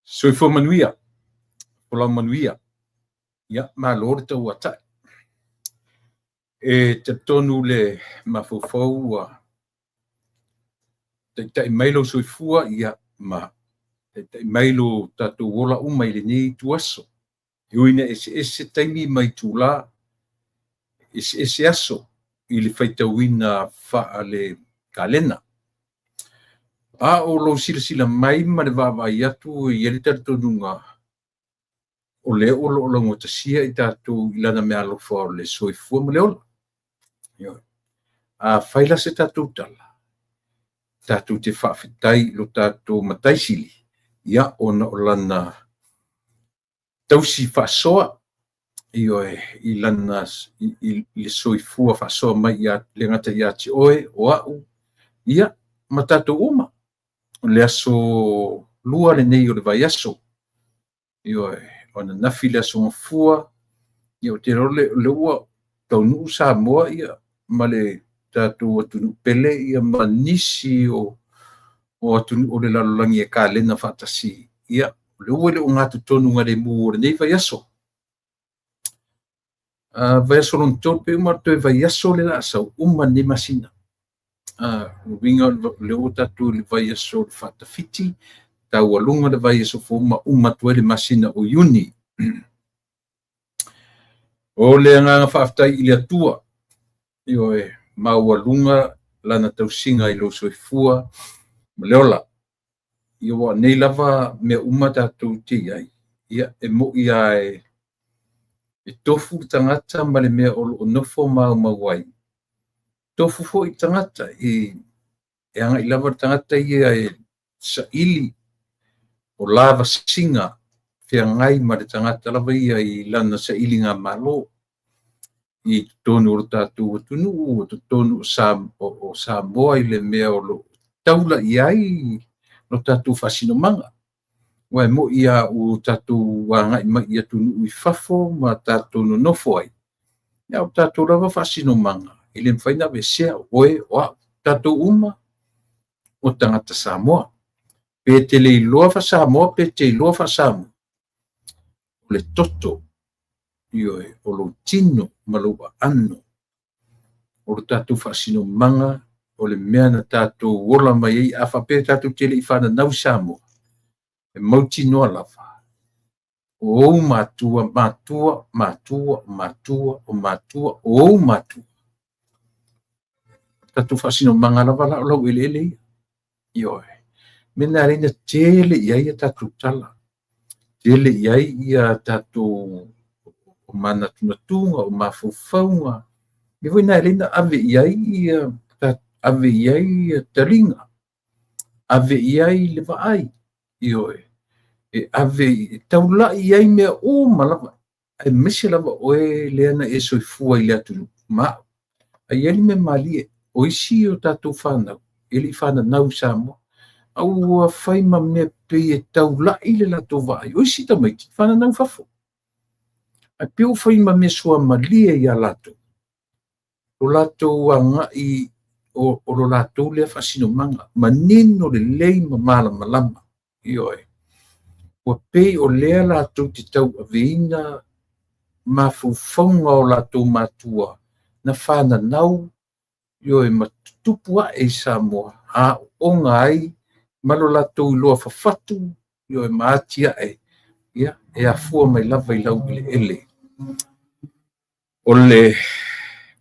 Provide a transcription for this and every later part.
Soifua manuia, folau manuia, ia malo le tauatai. E talitonu le mafaufau ua taitai mai lou soifua ia ma taitai mai lo tatou ola uma i lenei ituaso. E ui ina eseese taimi ma itula, eseese aso i le faitauina faale-kalena. A o lou silasila mai ma le vaavaai atu e i ai le talitonuga o lea o lo o laugatasia i tatou i lana meaalofa o le soifua ma le ola. Ioe. Afai la se tatou tala, tatou te faafetai i lo tatou Matai Sili, ia ona o lana tausi faasoa, ioe, i lana i le soifua faasoa mai ia le gata ia te oe, o au, ia, ma tatou uma. O le aso lua lenei o le vaiaso, ioe, o ananafi le aso Gafua, ia ou te iloa o lea ua taunuu Samoa ia ma le tatou atunuu pele ia ma nisi o atunuu o le lalolagi e kalena faatasi. Ia, o lea ua i le ogatotonugalemu o lenei vaiaso. Vaiaso lona tolu, pe uma toe vaiaso le la sau, uma lenei masina. O uiga o lea ua tatou i le vaiaso o le faatafiti, taualuga le vaiaso fou ma uma atu ai le masina o Iuni. O le agaga faafetai i le Atua, ioe, maualuga lana tausiga i lou soifua ma le ola. Ia ua nei lava mea uma tatou te i ai, ia e moi lava e tofu le tagata ma le mea o lo o nofo ma maumau ai. Tofu foi le tagata e agai lava le tagata ia e saili o lavasiga feagai ma le tagata lava ia i lana sailigamalo i totonu o le tatou atunuu, o totonu o Samoa i le mea o lo o taula i ai lo tatou faasinomaga. Aua e moi lava ua tatou agai mai i atunuu i fafo ma tatou nonofo ai, a o tatou lava faasinomaga e le mafai ona aveesea, o oe, o au, tatou uma o tagata Samoa. Pe te le iloa faa-Samoa pe te iloa faa-Samoa, o le toto, ioe, o lou tino ma lou aano, o le tatou faasinomaga, o le mea na tatou ola mai ai. A faapea tatou te le i fananau i Samoa, e mautinoa lava o ou matua, matua, matua, matua, o matua, o ou matua. Tatou faasinomaga lava la o laueleele ia. Ioe. Mea na ala ai ona tele i ai a tatou tala, tele i ai ia tatou manatunatuga, o mafaufauga. Mea foi na ala ai ona ave i ai ia, ave i ai ia taliga, ave i ai le vaai, ioe, e ave e taulai i ai mea uma lava, aemaise lava oe lea na e soifua i le atunuu ma au. Ae i ai le mea malie, o isi o tatou fanau e le i fananau i Samoa, a ua fai ma mea pei e taulai le latou vaai. O isi tamaiti fananau i fafo, ae pei ua fai ma mea suamalie ia latou lo latou agai o lo latou lea faasinomaga, manino lelei ma malamalama. Ioe. Ua pei o lea latou te tauaveina mafaufauga o latou matua na fananau, ioe, ma tutupu ae i Samoa, aooga ai ma lo latou iloa fafatu, ioe, ma atiae, ia, e afua mai lava i laueleele o le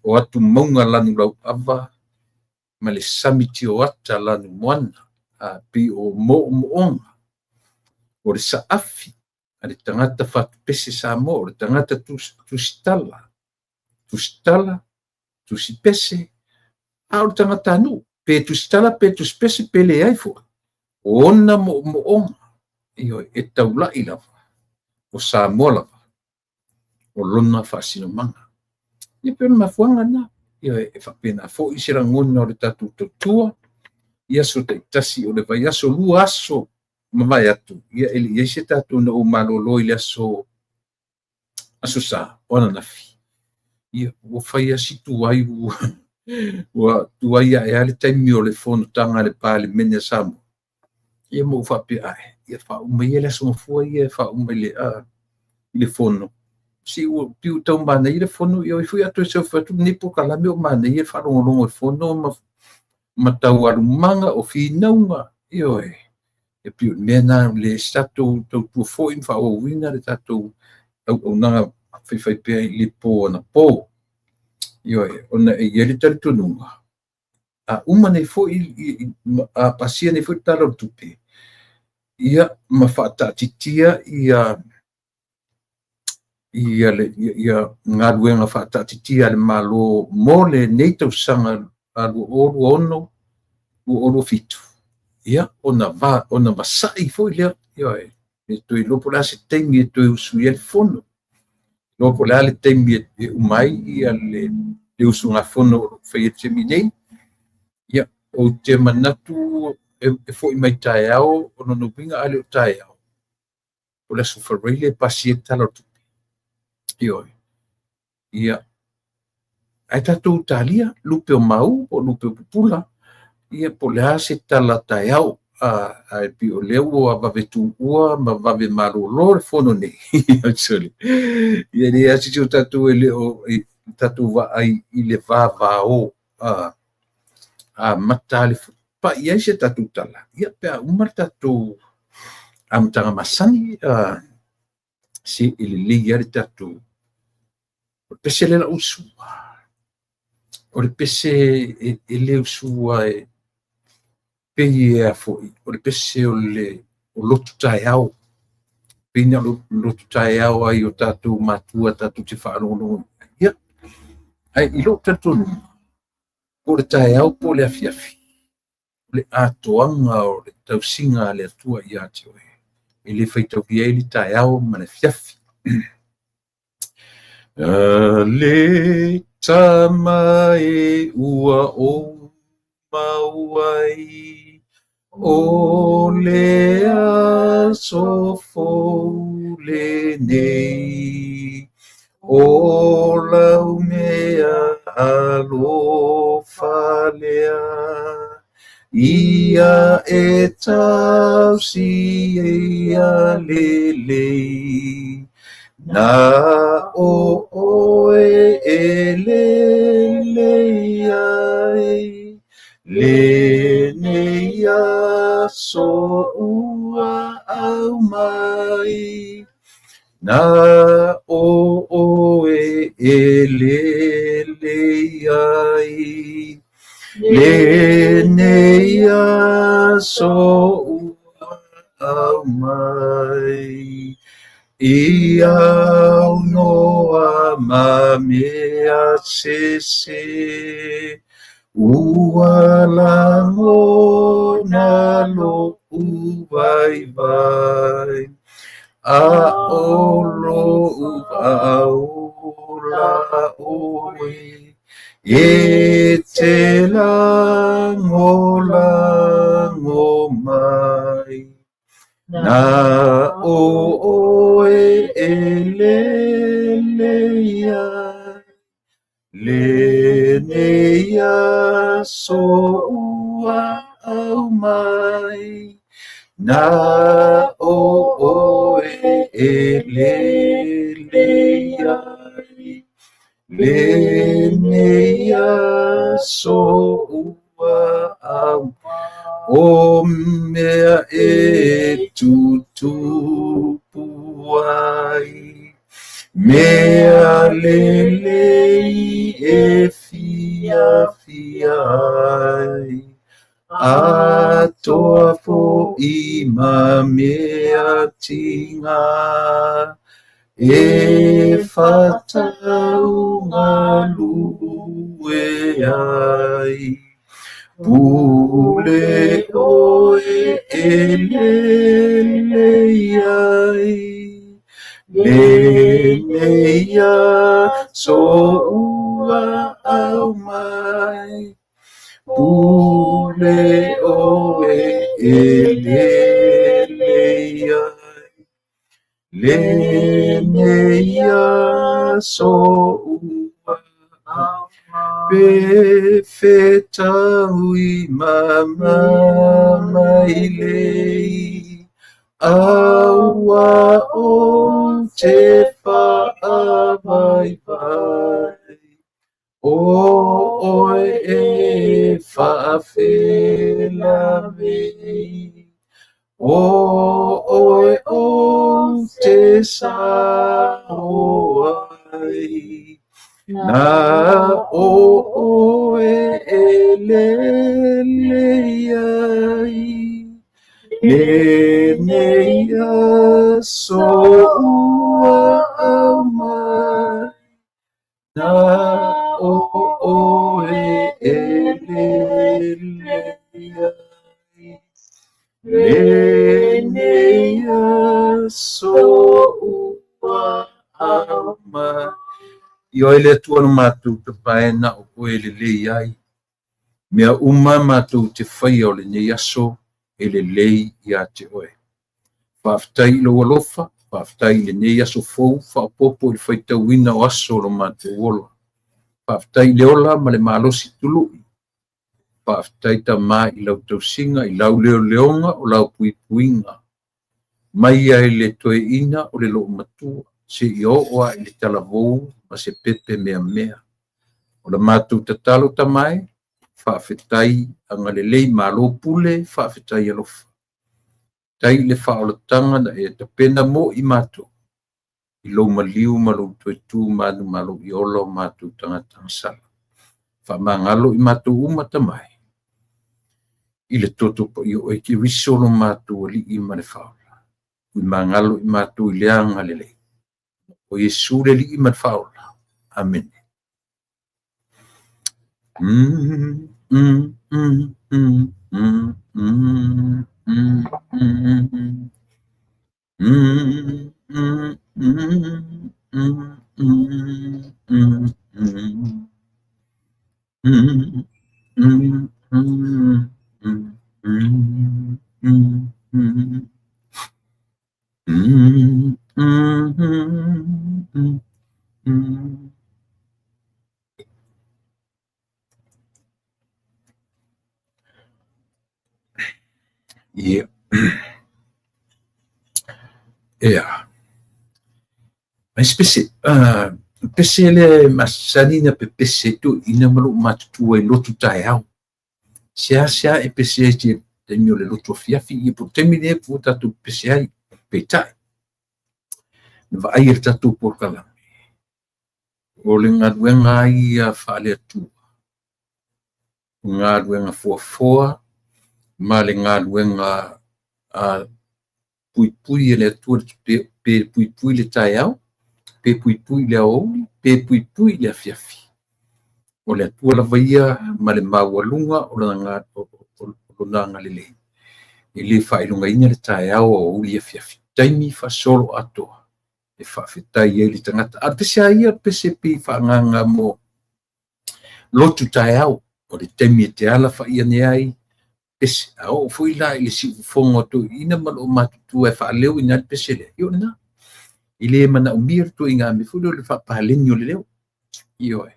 o atumauga lanulauava ma le sami tioata lanumoana, a pei o moomooga o le saafi a le tagata fatupese Samoa, o le tagata tusitala, tusitala, tusipese, a o le tagatanuu, pe tusitala pe tusipese pe leai foi, o ona moomooga, ioe, e taulai lava, o Samoa lava, o lona faasinomaga. Ia pei o le mafuaaga lena. Ioe, e faapena foi se lagona o le tatou tautua i aso taitasi o le vaiaso, lua aso mavae atu, ia e le i ai se tatou na ou malolo i le aso aso Sa o ananafi. Ia, ua fai lava si tuai, ua tuai ae lava le taimi o le fonotaga a le Palemene a Samoa. Ia ma ou faapea, ae, ia faauma ia le Aso Gafua ia e faauma i le, i le fono. Se ua pei ua tau manaia le fono, ia o ai foi a toe seu fai atu lenei polokalame o manaia le faalogologo i fono ma taualumaga o finauga, ioe. E pei o le mea lena o le se tatou tautua foi ma faaauauina le tatou auaunaga faifaipea i le po anapo. Ioe, ona e i ai le talitonuga, a uma nei foi, a pasia nei foi le Tala o le Tupe, ia ma faataatitia ia ia le ia galuega faataatitia a le Malo mo lenei tausaga 2026 2027, ia ona va ona vasai foi lea, ioe, e toe iloa po o le a se taimi e toe usui ai le fono, iloa po o le a le taimi e uma ai ia le usugafono o lo o faia i le taimi nei. Ia, ou te manatu e foi mai taeao, o lona uiga a le o taeao, o le Aso Faraile e pasi ai le Tala o le Tupe. Ioe. Ia, ae tatou talia lupe o mau po o lupe o pupula, ia po o le a se tala taeao, ae pei o lea ua vave tuua ma vave malolo le fono nei. Sorry. Ia leai lava se isi o tatou e le o tatou vaai i le vavao amata le pai ai se tatou tala, ia pe a uma le tatou amataga masani, se e lelei lava le tatou. O le pese lea o le a ou sua, o le pese e le sua e pei e a foi, o le pese o le o lotu taeao, pei na o lotu taeao ai o tatou matua tatou te faalogologo ai. Ia, ae i lou talitonuga, po o le taeao po o le afiafi, o le atoaga o le tausiga a le Atua ia te oe, e le faitaulia ai le taeao ma le afiafi. A le Tama e ua ou mau ai, o le aso fou lenei, o lau mea alofa lea, ia e tausi ia lelei. Na o oe e lelei ai, lenei aso ua aumai. Na o oe e lelei ai, lenei aso ua aumai. I aunoa ma mea sese, ua lagona loʻu waiwai, a ʻo loʻu ola ʻoe, e te lagolago mai. Na o oe e lelei ai, lenei aso ua aumai. Na o oe e lelei ai, lenei aso ua aumai. O mea e tutupu ai, mea lelei e fiafia ai, atoa foʻi ma mea tiga, e fatau galue ai. Pule ʻoe e lelei ai, lenei aso ua aumai. Pule ʻoe e lelei ai, lenei aso ua aumai. Pe fetaui ma mailei, Aua ou te faavaivai, O oe e faafelavei, O oe ou te sao ai, Na o oe e lelei ai, Lenei aso ua aumai, Na o oe e lelei ai, Lenei aso ua aumai. Ioe le Atua lo matou tapae na o oe e lelei ai. Mea uma matou te faia o lenei aso e lelei ia te oe. Faafetai i lou alofa, faafetai i lenei aso fou, faaopoopo i le faitauina o aso o lo matou ola. Faafetai i le ola ma le malosi tului. Faafetai Tama i lau tausiga, i lau leoleoga o lau puipuiga. Mai ai le toeaina o le loomatua, seia oo lava i le talavou ma se pepe meamea. O le matou tatalo Tama e, faafetai agalelei, malo pule, faafetai alofa. Tai i le faaolataga na e tapena mo i matou, i lou maliu ma lou toe tu manumalo i ola o matou tagata gasala. Faamagalo i matou uma Tama e, i le toto paia o oe Keriso lo matou Alii ma le Faaola. Tuimagalo i matou i le agalelei. O Iesu le Alii ma le Faaola. Amene. Ia. Ea. Mai se pese. Pese lea e masani na pepese ai toeaiina ma loomatutua i lotu taeao. Seasea e pese ai i taimi o le lotu afiafi, ia po o le taimi lea ua tatou pepese ai. Peitai, na vaai e le tatou polokalame, o le galuega ia faale-Atua, galuega foafoa ma le galuega puipui e le Atua, pe puipui le taeao, pe puipui le aoauli, pe puipui le afiafi. O le Atua lava ia ma le maualuga o lona agalelei, e le faailogaina le taeao, aoauli, afiafi, taimi faasolo atoa e faafetai ai le tagata. A o le pese lava ia, o le pese pei faaagaaga mo lotu taeao, o le taimi e te alafai ane ai, pese. A oo foi la i le siufofoga o toeaiina ma loomatutua e faaleo ai le pese lea, ia o lena. E le manaomia le ituaiga mea foi lea o le faapaleni o le leo. Ioe.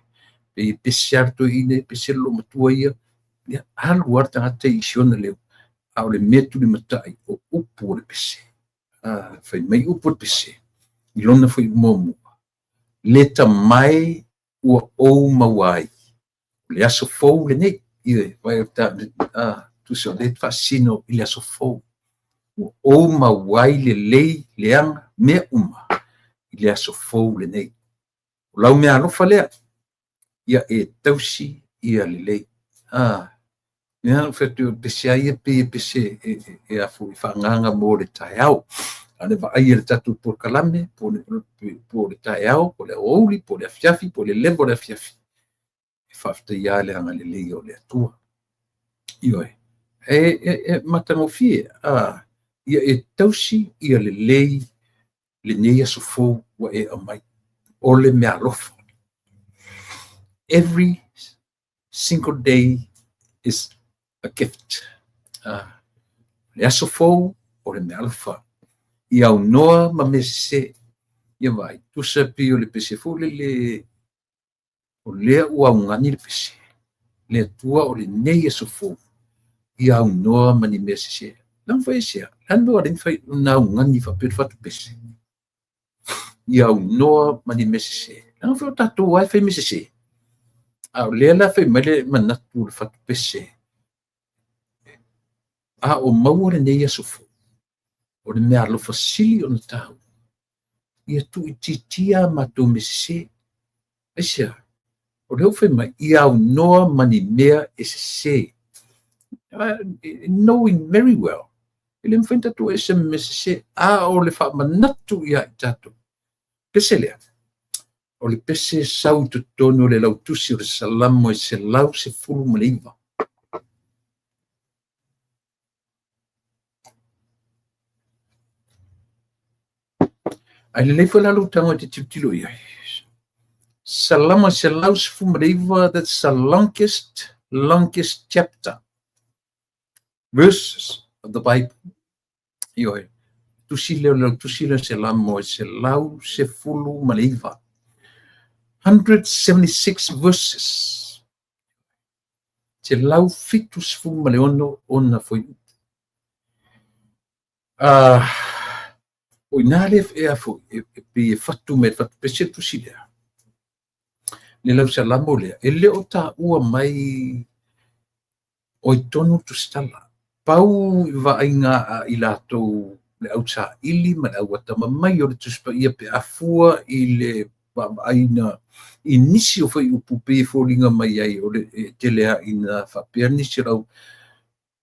Pei e pese lava le toeaina, e pese le loomatua ia, ia alu lava le tagata i si ona leo, a o le mea tulimatai o upu o le pese. Fai mai upu o le pese i lona foi muamua, le tamae ua ou maua ai, o le aso fou lenei. Ioe, vai o tusa o lea e faasino i le aso fou. Ua ou maua ai lelei, leaga, mea uma i le aso fou lenei. O lau meaalofa lea, ia e tausi ia lelei. Lea na ou fai atu o le pese lava ia pei e pese e faaagaaga mo le taeao. A o le vaai a le tatou polokalame, po o le taeao, po o le aoauli, po o le afiafi, po o le 11 o le afiafi, e faafetaia le agalelei o le Atua. Ioe. E matagofie. Ia e tausi ia lelei lenei aso fou ua e aumai. O le meaalofa. Every single day is a gift. Le aso fou o le meaalofa. Ia aunoa ma mea sese. Ia vaai, tusa pei o le pese foi lele. O lea ua augani le pese, le Atua o lenei aso fou, ia aunoa ma ni mea sese. Leaga foi aisea? Le a le mea ua ala ai ona augani faapea le fatu pese? Ia aunoa ma ni mea sese. Leaga foi o tatou lava e fai mea sese. A o lea la fai mai le manatu o le fatu pese, a o maua lenei aso fou, o le meaalofa sili ona taua, ia tuuitiitia a matou mea sese. Aisea? O lea ua fai mai, ia aunoa ma ni mea e sese. Knowing very well, e le mafai ona tatou ese ma mea sese, a o le faamanatu ia i tatou. Pese lea, o le pese e sau i totonu o le lautusi o le Salamo e 119. Ae lelei foi la lou tago e te tilotilo i ai. Salamo 119, that's the longest, longest chapter, verses of the Bible. Ioe, tusi lea o le lautusi lea o Salamo e 119. 176 verses. 176 ona fuaiupu. O i ina lea e a foi, e pei e fatu mai e le fatu pese le tusi lea. Le lau Salamo lea, e le o taua mai o ai tonu le tusitala. Pau i vaaiga a i latou le au saili ma le au atamamai o le Tusi Paia pe a fua i le vaavaaiina i nisi o fuaiupu pei e foliga mai ai o le e tele lava ina faapea nisi o lau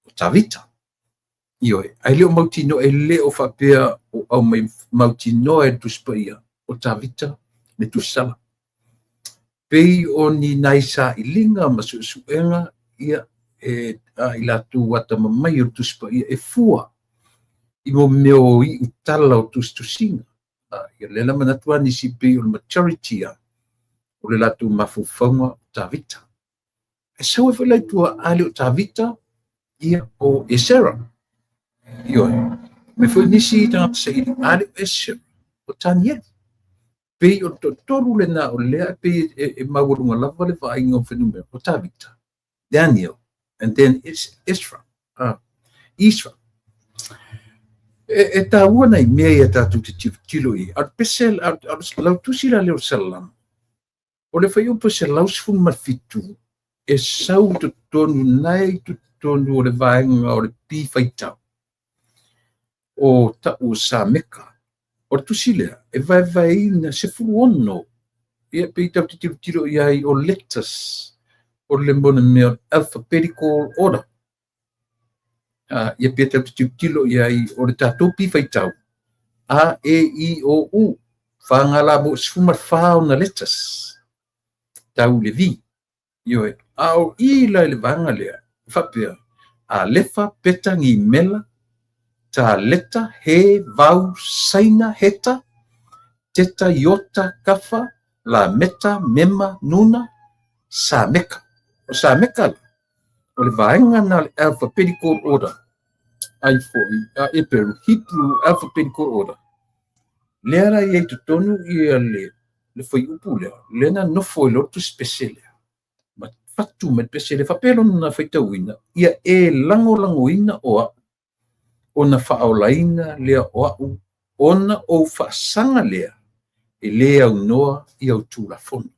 o Tavita. Ioe, ae le o mautinoa, e le o faapea o aumai mautinoa e le Tusi Paia o Tavita le tusitala. Pei o ni nai sailiga ma suesuega ia e a i latou atamamai o le Tusi Paia e fua i mo mea o iu tala o tusitusiga. Ia lea la manatu a nisi pei o le majority a o le latou mafaufauga o Tavita. Ae sau ai foi la i tua a le o Tavita, ia o Esera. Ioe. Mai foi nisi tagata saili a le o Esera, o Tanielu. Pei o le toatolu lena o lea e pei e maualuga lava le vaaiga o fuainumera o Tavita, Daniel, and then Ezra. Ezra. E taua nai mea ia tatou te tilotilo i ai. A o le pese, a o le lautusi la lea o le Salamo, o le fuaiupu 117 e sau i totonu na e i totonu o le vaega o le P faitau o ta'u o Sameka. O le tusi lea e vaevaeina 16, ia pei tatou te tilotilo i ai o letters o le mona mea o alphabetical order. Ia pei tatou te tilotilo i ai o le tatou P faitau A, E, I, O, U, fa ngā la mo 14 ona letters tau le V. Ioe, a o i la i le vaega lea, e faapea, Alefa, Peta, Gimela, Ta, Leta, He, Vau, Saina, Heta, Teta, Iota, Kafa, Lameta, Mema, Nuna, Sameka. O Sameka la, o le vaega na o le alphabetical order, ai foi, a Eperu, Hebrew alphabetical order. Lea la i ai totonu ia le fuaiupu lea, lea na nofo i loa le tusi pese lea, ma fatu mai le pese lea, faapea lona faitauina, ia e lagolagoina o a'u, ona faaolaina lea o a'u, ona ou faasaga lea, e lē aunoa i au Tulafono.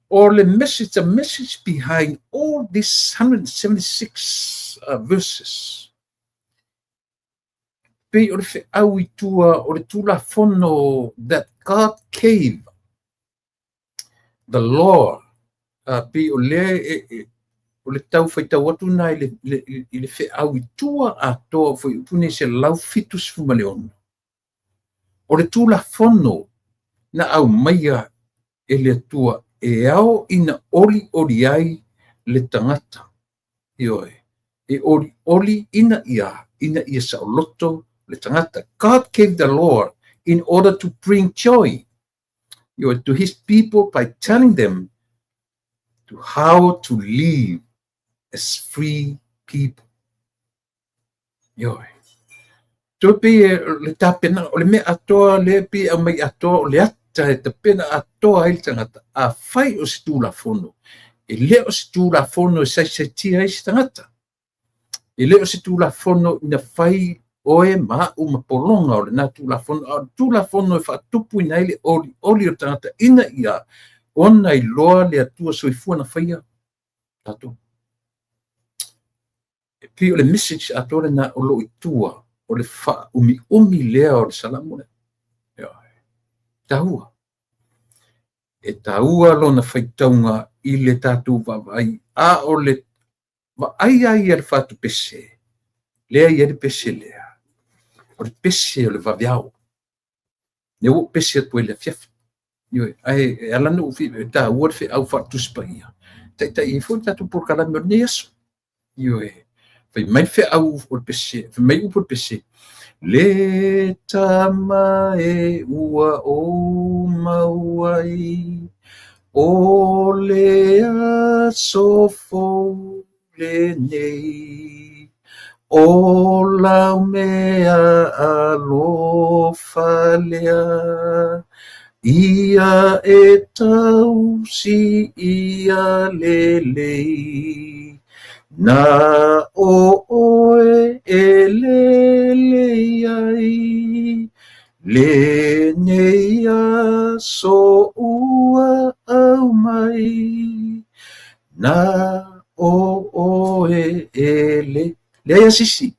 O le message, the message behind all these 176 verses, pei o le feau i tua o le Tulafono that God gave, the law, pei o lea o le tau faitau atu na i le feau i tua atoa o fuaiupu nei 176. O le Tulafono na aumaia e le Atua e ao ina olioli ai le tagata. Ioe, e olioli ina ia saoloto le tagata. God gave the law in order to bring joy, ioe, to his people by telling them to how to live as free people. Ioe. Toe pei le tapenaga, o le mea atoa lea pei aumai atoa o le ita e tapena atoa ai le tagata, afai o se Tulafono, e le o se Tulafono e saisaitia ai se tagata. E le o se Tulafono ina fai oe ma a'u ma pologa o lena Tulafono, a o le Tulafono e faatupuina ai le olioli o le tagata ina ia ona iloa le Atua soifua na faia tatou. E pei o le message atoa lena o lo o i tua o le faaumiumi lea o le Salamo lea. Ioe. Taua. E taua lona faitauga i le tatou vaavaai, a o le vaai lava ia i le fatupese, lea e i ai le pese lea, o le pese o le vaveao. Lea ua ou pese atu ai i le afiafi. Ioe, ae e ala ona ou taua le feau faale-Tusi Paia, taitai ai foi le tatou polokalame o lenei aso. Ioe, fai mai le feau o le pese, fai mai upu o le pese, Le tama e ua ou maua ai, o le aso fou lenei, o lau mea alofa lea, ia e tausi ia lelei, na o oe e lelei ai, lenei aso ua aumai, na o oe e le. Leai lava se isi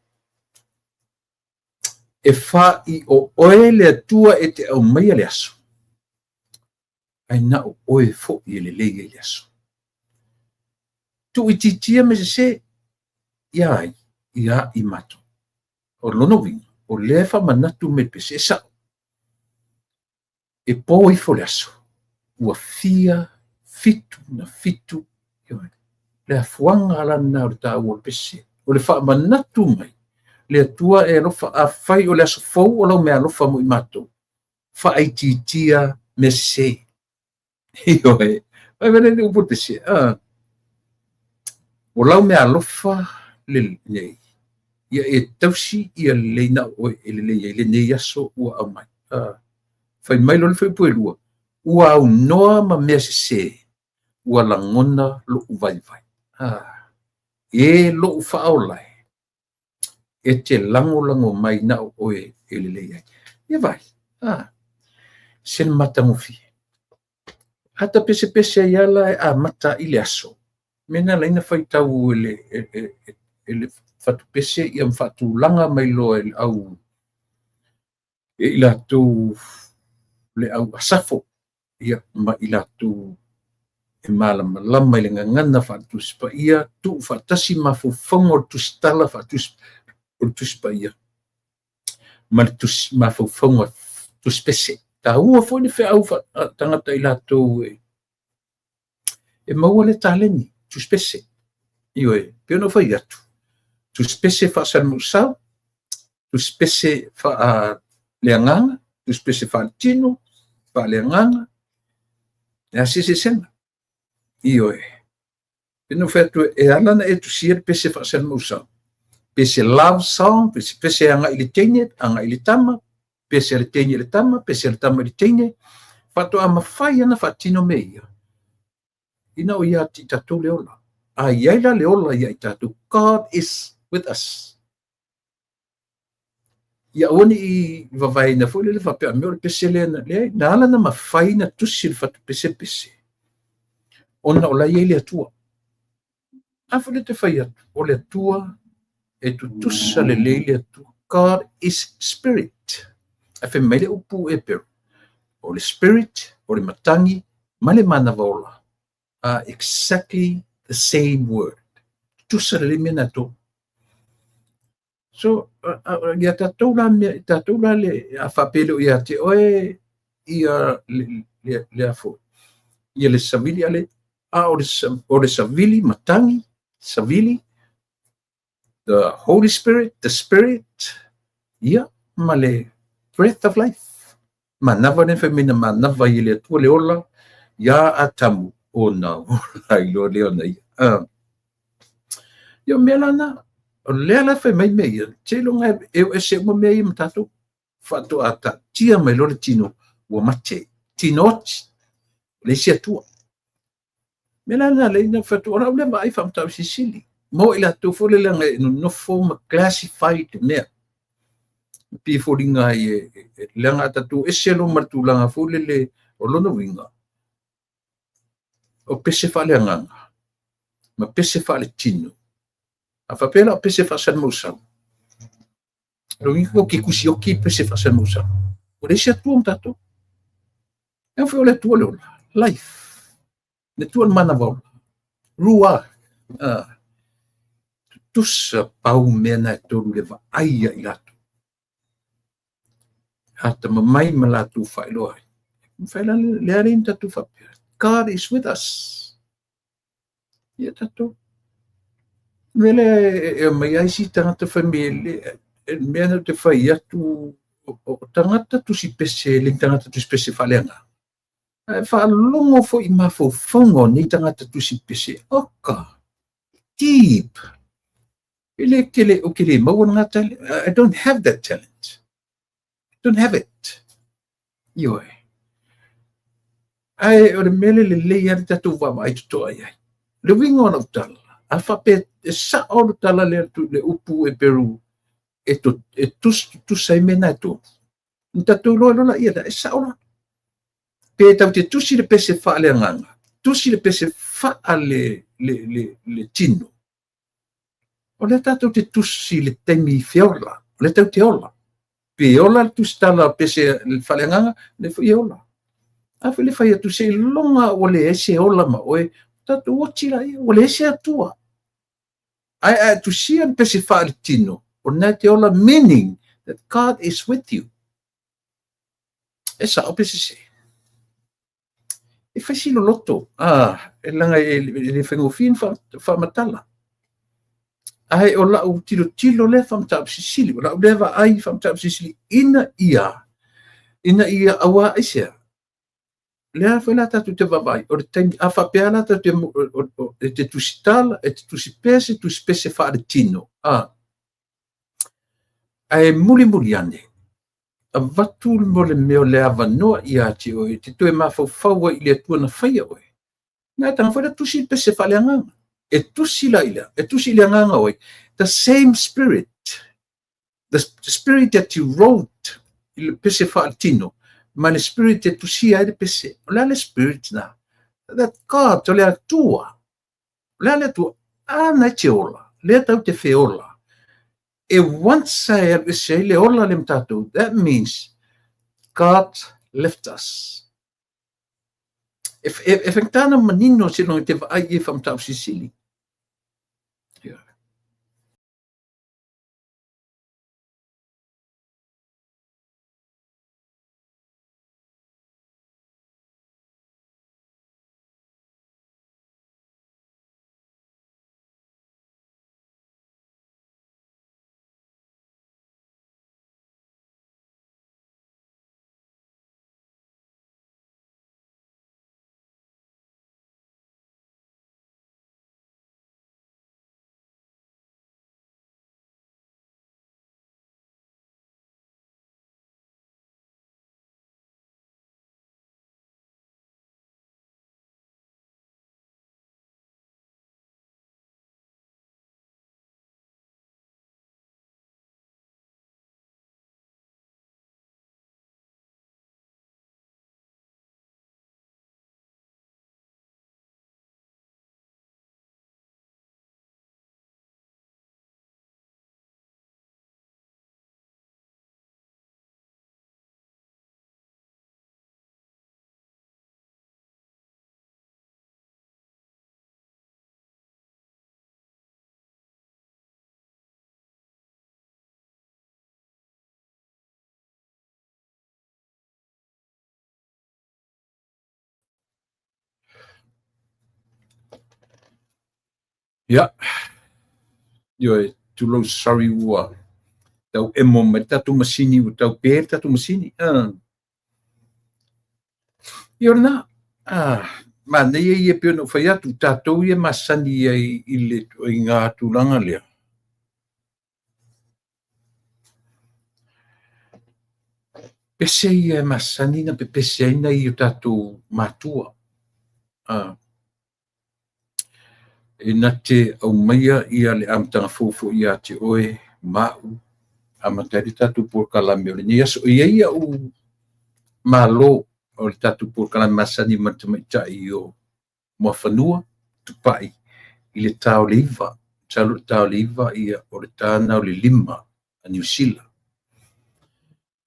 e fai o oe le Atua e te aumaia le aso, ae na o oe foi e lelei ai le aso. Tuuitiitia mea sese ia ai? Ia i matou. O lona uiga, o lea e faamanatu mai le pese, e sao. E po ifo le aso, ua fia fitu na fitu, ioe. Le afuaga la lena o le taua o le pese. O le faamanatu mai, le Atua e alofa, afai o le aso fou o lau meaalofa mo i matou, faaitiitia mea sese. Ioe. Fai mai le upu o le pese, o lau meaalofa lenei, ia e tausi ia lelei na o oe e lelei ai lenei aso ua aumai. Fai mai loa le fuaiupu e lua, ua aunoa ma mea sese, ua lagona lo'u vaivai. E lo'u faaola e, e te lagolago mai na o oe e lelei ai. Ia vaai, se le matagofie. A ta pesepese ai lava la e amata i le aso, mea na ala ai ona faitau e le fatupese ia ma faatulaga mai loa e le au e i latou le au Asafo ia ma i latou e malamalama i le gagana faale-Tusi Paia, tuu faatasi mafaufauga o le tusitala faatusi o le Tusi Paia ma le tusi mafaufauga tusi pese. Taua foi le feau tagata i latou e maua le taleni tusi pese. Ioe, pei ona ou fai atu, tusi pese faa-Salamausau, tusi pese faaleagaga, tusi pese faaletino, faaleagaga, le a se eseesega. Ioe. Pei ona ou fai atu, e ala ona e tusia le pese faa-Salamausau, pese love song, pese pese agai i le teine, agai i le tama, pese a le teine i le tama, pese a le tama i le teine, faatoa mafai ona faatino mea ia, ina o ia te i tatou le ola. A i ai la le ola ia i tatou, God is with us. Ia aua ne i vavaeina foi lele faapea a mea o le pese lea na, leai, na ala ona mafai ona tusi le fatupese le pese, ona o la e i ai le Atua. A foi lea ou te fai atu, o le Atua e tutusa lelei le Atua. God is spirit. Ae fai mai le upu Eperu, o le spirit, o le matagi ma le manava ola are exactly the same word. Tutusa lelei mea na e tolu. So, ia tatou la mea, tatou la le, a faapea e le o ia te oe ia le a foi, ia le savili a le, a o le savili matagi, savili, the Holy Spirit, the Spirit, ia, ma le breath of life. Manava lea fai mai na manava i le Atua le ola iā Atamu ona ola ai loa lea ona ia. Ia o mea la na, o lea la fai mai mea ia, seiloga e o ese uma mea ia ma tatou. Faatoa taatia mai loa le tino ua mate. Tino oti, ua leai se Atua. O le mea la lena lea na fai atu, o lau lea vaai faamatau silisili. Mo i latou foi lele leaga e nonofo ma classify le mea. E pei e foliga ai leaga a tatou ese loa ma le tulaga foi lele o lona uiga, o pese faaleagaga ma pese faaletino. A faapea la o pese faasalamausau, o lona uiga tou te tusioki i pese faasalamausau. Ua leai se Atua ma tatou. E foi o le Atua le ola, life. Le Atua le manava ola. Ruah. Tutusa pau mea na e tolu le vaai ia i latou. Atamamai ma latou faailoa ai. Mafai la le alii na tatou faapea. God is with us. Ia tatou. Mea lea e aumai ai isi tagata fai mai e le mea na ou te fai atu o tagata tusipese e le ni tagata tusipese faaleagaga. Ae faalogo foi i mafaufauga o nei tagata tusipese, oka, deep. E le tele, ou te le maua lena talent. I don't have that talent. I don't have it. Ioe. Ae o le mea le lelei lava le tatou vaavaai totoa i ai. Le uiga o lau tala, a faapea e sao le tala lea le upu Heperu e, to, e tutusa ai mea na e tolu, na tatou iloa loa laia lea, e sao la. Pe tatou te tusi le pese faaleagaga, tusi le pese faale le, le, le tino, o lea tatou te tusi i le taimi feola, o lea tatou te ola. Pe ola le tusitala o pese faaleagaga, lea foi e ola. A foi le fai atu seiloga ua leai se ola ma oe, tatou oti laia, ua leai se Atua. Ae a e tusia le pese faaletino, o lena e te ola, meaning that God is with you. E sao pe sese? E fai si loloto, e leaga e le faigofie ona faamatala. Ae o lau tilotilo lea faamataupu silisili, o lau lea vaai faamataupu silisili ina ia aua aisea? Lea foi la tatou te vaavaai, o le taimi, a faapea la tatou te, e te tusitala, e te tusipese, tusipese faaletino, ae mulimuli ane, avatu mo le mea o le avanoa ia te oe, e te toe mafaufau ai i le Atua na faia oe. Na e taga foi la tusi le pese faaleagaga. E tusi la i le, e tusi i le agaga o ai? The same spirit, the spirit that you wrote i le pese faaletino, ma le spirit e tusia ai le pese. O le a le spirit na? That God, o le Atua. O le a le Atua? Ana e te ola, lea tau te feola. E once e alu ese ai le ola le ma tatou, that means God left us. E faigata ona manino seiloga e te vaai i e faamataupu silisili. Yeah. Ia, ioe, tulou sorry ua tau emo mai le tatou masini, ua tau pe le tatou masini. Ia o lena, manaia ia pei ona ou fai atu, tatou ia masani ai i le ituaiga tulaga lea. Pese ia e masani na pepese ai nai o tatou matua. E na te aumaia ia le amataga fou foi ia te oe ma au, amata ai le tatou polokalame o lenei aso. E i ai au malo o le tatou polokalame masani ma le tamaitai o Muafanua, Tupai, i le ta o le 9. Masalo o le ta o le 9, ia, o le ta lena o le 5 a Niu Sila.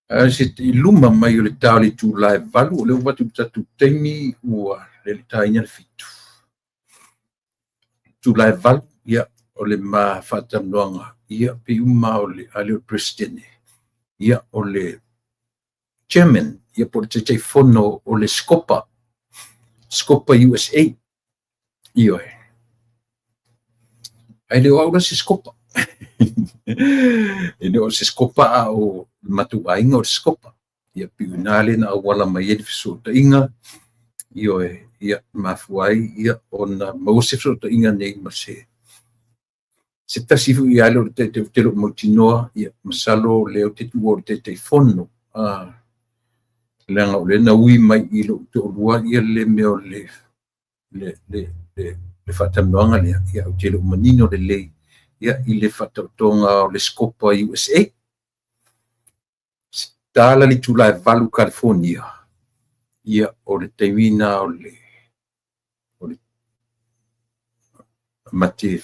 Ae se i luma mai o le ta o le itula e 8, o lea ua avatu i le tatou taimi ua le i taina le 7. Itula e 8, ia, o le ma faatalanoaga, ia, pei uma o le, a le o le Peresetene, ia, o le Chairman, ia, po o le Taitaifono o le SCOPA, SCOPA USA. Ioe. Ae le o au la se SCOPA. E le o se SCOPA a o le matou aiga o le SCOPA. Ia pei o i ina lea na auala mai ai le fesootaiga. Ioe, ia mafua ai ia ona maua se fesootaiga nei ma se se tasi foi ia le o le taitai ou te le o mautinoa, ia masalo o lea ou te tuua o le Taitaifono. Leaga o lea na ui mai i lou toalua ia le mea o le le faatalanoaga lea, ia ou te le o manino lelei ia i le faataotoga o le SCOPA USA. Tala le itula e 8 California, ia o le taimi lena o le ma te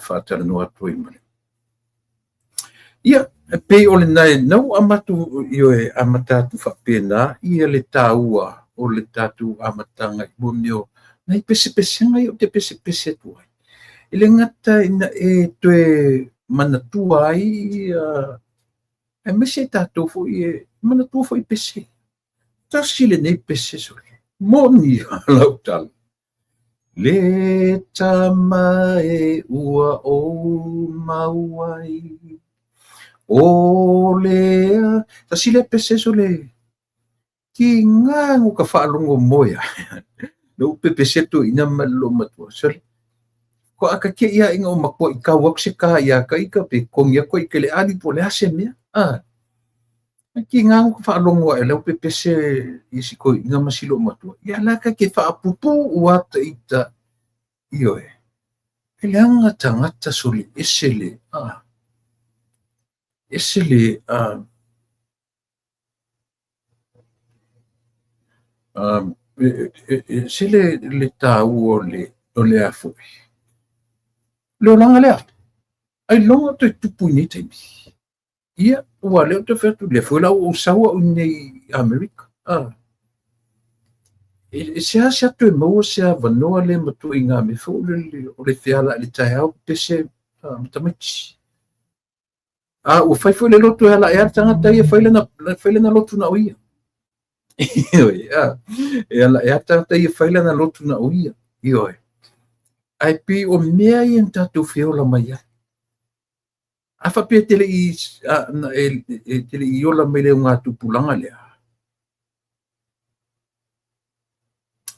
faatalanoa atu ai ma le. Ia, e pei o lena e nau amatu, ioe, amata atu faapena ia le taua o le tatou amataga i mua mea o nai pesepesega ia ou te pesepese atu ai. E le gata ina e toe manatua ai, aemaise tatou foi e manatua foi pese. Tasi lenei pese sole. Moni lau tala. Le tama e ua ou mau ai. O lea. Tasi lea pese sole. Ki ngā ka whaalongo moea. No pepese tu ina ma lo matua. Sole. Ko aka ke ia inga o makua i kau aku se ka ia ka ika pe kongi ako i ke le ali po le ase mea. Ki ngā ka whaalongo e leo pepese i si ko inga masilo matua. Ia la ka ke whaapupu ua ta ita. Ioe. E leaga tagata sole ese le ese le ese le tāua o le a foi. Le olaga lea. Ai longa toe tupu i nei taimi. Ia, ua leo te whai atu, le foi lau o saua o nei Amerika. E se a se atu e maua se a vanoa le matua i ngā me fo o le feala le tae au pese matamaiti. Ua whai foi le lotu e ala e ala tangata ia whai lena lotu na o ia. E ala e ala tangata ia whai lena lotu na o ia. Ioe. Ai pi o mea ia n tātou whiola mai ai. A whapea te le i, te le i ola mai le o ngā tupulanga lea.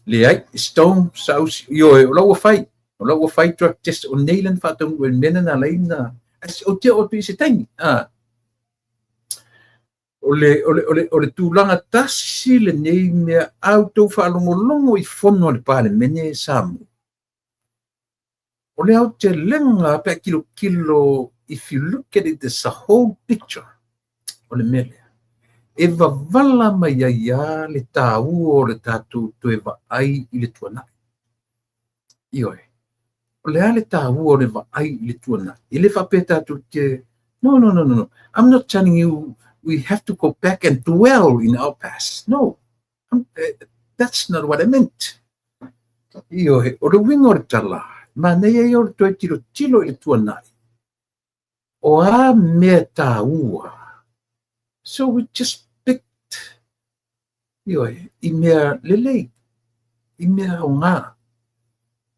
Le ai, Stone, South, ioe, o lau whai. O lau whai drug test o nei lan whātau e mena nā leina. O te o tu i se taimi. O le tūlanga tasi le nei mea au tau whaalongolongo i fono le Palemene Samoa. O le au te lenga pe kilo kilo, if you look at it as a whole picture, o le mea lea. E wavala mai ai ia le tāua o le tātou toe vaai i le tuanai. Ioe. O le a le tāua o le vaai i le tuanai. E le whapea tātou te... No, no, no, no, no. I'm not telling you we have to go back and dwell in our past. No. That's not what I meant. Ioe. O le winga o le tala. Ma nei ai o le toe tilo tilo i le tuanai. O a mea tāua. So we just picked, ioe, i mea lelei, i mea o ngā.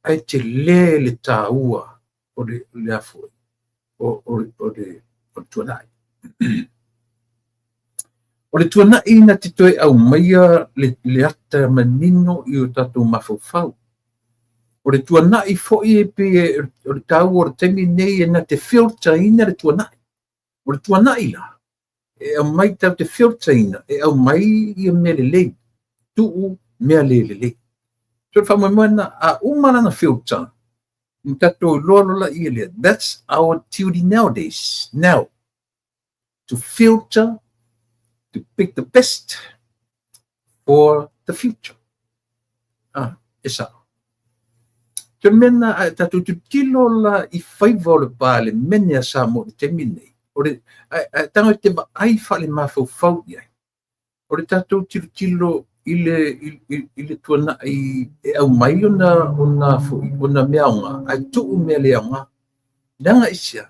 Ai te le le tāua o le afoi, o le tuanai. O le tuanai na te toe au maia le ata manino i o tātou mafaufau. O le tuanai foi e pe o le tāua o le taimi nei e na te filter ina le tuanai. O le tuanai la. E aumai tatou te filter ina, e aumai ia mea lelei, tuu mea le lelei. So le faamoemoe lena, a uma lana filter, ona tatou iloa loa lea lea. That's our duty nowadays. Now, to filter, to pick the best for the future. Ah, e sao. So le mea lena, a tatou tilotilo la i faiva o le Palemene a Samoa i le taimi lenei, o le, a tago te vaai faale-mafaufau i ai, o le tatou tilotilo i le tuanai e aumai ona foi, ona mea aoga, ae tuu mea le aoga. Leaga aisea?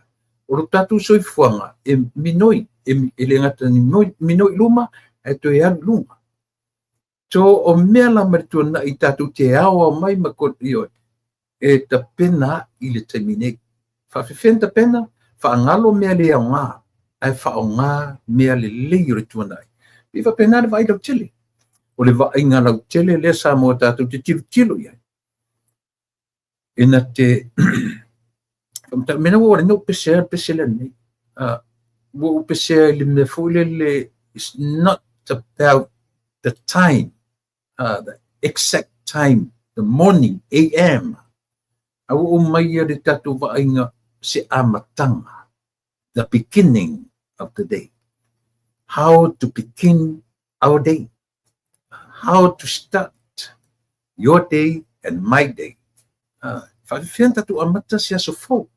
O lo tatou soifuaga e minoi, e le gata ni minoi i luma, ae toe alu i luga. So o mea la mai le tuanai tatou te ao mai ma ioe, e tapena i le taimi nei. Faafefea ona tapena? Faagalo mea le aoga, ae faaaoga mea lelei o le tuanai. E faapena le vaai lautele. O le vaaiga lautele lea Samoa tatou te tilotilo i ai. E na te mena ua le no pesea pese lea nei. Ua ou pesea i le mea foi lele, it's not about the time, the exact time, the morning, AM. A ua ou mai le tatou vaaiga se amataga, the beginning of the day. How to begin our day. How to start your day and my day. Faafefea ona tatou amata se aso fou?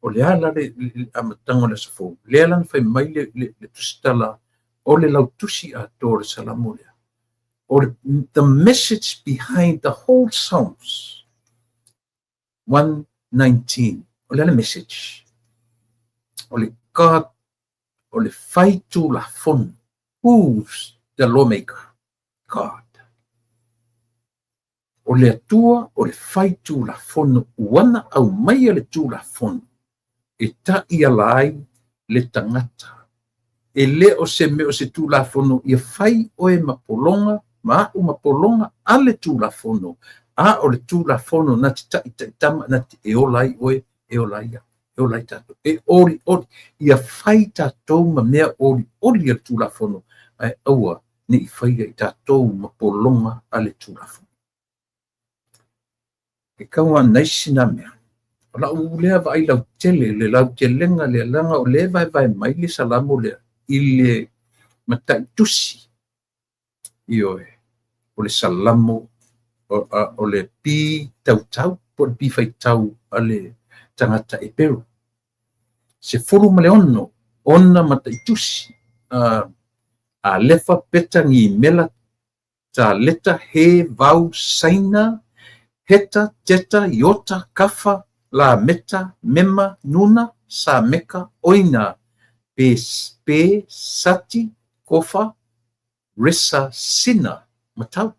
O le ala le amataga o le aso fou. Lea la na fai mai le tusitala o le lautusi atoa o le Salamo lea. O le, the message behind the whole Psalms 119. O le ala message. O le God, o le fai tulafono. Who's the lawmaker? God. O le Atua o le fai tulafono ua na aumaia le tulafono e ta'iala ai le tagata. E lē o se mea o se tulafono ia fai oe ma pologa ma a'u ma pologa a le tulafono, a o le tulafono na te ta'ita'itama na te e ola ai oe, e ola ai a'u, e ola ai tatou, e olioli ia fai tatou ma mea olioli a le tulafono, ae aua ne i faia i tatou ma pologa a le tulafono. E tauanaisi na mea. O lau lea vaai lautele, le lautelega lea, leaga o lea vaevae mai le Salamo lea i le mataitusi. Ioe, o le Salamo, o le pi tautau, po o le pi faitau a le tagata Eperu. 16 ona mataitusi, alefa, peta, gimela, taleta, he, vau, saina, heta, teta, iota, kafa, lameta, mema, nuna, sameka, oina, pe, pe, sati, kofa, resa, sina, matau.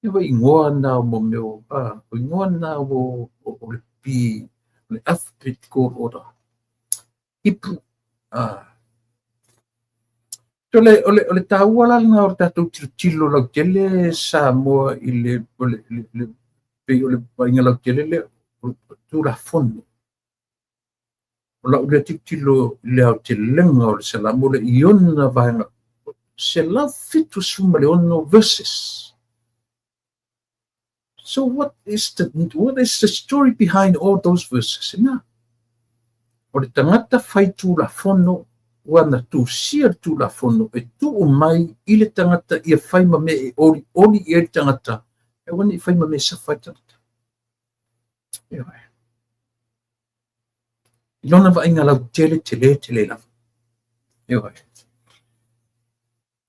E wa ingoa na o mo meo, o ingoa na o le pi, o le alphabetical order. Ipu. So o le tāua la lena o le tatou tilotilo lautele Samoa i le, o le, pei o le vaaiga lautele lea, o tulafono. O lau lea tilotilo i le aotelega o le Salamo le i ona vaega 176 verses. So what is the story behind all those verses? Na. O le tagata fai tulafono ua na tusia le tulafono e tuu mai i le tagata ia fai ma mea e oli oli i ai le tagata, e aua ne i fai ma mea e safa ai le tagata. Ioe. I lona vaaiga lautele tele tele lava. Ioe.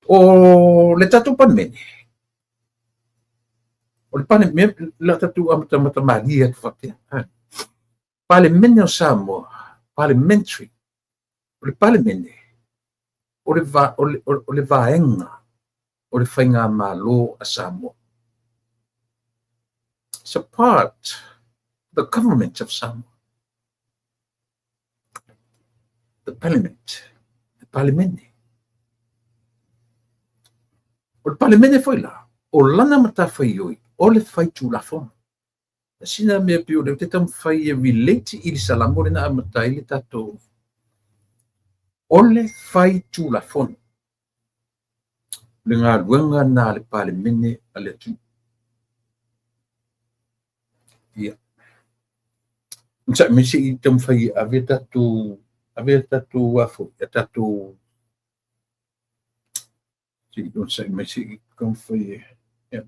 O le tatou Palemene, o le Palemene, la tatou amatamata malie atu faapea. Palemene o Samoa, parliamentary, o le Palemene, o le vaega o le faigamalo a Samoa. It's a part of the government of Samoa. The parliament, the Palemene. O le Palemene foi la, o lana matafaioi, o le fai tulafono. Sina mea pei o le te taumafai e relate i le Salamo lena amata ai le tatou. O le faitulafono, o le galuega lena a le Palemene a le atunuu. Ia. Onosai mai se i taumafai e ave tatou, ave a tatou a foi, a tatou, se i onosai mai se i taumafai e, ia.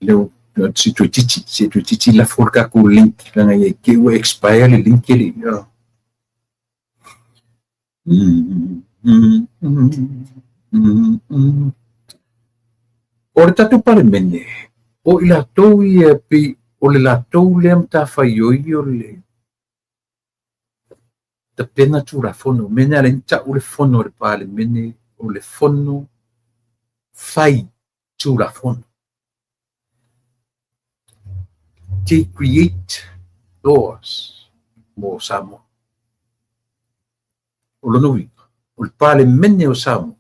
Leo se toeitiiti, se toeitiiti lafo le tatou link leaga ia i te i ua expire le link e le i. O le tatou Palemene, o i latou ia e pei o le latou lea matafaioi o le tapena Tulafono. O le mea lena e ala ai ona tau le fono a le Palemene o le fono fai Tulafono. They create laws mo Samoa. O lona uiga, o le Palemene o Samoa,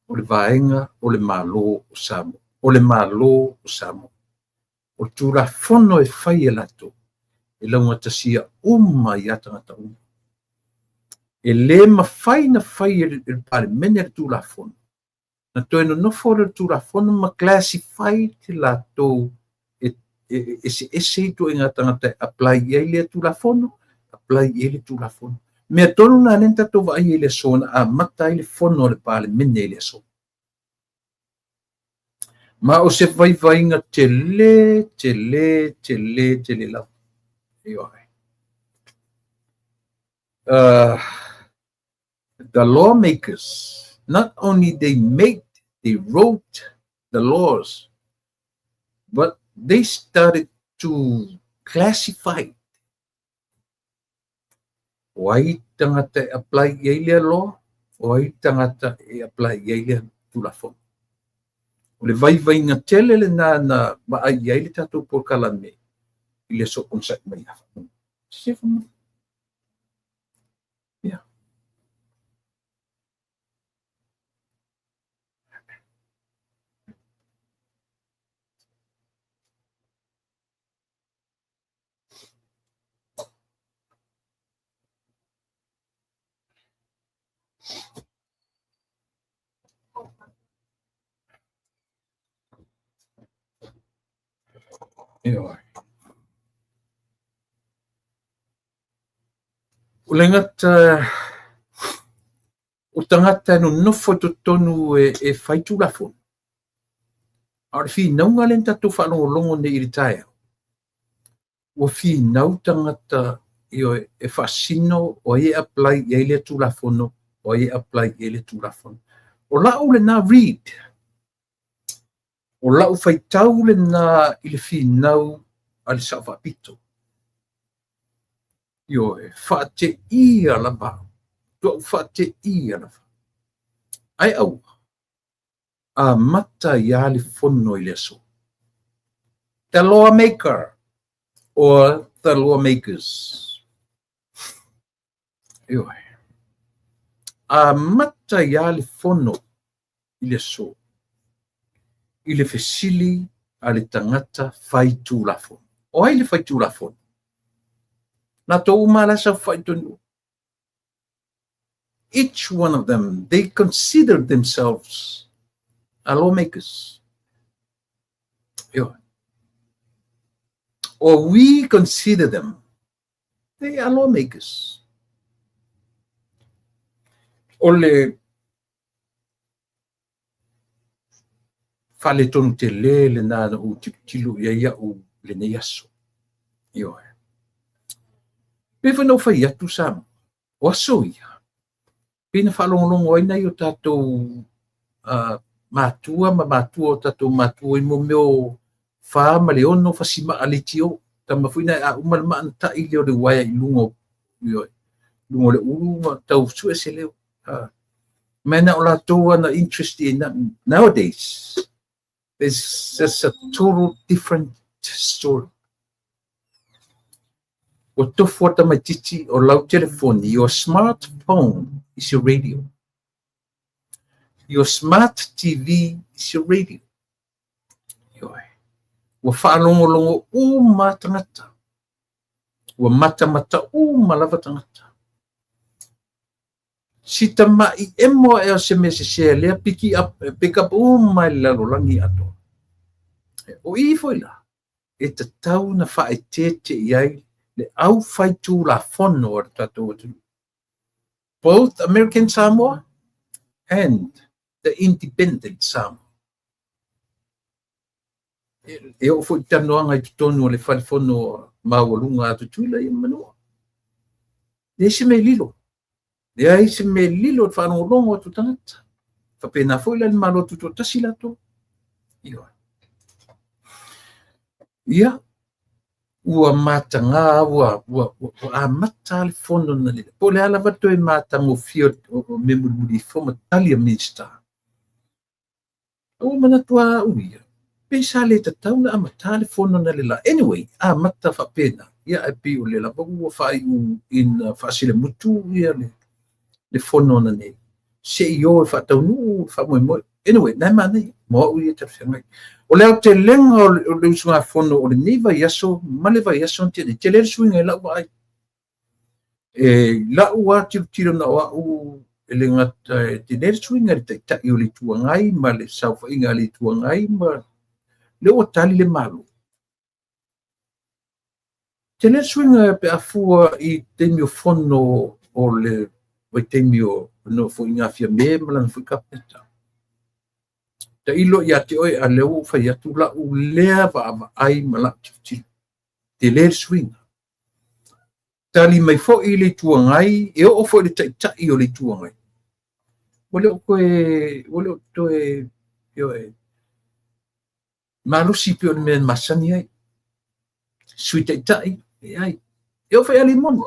o le vaega o le Malo o Samoa. O le Malo o Samoa. O le Tulafono e fai e latou, e laugatasia uma ai lava tagata uma. E le mafai ona fai e le Palemene le Tulafono, ona toe nonofo lea o le Tulafono ma classify latou e eseese ituaiga tagata e apply i ai lea Tulafono, apply i ai le Tulafono. Mea tonu lena lea na tatou vaai ai i le aso na amata ai le fono a le Palemene i le aso. Ma o se vaivaiga tele, tele, tele, tele lava. Ioe. The lawmakers, not only they made, they wrote the laws, but they started to classify o ai tagata e apply i ai lea law, o ai tagata e apply i ai lea Tulafono. O le vaivaiga tele lena na vaai i ai le tatou polokalame i le aso onosai mai. Ia. Ioe. O le gata o tagata e nonofo i totonu e fai Tulafono, a o le finauga lea na tatou faalogologo nei i le taeao, ua finau tagata e faasino o ai e apply i ai lea Tulafono, o ai e apply i ai lea Tulafono. O lau lena read, o lau faitau lena i le finau a le Sao Faapito. Ioe, faateia lava, tuau faateia lava. Ae aua, amata ai le fono i le aso. The lawmaker or the lawmakers. Ioe. Amata ai le fono i le aso i le fesili a le tagata fai Tulafono. O ai le fai Tulafono? Latou uma la saofai tonu. Each one of them, they consider themselves a lawmakers. Ioe. Or we consider them, they are lawmakers. O le faaletonu tele lena na ou tilotilo i ai au lenei aso. Ioe. Pe foi na ou fai atu Samoa, o aso ia. Pei na faalogologo ai nai o tatou matua ma matua o tatou matua i mo mea o 4 ma le 6 fasimaa leitio. Tama foi na a uma le maa na tai lea o le uaea i luga o, ioe, luga o le ulu ma tau sue se leo. Ma na o latou ana interest i nowadays, there's just a total different story. Ua tofu a tamaitiiti o lau telefoni, your smartphone is your radio. Your smart TV is your radio. Ioe. Ua faalogologo uma tagata. Ua matamata uma lava tagata. Si tama'i emo e o se mea sesē lea pick up uma i le lalolagi atoa. O i foi la, e tatau na faaeteete i ai le au faitulafono a le tatou atunuu. Both American Samoa and the independent Samoa. E oo foi talanoaga i totonu o le falefono maualuga a Tutuila ia ma Manua. Leai se mea e lilo. Leai se mea e lilo i le faalogologo atu tagata. Faapena foi la le Malo Tutoatasi latou. Ioe. Ia, ua mataga ua amata le fono na lele. Po o le a lava toe matagofie o mea mulimuli ifo ma tali a Minisita. Ua manatu au ia, pe sa le tatau na amata le fono na le la. Anyway, amata faapena. Ia, ae pei o le lava ua faaiu ina faaselemutu ia le fono na nei. Se i o e faataunuu le faamoemoe. Anyway, na e manaia, mo au ia talafeagai. O le aotelega o le usugafono o lenei vaiaso ma le vaiaso na tea nei, tele le suiga i lau vaai. E lau a tilotilo na o au e le gata e tele le suiga i le taitai o le Itu Agai ma le saofaiga a le Itu Agai ma le ua tali le Malo. Tele le suiga pe a fua i taimi o fono o le vaitaimi o Nofoaiga Fiame ma lana foi Kapeneta. Tailo ia te oe a lea ua ou fai atu lau lea vaavaai ma lau tilotilo. Tele le suiga. Tali mai foi le Itu Agai, e oo foi le taitai o le Itu Agai. Ua le o toe, ioe, malosi pei o le mea e masani ai. Sui taitai, e ai. E oo foi a limoni.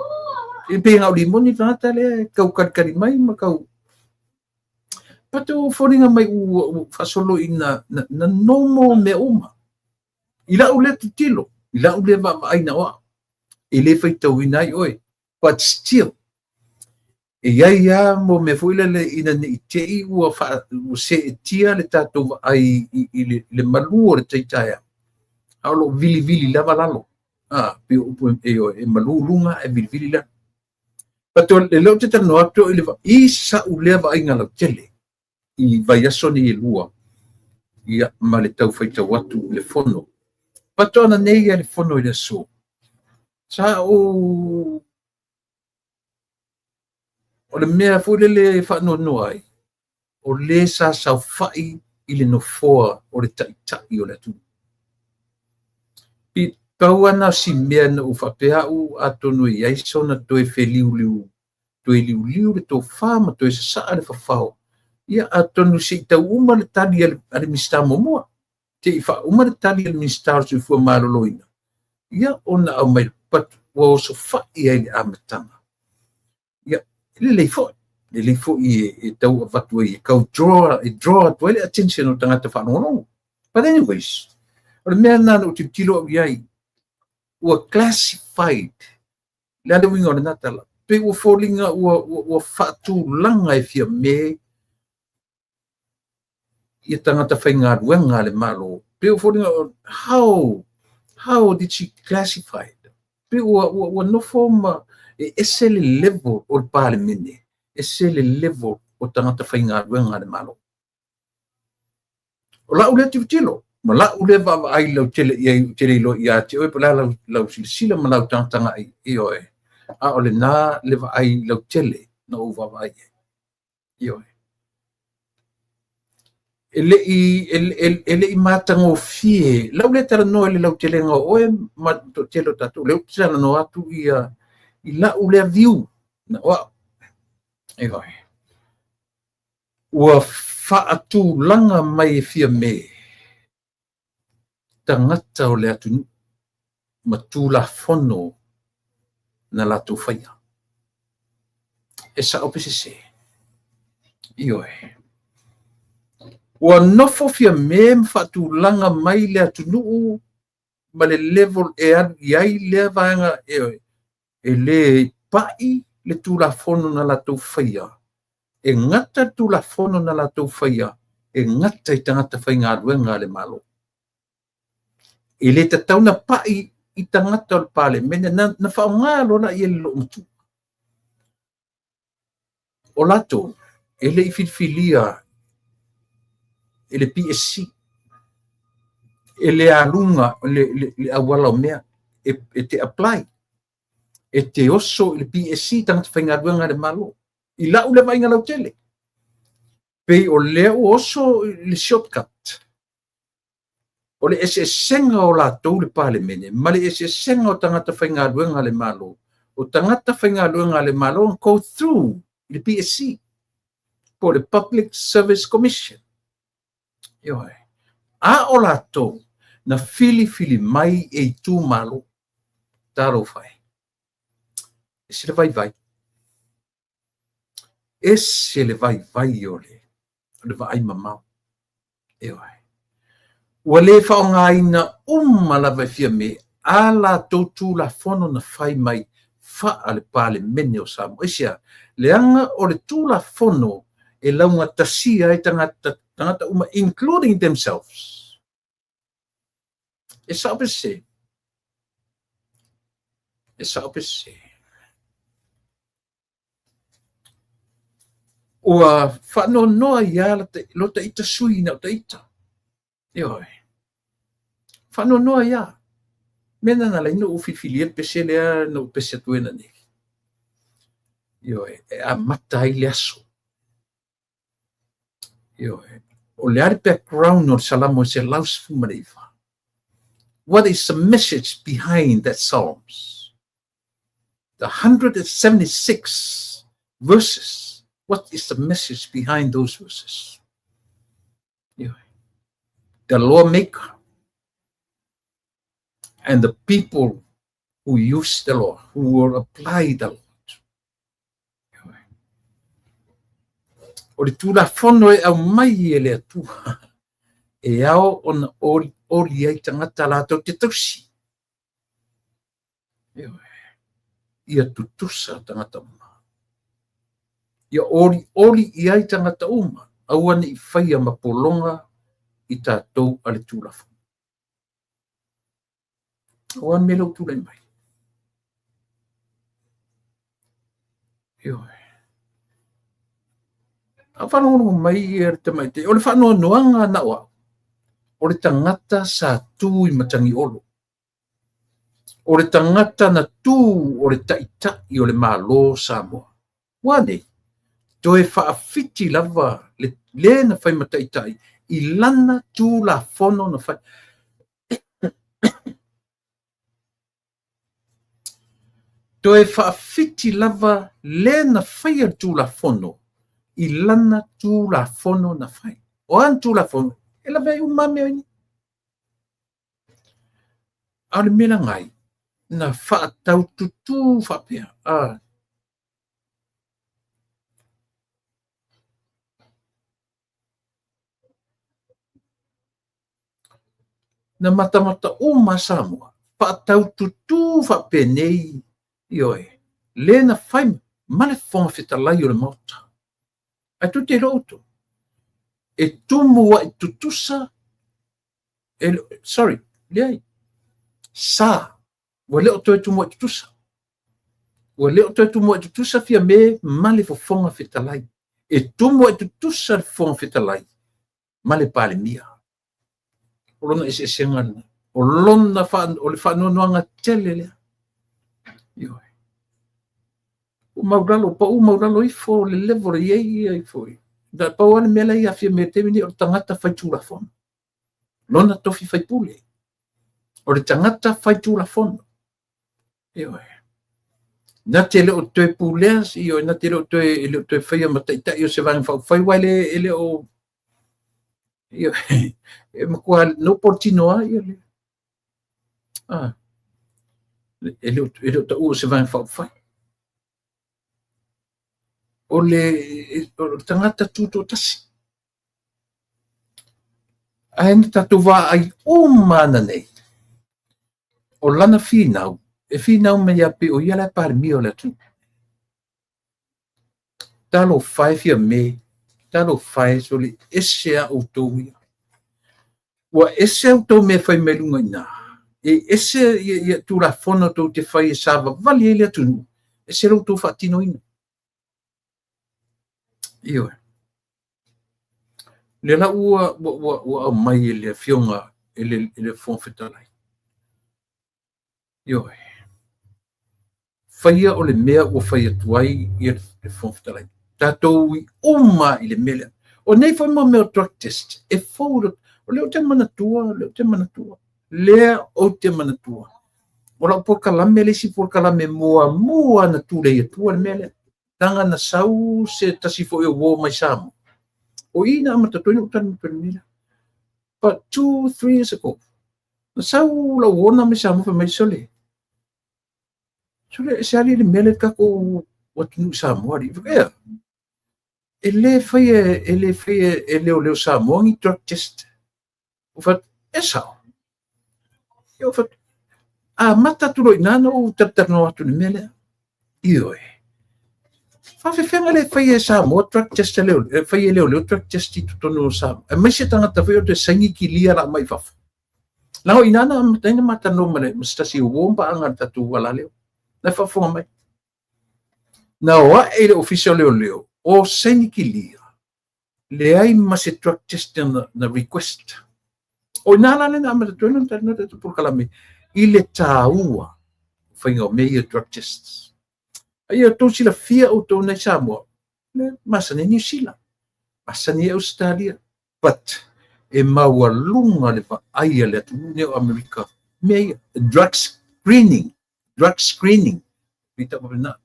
E pe ngau limoni tagata lea e kau kalikali mai ma kau. But o foliga mai ua faasolo ina na normal mea uma. I lau lea tilotilo, i lau lea vaavaai na o au. E le faitauina ai oe. But still, e iai lava mo mea foi lele ina ne i te i ua seetia le tatou vaai i le malu o le tai taeao. A o loo vilivili lava lalo. Ah, pe o upu e malu luga e vilivili lalo. But o le leo te talanoa atu i le i sa'u lea vaaiga lautele i vaiaso nei e lua ia ma le tau faitau atu i le fono. But ona nei ia le fono i le aso. Sa o le mea foi lele e faanoanoa ai, o le sa saofai i le nofoa o le taitai o le atunuu. I pau ana si mea na ou faapea au atonu e iai sona toe feliuliu, toe liuliu le tofa ma toe sasaa le fafao. Ia atonu se i tau uma le tali a le Minisita muamua. Te i faauma le tali a le Minisita o le Soifua Maloloina. Ia ona aumai, but ua osofai ai le amataga. Ia, lelei foi. Lelei foi e tau avatu ai, e kau draw, e draw atu ai le attention o tagata faalogologo. But anyways, o le mea lena na ou tilotilo au i ai, ua classified le ale uiga o lena tala. Pe ua foliga ua faatulaga e Fiame ia tagata faigaluega a le Malo. Pe ua foliga, how did she classify it? Pe ua nofo ma e ese le level o le Palemene, ese le level o tagata faigaluega a le Malo. O lau lea tilotilo, ma lau lea vaavaai lautele i ai, ou te le iloa ia te oe po o le a lau silasila ma lau tagatagai, ioe. A o lena le vaai lautele na ou vaavaai ai. Ioe. E le i matagofie lau lea talanoa i le lautelega o oe ma le toatele o tatou. Lea ou te talanoa atu ia i lau lea view na o au. Ioe. Ua faatulaga mai e Fiame tagata o le atunuu ma Tulafono na latou faia. E sao pe sese? Ioe. Ua nofo Fiame ma faatulaga mai le atunuu ma le level e alu i ai lea vaega, ioe, e le pai le Tulafono na latou faia, e gata le Tulafono na latou faia, e gata i tagata faigaluega a le Malo. E le tatau ona pai i tagata o le Palemene, na faaaoga loa laia i le loomatua. O latou, e le i filifilia e le PSC, e le aluga le auala o mea, e te apply, e te oso i le PSC tagata faigaluega a le Malo. I lau lea vaaiga lautele, pei o lea ua oso i le shortcut. O le eseesega o latou le Palemene ma le eseesega o tagata faigaluega a le Malo. O tagata faigaluega a le Malo go through le PSC, po o le Public Service Commission. Ioe. A o latou na filifili mai e itumalo. Talofa e. Ese le vaivai. Ese le vaivai o le vaai mamao. Ioe. Ua le faaaogaina uma lava e Fiame a latou Tulafono na fai mai faa le Palemene o Samoa. Aisea? Leaga o le Tulafono e laugatasia ai tagata uma, including themselves. E sao pe sese? E sao pe sese? Ua faanoanoa ia lo ta ita sui na o ta ita. Ioe. Faanoanoa ia. Mea na lai no u filifilia le pese lea na u pese atu e nei. Ioe. E amata ai le aso. Ioe. O le a le background o le Salamo e 119. What is the message behind that Psalms? The 176 verses. What is the message behind those verses? Ioe. The lawmaker and the people who use the law, who will apply the law. O le Tulafono e aumai e le Atua, e ao ona oli ai tagata latou te tausi. Ia tutusa tagata uma. Ia oli oli i ai tagata uma, aua ne i faia ma pologa i tatou a le Tulafono. O a mea lou tulai mai. Ioe. A faalogologo mai ia le tamaitai, o le faanoanoaga na o au, o le tagata sa tu i Matagiolo. O le tagata na tu o le taitai o le Malo Samoa. Ua nei, toe faafiti lava le le na fai ma taitai i lana Tulafono na fai. Toe faafiti lava le na faia le Tulafono i lana Tulafono na fai. O a ni Tulafono, e lave ai uma mea nei. A o le mea lagai, na faataututu faapea. Na matamata uma Samoa, faataututu faapenei, ioe, le na fai ma le Fofoga Fetalai o le Maota. Ae tou te iloa outou, e tumu ai tutusa, sorry, leai, sa, ua le o toe tumu ai tutusa. Ua le o toe tumu ai tutusa Fiame ma le Fofoga Fetalai. E tumu ai tutusa le Fofoga Fetalai ma le Palemia. O lona eseesega lena. O lona o le faanoanoaga tele lea. Ioe. O maulalo, pau maulalo ifo le level e iai ia ifo. Da pau ale mea ia Fiame te mini o le tagata fai Tulafono. Lona tofi faipule. O le tagata fai Tulafono. Ioe. Na te le o toe pulea, ioe, na te le o toe, e le o toe faia ma taitai o se Vaega Faaupufai, aua e le, e le o, ioe, e matua no polotino lava ia le, ah, e le o taua o se Vaega Faaupufai. O le tagata tutoatasi. Ae na tatou vaai uma ananei, o lana finau, e finau mai ia pei o ia la e Palemia o le atunuu. Talofa e Fiame, talofa e sole, ese a outou ia. Ua ese a outou mea e fai mai luga i ina, e ese ia Tulafono tou te fai e savavali ai le atunuu, ese lo outou faatinoina. Ioe. Lea la ua aumai e le Afioga i le Fofoga Fetalai. Ioe. Faia o le mea ua fai atu ai ia le Fofoga Fetalai. Tatou i uma i le mea lea. O nei foi mo mea o drug test, e fou, o lea ou te manatua, o lea ou te manatua. Lea ou te manatua. O lau polokalame, le isi polokalame muamua na tulei atua le mea lea. Taga na sau se tasi foi o uo mai Samoa. O i na amata atu ai ona ou talanoa atu i le mea lea. But 2, 3 years ago, na sau lau uo mai Samoa fai mai, "Sole, sole, se ali le mea lea tatou atunuu Samoa ali." Ea, e le faia e leoleo Samoa ni drug test. Ou fai atu, "E sao." Ou fai atu, amata atu loa i ina na ou talatalanoa atu i le mea lea. Ioe. Faafefega le faia e Samoa drug test a leoleo, e faia e leoleo drug test i totonu o Samoa? Aemaise tagata foi o te saini kilia la mai fafo. Leaga o i ina na amata ai ona matalanoa ma le ma se tasi o uo ma paaga le tatou alaleo. Na faafofoga mai. Na o ae i le ofisa o leoleo, o saini kilia, leai ma se drug test na request. O ina la le na amata atu ai ona talanoa tatou polokalame i le taua faiga o mea ia drug tests. A ia outou silafia outou nei Samoa, le masani Niu Sila, masani Australia, but e maualuga le vaai a le atunuu nei o Amerika mea ia, drug screening, drug screening,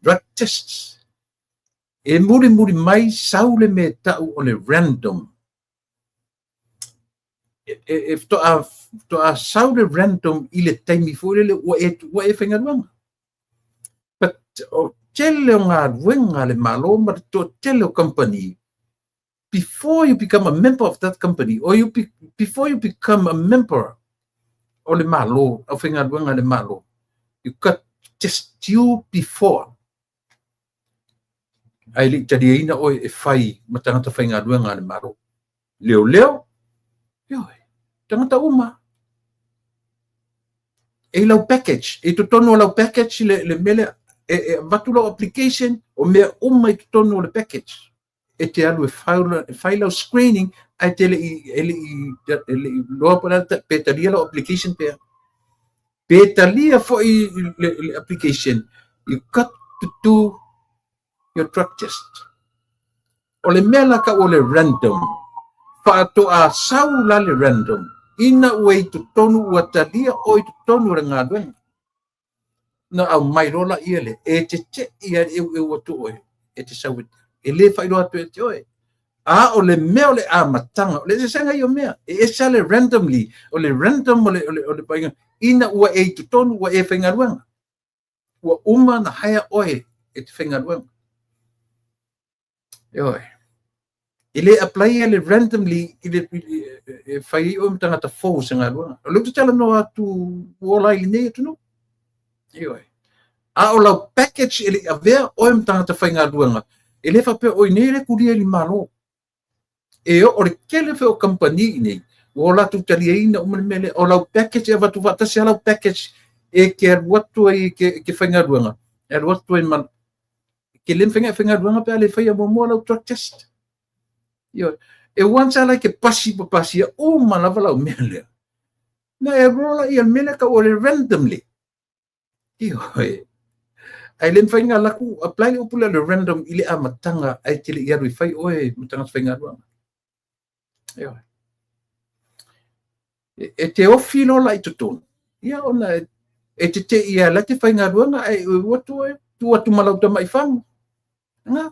drug tests. E mulimuli mai sau le mea tau o le random. E faatoa sau le random i le taimi foi lele ua e faigaluega. But o tele o galuega a le Malo ma le toatele o company, before you become a member of that company or before you become a member o le Malo, au faigaluega a le Malo, you got test you before. Ae le i taliaina oe e fai ma tagata faigaluega a le Malo. Leoleo, ioe, tagata uma. E lau package, e totonu o lau package le mea lea, e avatu lau application, o mea uma i totonu o le package. E te alu e fai lau screening, ae te le i loa pe talia lau application pea. Pe talia foi le application, you got to do your drug test. O le mea la tau o le random, faatoa sau la le random, ina ua i totonu ua talia o i totonu o le galuega. Na aumai loa la ia le, e tetei a le eueu atu oe, e te sau e le faailoa atu e te oe. A o le mea o le amataga, o le eseesega ia o mea, e ese le randomly, o le random o le paiga, ina ua e i totonu ua e faigaluega. Ua uma na haea oe e te faigaluega. Ioe. E le apply le randomly i le e fai ai oe ma tagata fou se galuega. O lea ou te talanoa atu ua ola ai lenei atunuu. Ioe. A o lau package e le i avea oe ma tagata faigaluega, e le faapea oi nei le kulia i le Malo. E o le tele foi o kamupani i nei, ua o latou taliaina uma le mea lea. O lau package e avatu faatasi a lau package e te alu atu ai e te faigaluega, e alu atu ai ma ke le mawhai faigaluega pe a le faia muamua lau drug test. Ioe. E once ala ke pasi pa pasia uma lava lau mea lea. Na e rola ia le mea lea tau o le randomly. Ioe. Ai le mawhai ngā laku apply le upu lea le random i le amataga ai te le i alu i fai oe ma tagata faigaluega. Ioe. E te ofi loa la i totonu. Ia ona e te te ia la te faigaluega ai e ua atu oe. Tuu atu ma lau tamai fagu. Na.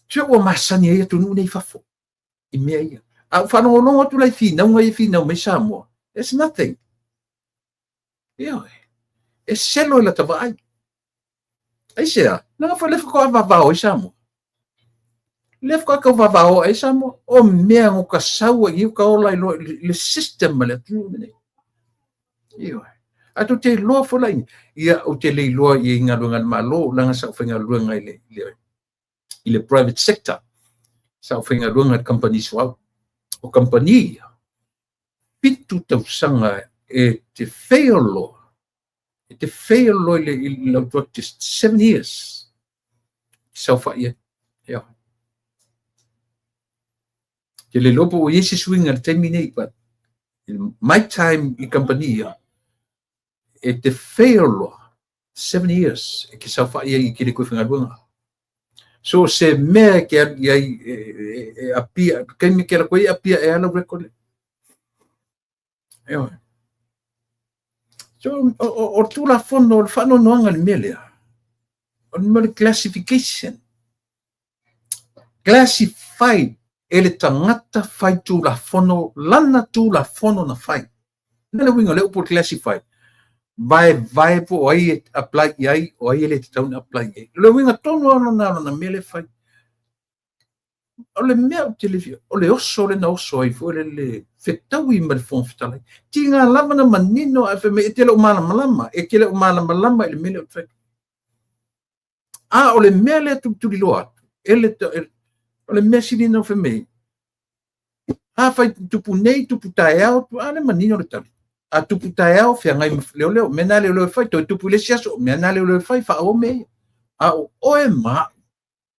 Se ua masani ai atunuu nei i fafo i mea ia. A ou faalogologo atu la i finauga ia e finau mai Samoa, it's nothing. Ioe. E selo i lata vaai. Aisea? Leaga foi lea faatoa vavao ai Samoa. Lea faatoa tau vavao ai Samoa. O mea no ka sau ai ka ola i loa i le system ma le atunuu lenei. Ioe. Ae tou te iloa foi la ia, ou te le iloa i galuega a le Malo, leaga sa ou faigaluega i le private sector. Sa ou faigaluega i le kamupani suauu. O kamupani ia, 7 tausaga e te fail loa. E te fail loa i lau drug test. 7 years. Saofai ai. Ia. Te le iloa po ua i ai se suiga i le taimi nei, but in my time i kamupani ia, e te fail loa, 7 years e ke saofai ai i ke le koe faigaluega. So se mea e ke alu i ai e apia, kaimi ke ala koe e apia e ala record le. Ioe. So o Tulafono o le faanoanoaga i le mea lea, o le mea o le classification. Classified e le tagata fai Tulafono, lana Tulafono na fai. Na le uiga o le upu classified. Vaevae po o ai e apply i ai, o ai e le tatau ona apply i ai. O le uiga tonu lava lona mea lea e fai. O le mea ou te le fia, o le oso lea na oso ai foi le fetaui ma le Fofoga Fetalai. Tiga lava na manino ae fai mai e te le o malamalama, e te le o malamalama i le mea lea ou te fai. A o le mea lea tulituliloa atu, o le mea sili na fai mai, a fai tupu nei, tupu taeao, a le manino le tali. A tupu taeao, feagai ma leoleo, mea na leoleo e fai, toe tupu i le isi aso, mea na leoleo e fai, faaauau mea ia. A o oe ma au,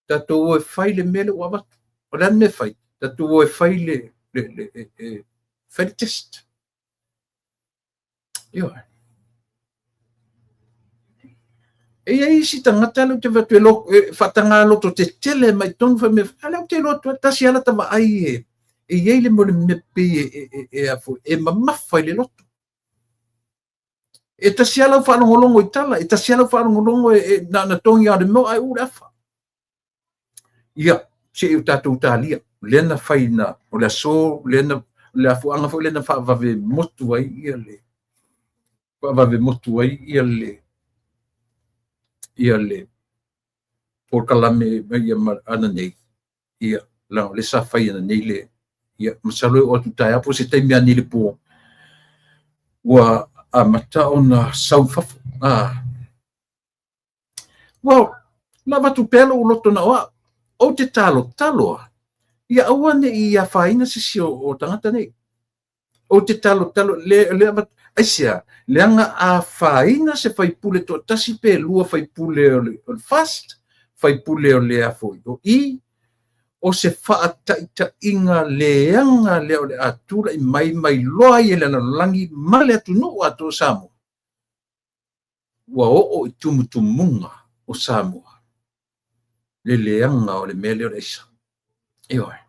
tatou o e fai le mea lea ua avatu. O le a le mea e fai? Tatou o e fai le test. Ioe. E i ai isi tagata lea ou te vaai atu e faataga loto tetele mai totonu fai mai, a lea ou te iloa atu ai, tasi lava lata vaai e i ai le mea o le mea pei e mamafa i le loto. E tasi lava lau faalogologo i tala, e tasi lava lau faalogologo na ona togi lava o le mea ae uu le afa. Ia, se i o tatou talia, lea na fai na, o le aso, lea na, le afuaga foi lea na faavave motu ai ia le, faavave motu ai ia le polokalame ia ma ananei, ia, leaga o lea sa fai ananei le, ia, masalo e oo atu taeao po o se taimi anei le po, ua amata ona sau i fafo. Ah. Well, na avatu pea lou loto na o au. Ou te talotalo a, ia aua ne i afaina se isi o tagata nei. Ou te talotalo, le avatu, aisea, leaga afaina se faipule toatasi pe lua faipule o le FAST, faipule o le afoi o i, o se faataitaiga leaga lea o le a tulai mai mai loa ai e le lalolagi ma le atunuu atoa o Samoa. Ua oo i tumutumuga o Samoa le leaga o le mea lea o le aisa. Ioe.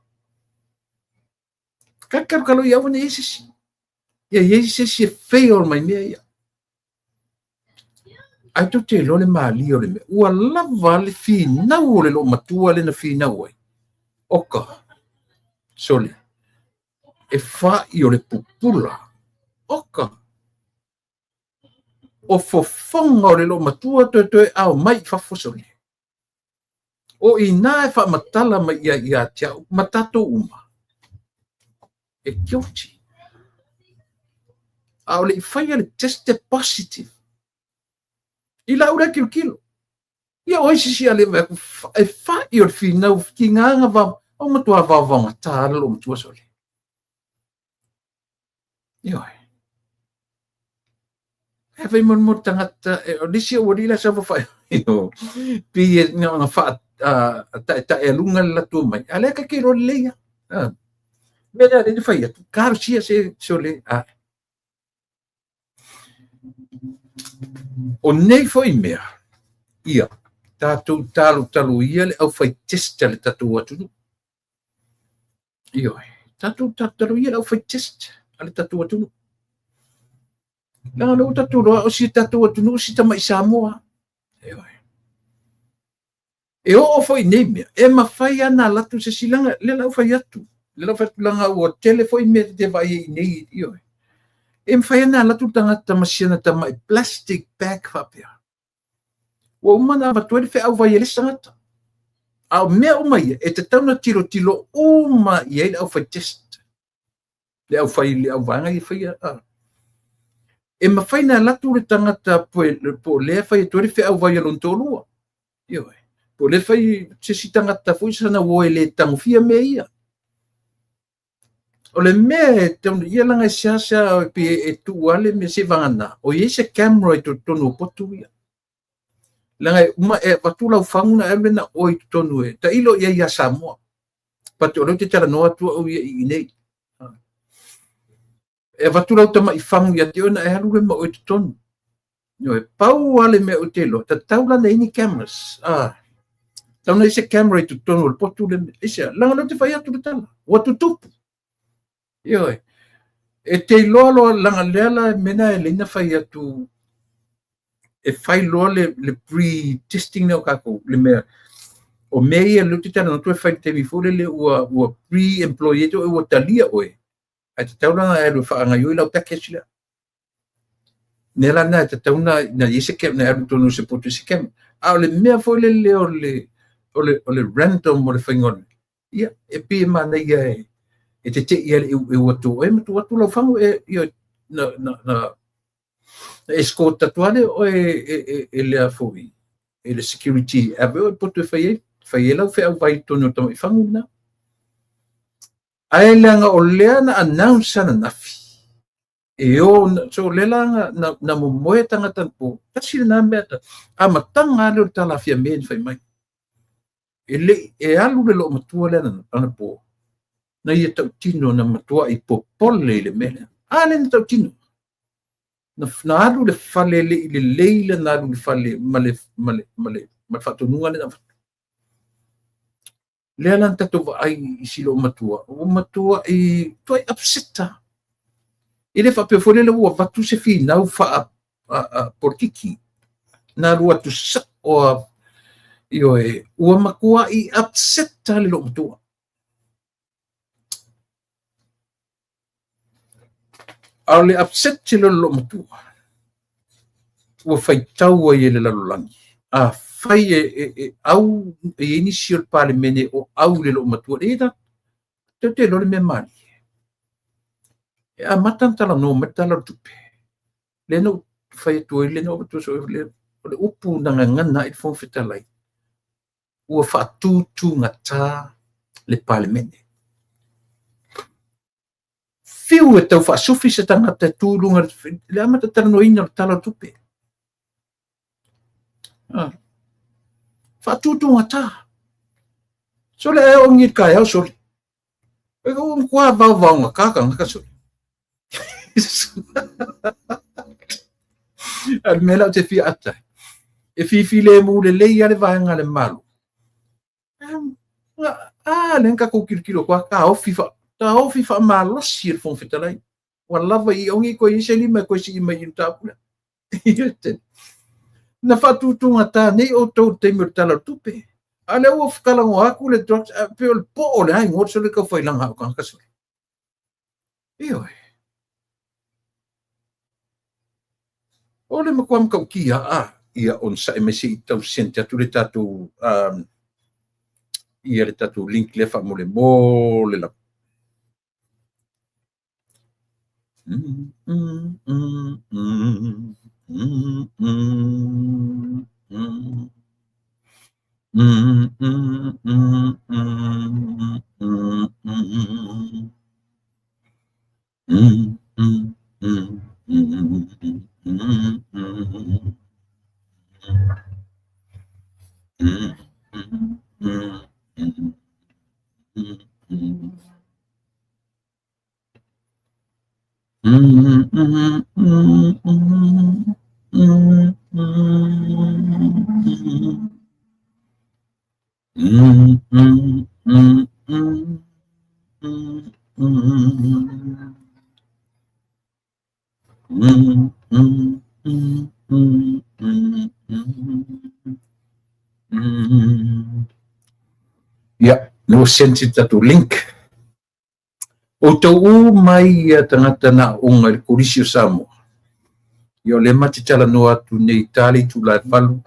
Kalokalo ia aua ne i ai se isi. Ia i ai se isi e fail mai mea ia. Ae tou te iloa le malie o le mea. Ua lava le finau o le loomatua lea na finau ai. Oka, sole, e fa'i o le pupula. Oka, o fofoga o le loomatua toe ao mai i fafo sole. O ina e faamatala mai ia ia te au ma tatou uma. E guilty. A o le i faia le test e positive. I lau lea tilotilo. Ia o ai sisi a le vaai atu, e fa'i o le finau tigaga va, o matua vaovaogata le loomatua sole. Ioe. E fai mo mo tagata, o nisi o alii la e saofafai pei e na ona faataetae aluga le latou mai, a o lea ta te iloa lelei lava. Mea lea na fai atu, talosia se sole. O nei foi mea, ia, tatou talotalo ia le aufai test a le tatou atunuu. Ioe, tatou talotalo ia le aufai test a le tatou atunuu. Leaga o lea ua tatou iloa o si tatou atunuu si tamai Samoa. Ioe. E oo foi i nei mea, e mafai lava ona alu atu se isi leaga lea la ua fai atu, lea la ua fai atu leaga ua tele foi mea e te vaai ai i nei, ioe. E mafai lava ona alu atu le tagata ma si ana tamai plastic bag faapea. Ua uma ona avatu ai le feau vai e le isi tagata. A o mea uma ia, e tatau ona tilotilo uma i ai le aufai test, le aufai le auvaega ia faia. E mafai ona alu atu le tagata po o lea e fai atu ai le feau vai a lona toalua. Ioe. Po o lea e fai se isi tagata foi sana uo e le tagofia mea ia. O le mea e tatau ia leaga e seasea e pei e tuu lava le mea seivagana o i ai se camera i totonu o potu ia. Leaga e uma e avatu lau fagu ona e alu lea na o i totonu e tailo i ai ia Samoa. But o lea ou te talanoa atu au ia i inei. E avatu lau tamai fagu ia te oe ona e alu lea ma oe i totonu. Ioe, pau lava le mea ou te iloa, tatau la ona i ai ni cameras. Ah, tatau ona i ai se camera i totonu o le potu le mea. Aisea, leaga o lea ou te fai atu le tala, ua tutupu. Ioe, e te iloa loa, leaga lea la mea lena e lei na fai atu, e fai loa le, le pre-testing lea o tatou, le mea, o mea ia lea ou te talanoa atu e fai i le taimi foi lele ua, ua pre-employed oe, ua talia oe, ae tatau la ona e alu e faagaoioi lau package lea. Mea la lena e tatau ona i ai se na e alu i totonu o se potu i se camera. A o le mea foi lele o le, o le, o le random o le faiga o le, ia, e pei e manaia e, e tetei ai le eueu atu o oe ma tuu atu lau fagu e, ia, na, na, na, na escort atu lava lea oe e, e, e lea foi, e le security e ave oe i le potu e fai ai, fai ai lau feau vai i totonu o le tamai fagu lena. Ae leaga o lea na announce ananafi, e o, so lea la na, na, na momoe tagata po, tasi lena mea, amataga lava lea o le tala a Fiame na fai mai. E le, e alu le loomatua lea anapo, na ia tautino na matuai popole i le mea lea. A lea na tautino. Na, na alu le fale le i lelei le na alu le fale ma le, ma le, ma le, ma le faatonuga lea na avatu. Lea la na tatou vaai i si loomatua, ua matuai tuai upset lava. E le faapea foi lele ua avatu se finau faa polokiki. Na alu atu sao lava, ioe, ua matuai upset lava le loomatua. A o le upset lea o le loomatua, ua faitau ai e le lalolagi. Afai e, e, e au, e i ai nisi o le Palemene o au i le loomatua, e la, tatou te iloa le mea malie. E amata ona talanoa mai le Tala o le Tupe. Lea na ou fai atu ai, lea na ou avatu ai, o le upu na gagana ai le Fofoga Fetalai, ua faatutugata le Palemene. Fiu e tau faasufi se tagata e tu i luga le amata talanoaina o le Tala o le Tupe. Ah. Faatutugata. Sole e ongi i le taeao sole. E ua matua vaovaogata tagata sole. A le mea la ou te fia ata ai, e fifilemu lelei lava le vaega a le Malo. A, lea na tatou tilotilo atu lava, taofi, taofi faamalosi e le Fofoga Fetalai. Ua lava i ongi toe i ai se lima e toe sii mai i le mataupu lea. Na faatutugata nei outou i le taimi o le Tala o le Tupe. A lea ua talanoa atu le drugs, pei o le po o le a igoa sole tau failaga o tagata sole. Ioe. O le matua matautia a ia onosai mai se i tau send atu le tatou ia le tatou link lea faamolemole lava. Lea ua send si tatou link. Outou uma ia tagata na aoga i le Kolisi o Samoa. Ia o lea ma te talanoa atu nei i ta le itula e 8,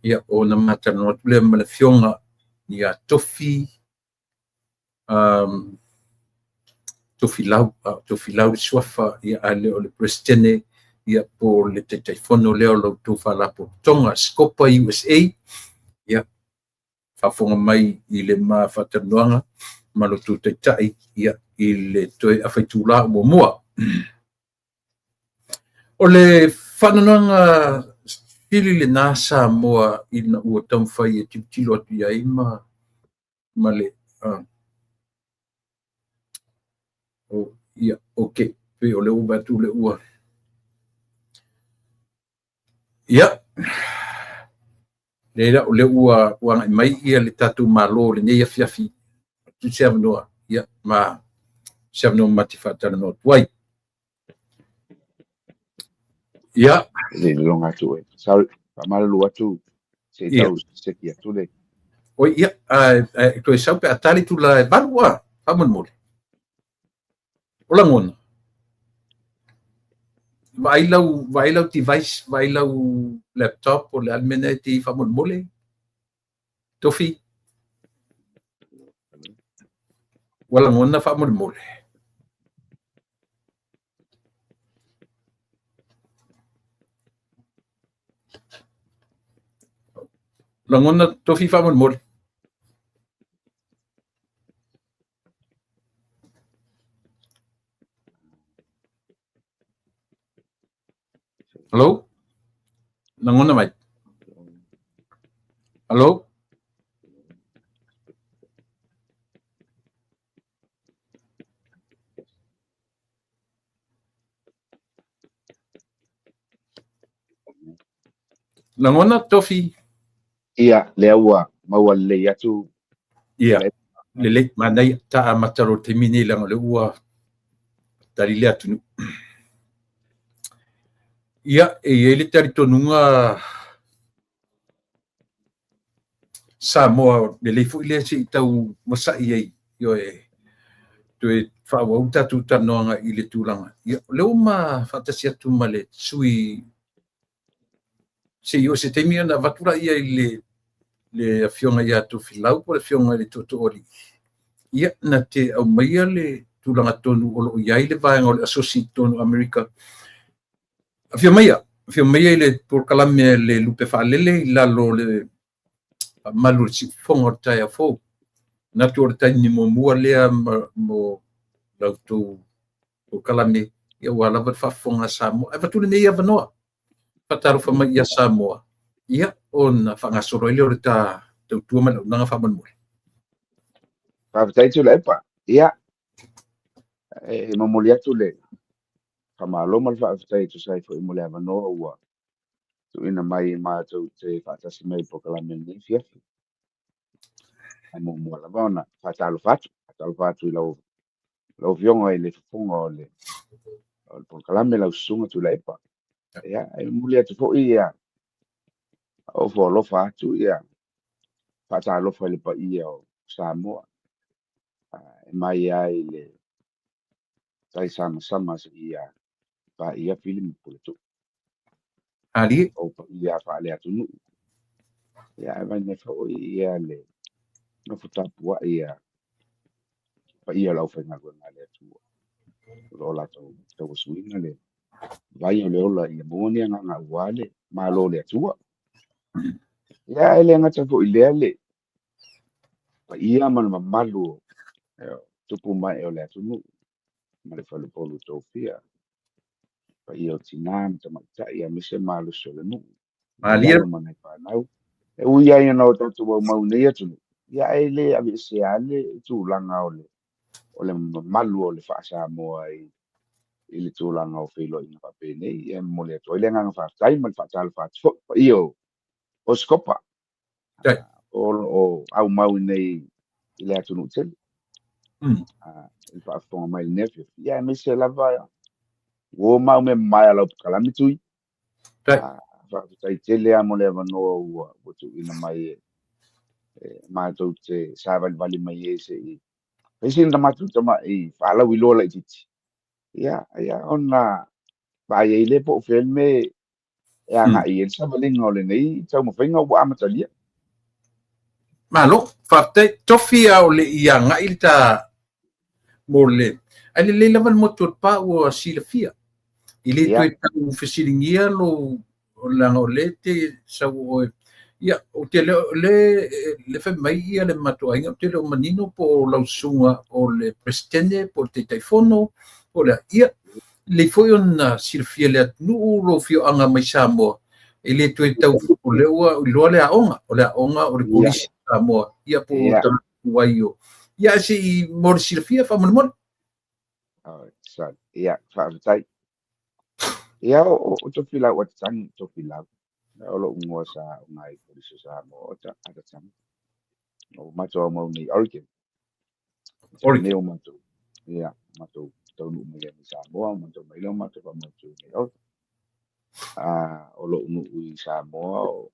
ia ona ma talanoa atu lea ma le afioga ia Tofi, Tofilau, Tofilau le suafa, ia ae le o le Peresetene, ia po o le Taitaifono lea o la outou faalapotopotoga Scopa USA, ia faafofoga mai i le ma faatalanoaga ma lo outou taitai, ia i le toe afa itula muamua. O le faanoanoaga sili lena Samoa ina ua taumafai e tilotilo atu i ai ma le ia, okay, pei o lea ua vaai atu le ua. Ia, lea o lea ua agai mai ia le tatou Malo lenei afiafi, tu se avanoa, ia, ma se avanoa ma te faatalanoa atu ai. Ia. Le longa atu e. Sorry, faamalulu atu se i tau seki atu le. Oi, ia, toe sau pe a tali tula e 8 a, faamolemole. O lagona. Vaai lau device, vaai lau laptop o le almena e te i faamolemole. Tofi. Ua lagona faamolemole. Lagona Tofi faamolemole. Hello? Lagona mai. Hello? Lagona Tofi. Ia, lea ua maua lelei atu. Ia, lelei, manaia, ta amata lo taimi nei leaga o lea ua tali le atunuu. Ia, e i ai le talitonuga Samoa, lelei foi lea se i tau masai ai, ioe, toe faaauau tatou talanoaga i le tulaga. Ia, o lea ua ma faatasi atu ma le sui se i o se taimi ona avatu laia i le afioga ia Tofilau po o le afioga i le Tootooalii. Ia, na te aumaia le tulaga tonu o lo o i ai le vaega o le asosi i totonu o Amerika. Afio maia i le polokalame le Lupe Faalele i lalo o le faamalu o le siufofoga o le taeao fou. Manatu o le taimi muamua lea mo la outou polokalame, ia ua lava le faafofoga a Samoa. Ae avatu lenei avanoa, faatalofa mai ia Samoa, ia ona faagasolo ai lea o le ta tautua ma le auaunaga faamolemole. Faafetai Tuilaepa. Ia, e momoli atu le faamalo ma le faafetai e tusa ai foi mo le avanoa ua tuuina mai e matou te faatasi mai i polokalame lenei afiafi. Ae muamua lava ona faatalofa atu, i lau afioga i le fofoga o le polokalame lau susuga Tuilaepa. Ia, e momoli atu foi ia ofo alofa atu ia faatalofa i le paia o Samoa. E mai ai le tai samasama seia paia Fili ma Puletuu. Ali. O paia faale atunuu. Ia, e vaai foi ia le nofo tapuai ia paia o le aufaigaluega a le Atua. O lo o latou tauasuina le vai o le ola ia maua ni agaga aua le Malo o le Atua. Ia, e le gata foi lea le paia ma le mamalu o tupu mai o le atunuu ma le falepolu tofia. Paia o tina ma tamaitai aemaise malosi o le nuu. Malie. Ma nai fanau. E ui ai ona o tatou aumau nei atunuu. Ia, e le aveesea le tulaga o le mamalu o le faa-Samoa i le tulaga o feiloaiga faapenei. Ia, e momoli atu ai le agaga faafetai ma le faatalofa atu foi paia o Scopa. O lo o aumau nei i le atunuu tele. I le faafofoga mai lenei afiafi. Ia, aemaise lava ua mau mea mamae a lau polokalame Tui. Faafetai tele lava mo le avanoa ua tuuina mai e Matou te savalivali mai ai seʻi fai sina matou tamaʻi faalauiloa laitiiti, ia ia ona vaai ai lea po o fea le mea e agaʻi ai le savaliga o lenei taumafaiga ua amatalia. Malo, faafetai. Tofi a o le i agai le ta mo le ae lelei lava le motu o le pa ua silafia. I le toe tau fesiligia lou leaga o lea e te sau oe. Ia, ou te le le le fai mai ia le matou aiga, ou te le o manino po o lau susuga o le Peresetene po o le Taitaifono po o le a. Ia, lelei foi ona silafia e le atunuu lou afioaga mai Samoa, e le toe tau o lea ua iloa le aoga, o le aoga o le Kolisi o Samoa, ia po o tagata tuai o. Ia, ae se i mo le silafia faamolemole. Sorry. Ia, faafetai. Ia, o Tofilau Atatagi Tofilau. O lou igoa sa aoga i Kolisi o Samoa o Atatagi. O matou aumau nei Oregon. Oregon. Nei o matou. Ia, matou taunuu mai ai i Samoa, matou mai lea matou faamautu nei Oregon. O lou nuu i Samoa o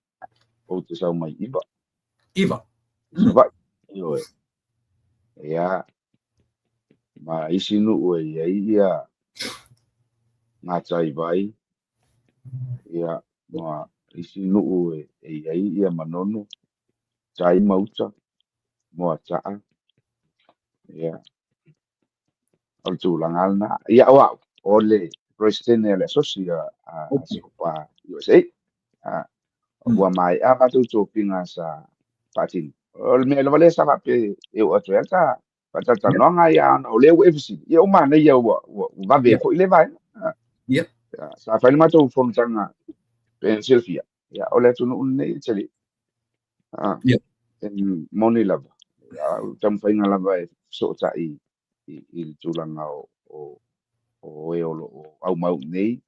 ou te sau mai Iva. Iva. Savaii. Ioe. Ia, ma isi nuu e i ai ia Gataivai, ia, ma isi nuu e i ai ia Manono, tai ma uta, Moataa, ia, o le tulaga lena. Ia, o au, o le Peresetene o le Asosi a SCOPA USA. Ua maea matou tofiga sa faatino. O le mea lava lea sa faapea e oo atu ai ta faatalatalanoaga, ia, ona o lea ua e fesili, ia, ua manaia ua vave ai foi lea vaega. Sa fai le matou fonotaga pe na silafia, ia, o le atunuu lenei e tele. E moni lava, ia, o taumafaiga lava e fesootai i le tulaga o e o lo o aumau nei,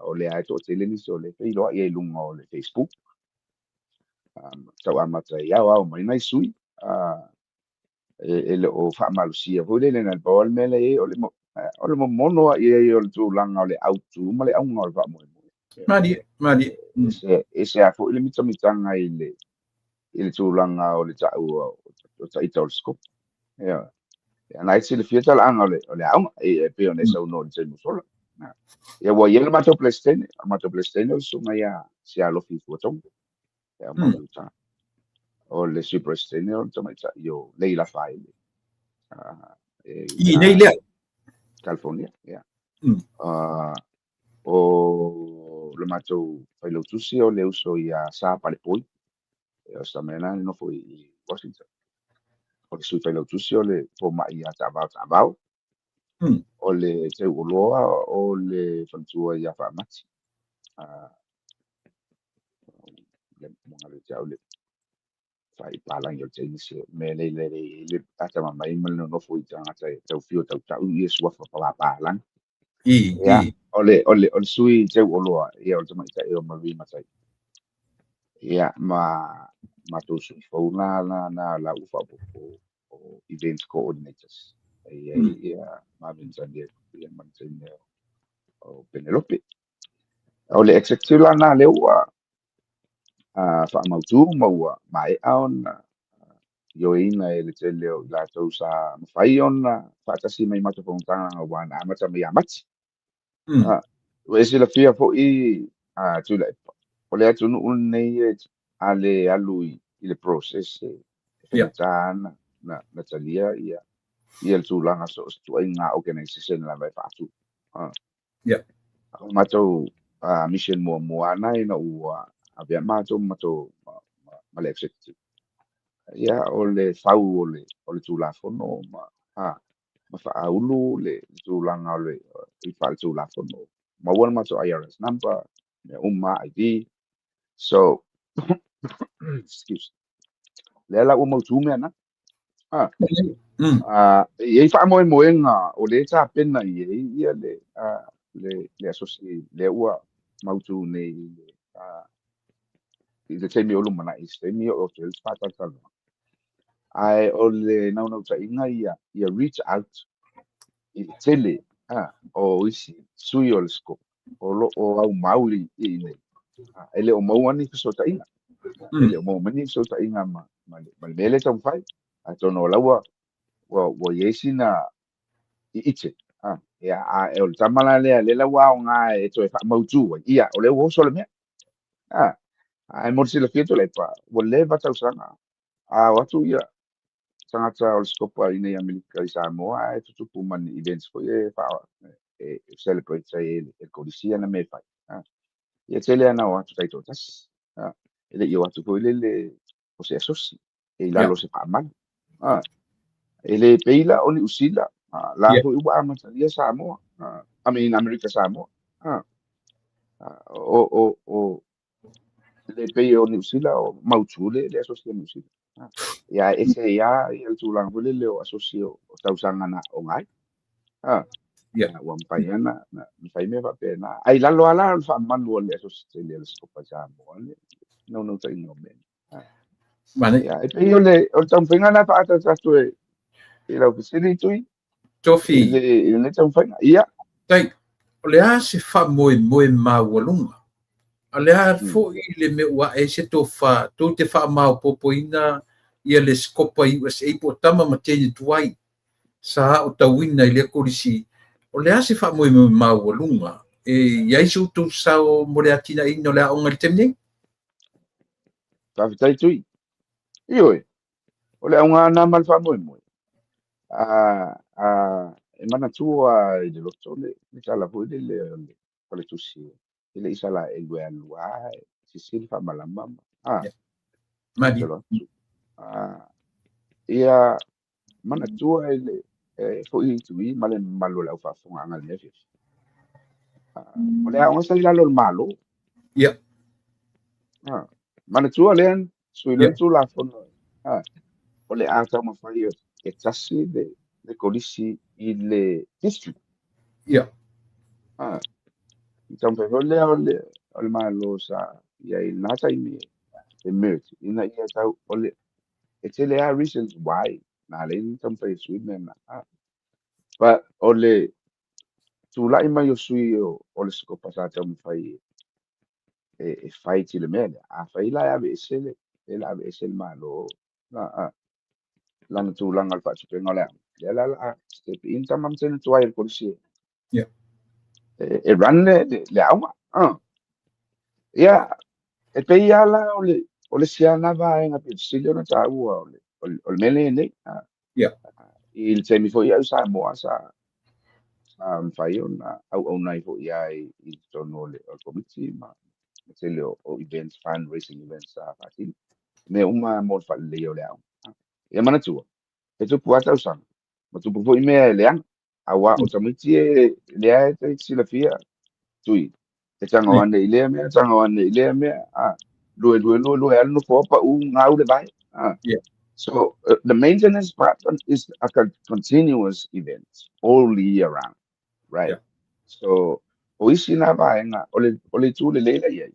o lea e toatele nisi o lea e feiloai ai i luga o le Facebook. Tau amata i ao ao mai nai sui, e le o faamalosia foi lele na le pau le mea lea i ai, o le momono i ai o le tulaga o le autu ma le auga o le faamoemoe. Malie, malie. E se a foi le mitamitaga i le tulaga o le taua o taita o le SCOPA. Ia, na e silafia talaaga o le aoga, e pei ona e saunoa i le taimi ua sola. Ia, ua i ai le matou Peresetene, o le matou Peresetene o le susuga ia Sialofi Fuatoga. Ia, matou ta. O le Sui Peresetene o le tamaitai o Leila Faele. I nei lea. California, ia. O le matou failautusi o le uso ia Sa Palepoi. O sa mea na nofo i Washington. O le sui failautusi o le fomai ia Taavao Taavao. O le Teuoloa o le faletua ia Faamati. Le monga le tau le faaipalagi o le taimi se mea le le le atama mai ma le nonofo i tagata e taufio tautau ia suafa palapalagi. Ia, o le sui Teuoloa, ia, o le tamaitai o Marie Matai. Ia, ma matou sui fou na na na la ua faaopoopo o event coordinators. Ia, ia, Marvin Sandia, ia, ma le taimi o Penelope. O le executive la na lea ua faamautu ma ua maea ona ioeina e le tele o i latou sa mafai ona faatasi mai matou fonotaga ua na amata mai ia Mati. Ua e silafia foi Tuilaepa, o le atunuu lenei e a le alu i le process e faigata na talia ia ia le tulaga so o se tuaiga organization lava e faatu. O matou mission muamua ana ina ua avea matou matou ma le executive. Ia, o le fau o le Tulafono ma faaulu le tulaga o le i faale-Tulafono. Maua le matou IRS number, mea uma, ID. So, excuse. Lea la ua mautu mea na. E i ai faamoemoega o lea e tapena i ai ia le asosi lea ua mautu nei i le taimi o lumanai, se taimi o atu ai le faatalatalanoaga. Ae o le naunautaiga ia reach out i le tele o isi sui o le SCOPA o lo o aumau i nei. E le o maua ni fesootaiga. E le o maua mai ni fesootaiga ma ma le mea lea e taumafai. Atonu o la ua i ai sina iite. Ia, a o le tama la lea, lea la ua aoga e toe faamautu ai. Ia, o lea ua oso le mea. Ae mo le silafia Tuilaepa, ua leva tausaga. A o atu ia tagata o le SCOPA i nei Amerika i Samoa ae tutupu ma ni events foi e e celebrate ai e le kolisi ana mea e fai. Ia tele ana o atu taitoatasi. E le i o atu foi lele o se asosi e i lalo o se faamanu. E le pei la o Niu Sila, la foi ua amatalia Samoa, I mean Amerika Samoa. O le pei o Niu Sila o mautu le asosi a Niu Sila. Ia e ese ia ia le tulaga foi lele o asosi o tausaga na o ngai. Ua mafai ana na fai mea faapena. Ai lalo ala o le faamanu o le asosi tele a le SCOPA Samoa le naunautaiga o mea. Mane. Ia, e pei o le taumafaiga na faaataata atu e i lau fesili Tui Tofi. I lenei taumafaiga. Ia. Tai, o le a se faamoemoe maualuga? A le a foi le mea ua ae se tofa, tou te faamaopoopoina ia le SCOPA USA po o tama ma teine tuai sa o tauina i lea kolisi. O le a se faamoemoe maualuga? E i ai se outou sao mo le atinaeina o le aoga i le taimi nei? Faafetai Tui. Ioe, o le auga na ma le faamoemoe. E manatua i le loto le tala foi lele o le tusi e le i sala e lue alu a sisi le faamalama ma Mani. tolo atu. Ia manatua i le foi i Tui ma le mamalu o le aufaafofoga le mea fiafia. O le aoga sa i lalo o le Malo. Manatua lea sui le Tulafono. O le a taumafai e tasi le kolisi i le district. Taumafai foi lea o le Malo sa i ai i lena taimi e merge ina ia tau o le e tele lava reasons why na ala ai ona taumafai e sui mea na. But o le tulai mai o sui o le SCOPA sa taumafai e fight i le mea lea. Afai la e ave ese le la ave ese le Malo lana tulaga o le faatupega o le aoga. Lea la la step in tama ma teine tuai o le kolisi e run le aoga. Ia, e pei lava la o le isi lava na vaega pito sili ona taua o le mea lenei. I le taimi foi au Samoa sa mafai ona auauna ai foi lava i totonu o le komiti ma le tele o events, fundraising events sa faatino. Mea uma mo le faaleleia o le aoga. Ia manatua, e tupu lava tausaga, ma tupu foi mea e leaga. Aua o tamaiti e lea e te silafia Tui. E tago ane i lea mea, tago ane i lea mea. Lue, lue, lue, lue, alu nofoa pa u ngau le vai. So the maintenance part is a continuous event all year round, right? Yeah. So o isi na vaega o le itu lelei la i ai.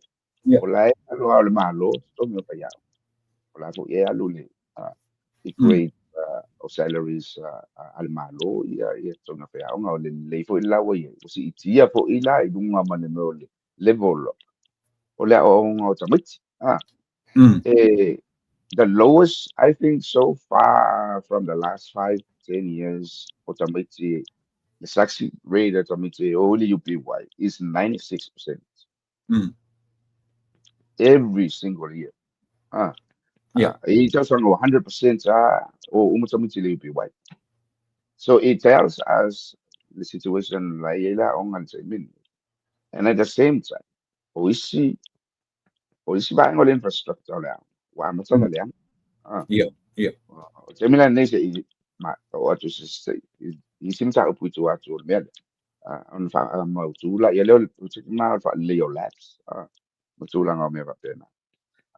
O la e alu o le Malo totogi o faiaoga. O la foi e alu le i grade o salaries a le Malo ia totogi o faiaoga o le lelei foi la ua i ai. O siitia foi la i luga ma le mea o le level o le aoaoga o tamaiti. The lowest, I think, so far from the last 5, 10 years o tamaiti, the success rate o tamaiti o le UPY is 96%. Every single year. E tausaga o 100% o uma tamaiti le UPY. So it tells us the situation la i la aoga le taimi. And at the same time, o isi vaega o le infrastructure o le aoga, ua amata ona leaga. O taimi la lenei se i ma o atu se isi mataupu i tua atu o le mea lea. Ona faamautu la ia lea o le project na o le faaleleia o labs ma tulaga o mea faapena.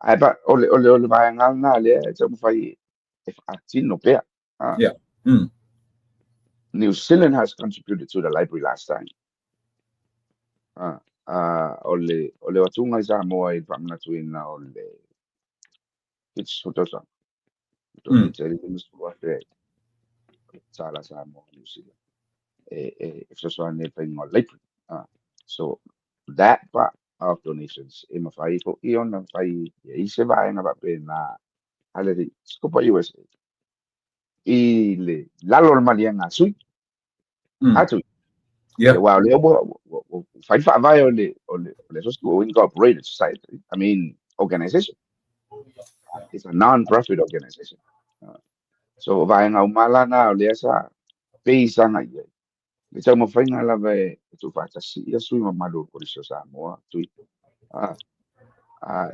Ae pa o le vaega lena lea e taumafai e faatino pea. New Zealand has contributed to the library last time. O le atuga i Samoa i le faamanatuina o le 70 tausaga. 50,000 tala Samoa New Zealand. E fesoasoani i le faiga o le library. So that part of donations e mafai foi ona fai ia i se vaega faapena. a le Scopa USA i le lalo o le maliega a sui. Atu. Aua o lea ua fai le faavae o le asosi, ua incorporated society, I mean organization. It's a non-profit organization. So o vaega uma la na o lea sa pei saga i ai le taumafaiga lava e tuufaatasi ia sui mamalu o le Kolisi o Samoa tui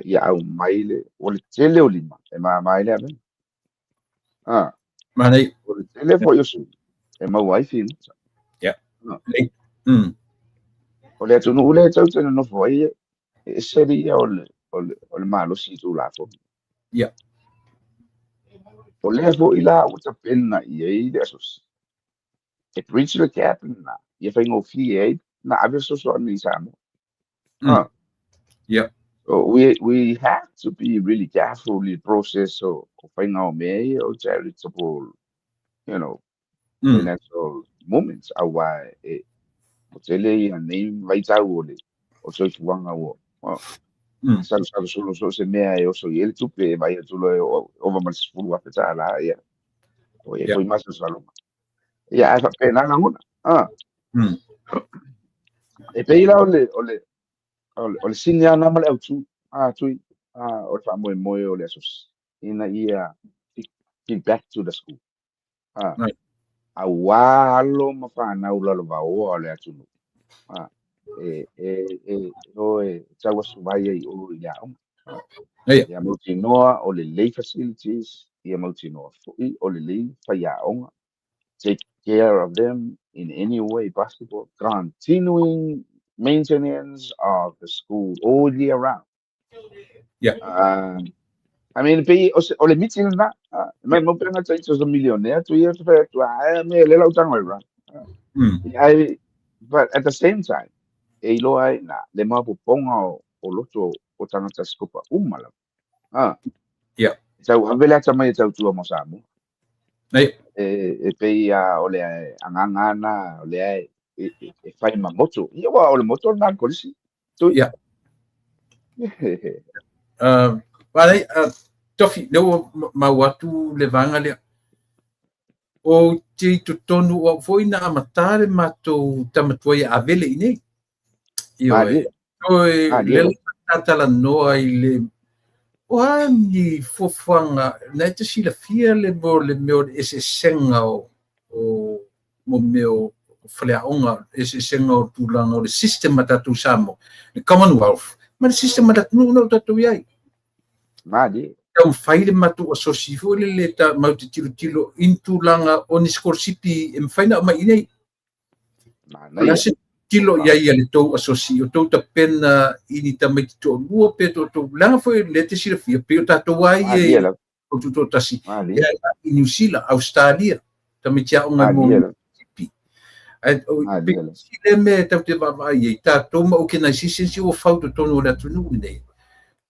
ia aumai le o le tele o lima e mama ai le avega. Manaia. O le tele foi o sui e maua ai figota. O le atunuu lea e tau te nonofo ai e ese ia o le malosi i Tulafono. O lea foi la ua tapena i ai le asosi e bridge le gap lena ia faigofie ai na ave fesoasoani i Samoa. So we have to be really careful in the process o faiga o mea ia o charitable financial movements, aua e o tele ia nei vaitau o le o soifuaga ua salusalu solo so se mea e oso i ai le tupe e vai atu loa e ova ma le $10,000 ia o ia foi masalosaloga ia ae faapena lagona. E pei la o le sini lava ma le autu tui o le faamoemoe o le asosi ina ia give back to the school auā alo ma fanau lalovaoa o le atunuu e o e tau aso vai ai o i le aoga. Ia mautinoa o lelei facilities, ia mautinoa foi o lelei faiaoga, take care of them in any way possible, continuing maintenance of the school all year round. I mean, pei o le miti lena. Mai mo pena tai so millionaire tu ia te whai atu a me le lau tango ra. But at the same time, e iloa ai na le mapoponga o loto o tagata sikopa uma lava. Tau ave le ata mai e tautua mo Samoa. E pei a o le agaga na o lea e fai ma moto. Ia ua o le moto na kolisi. Tui. Malai, Tofi, lea ua mau atu le vaega lea. O te i totonu o au foi na amata le matou tamatuai avele i nei. Ioe. Malie. Oi, Malie. le tatalanoa i le o a ni fuafuaga na e te silafia le mo le mea o le eseesega o mo mea o faleaoga, eseesega o tulaga o le system a tatou Samoa, le Commonwealth, ma le system a le atunuu na o tatou i ai. Malie. Taumafai le matou asosi foi lele ta mau te tilotilo i ni tulaga o ni sikolasipi e mafai na aumai i nei. O le a Manaia. se tilo i ai a le tou asosi o tou tapena i ni tamaiti toalua pe toatou, leaga foi lea te silafia pei o tatou ai Malie e lava. o tutoatasi Malie. e i Niu Sila, Australia, tamaiti aoga mo Malie lava. Mississippi. Ae o Malie lava. le mea e tau te vaavaai ai tatou ma organizations ua fau totonu o le atunuu lenei.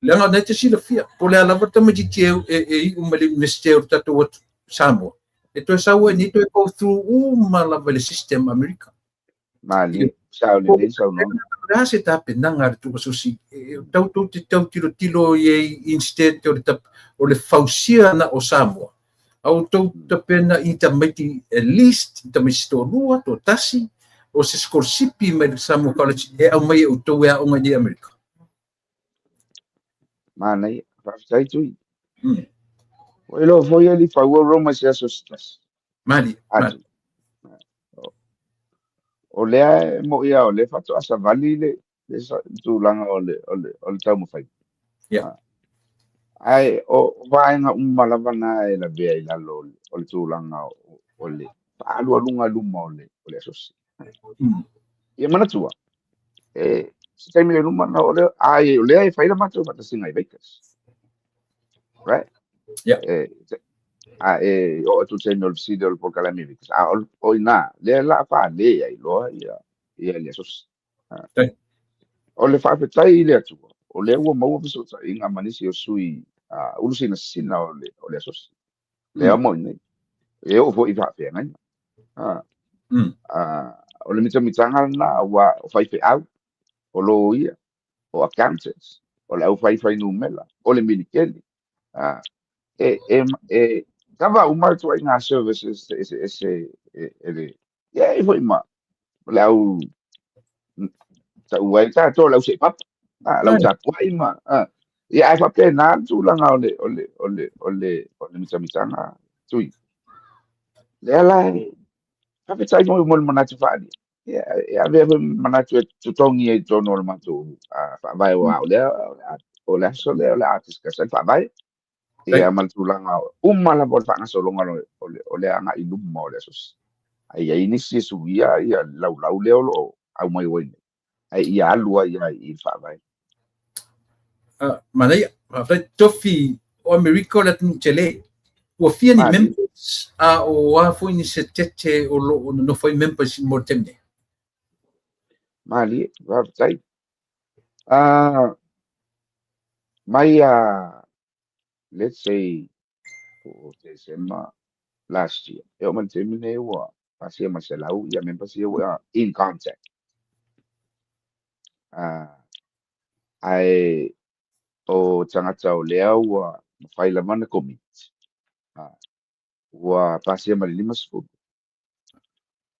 Leaga na te silafia, po o le a lava tamaitiiti e iu mai le Universite o le tatou atu Samoa, e toe sau ai nei toe go through uma lava i le system Amerika. Malie. Sao lelei saunoaga. O le a se tapenaga a le tou asosi tau tou te tau tilotilo i ai instead o le fausia na o Samoa, a o tou tapena i tamaiti at least tamaiti toalua, toatasi, o se sikolasipi mai le Samoa College e aumai e outou e aoga i Amerika. Manaia. Faafetai tui. O iloa foi e lifaua Roma i se aso se tasi. Malie, malie. Atu. O lea e moi a o lea faatoa savali le tulaga o le taumafai. Ae o vaega uma lava na e lavea i lalo o le tulaga o le faaalualuga luma o le asosi. Ia manatua, e se taimi e luma na o lea, ai o lea e fai le matou faatasiga i Vegas. Right? E, a e o atu taimi o le fesili o le polokalame i Vegas. A o ina, lea la faalē ai loa ia le asosi. O le faafetai i le Atua, o lea ua maua fesootaiga ma nisi o sui ulu sinasina o le asosi. Lea mo i nei. E oo foi i faafeagaiga. O le mitamitaga lena ua o faifeau, o loia, o accountants, o le aufaifai numera, o le milikeli. E kava uma ituaiga services eseese e le ia e ai foi ma le au ta'u ai tatou o le au seipapa, le au tapua'i ma ia ae faapena le tulaga o le o le o le o le o le mitamitaga tui lea la e faafetai foi mo le manatu faaalia. Ia e avea foi ma manatu e totogi ai i totonu o le matou faavae aua o lea o le aso lea o le a discuss ai le faavae ia ma le tulaga uma lava o le faagasologa o le agai i luma o le asosi. Ae i ai nisi e suia ia le laulau lea o lo o aumai ai nei, ae ia alu ai lava i le faavae. Manaia, faafetai. Tofi o Amerika o le atunuu tele. Ua fia ni members a o a foi ni setete o lo o nonofo ai members mo le taimi nei? Malie, faafetai. Mai let's say po o Tesema last year, e oo mai le taimi lenei ua pasia ma le 100 ia members ia ua in contact. Ae o tagata o lea ua mafai lava ona commit, ua pasia ma le 50.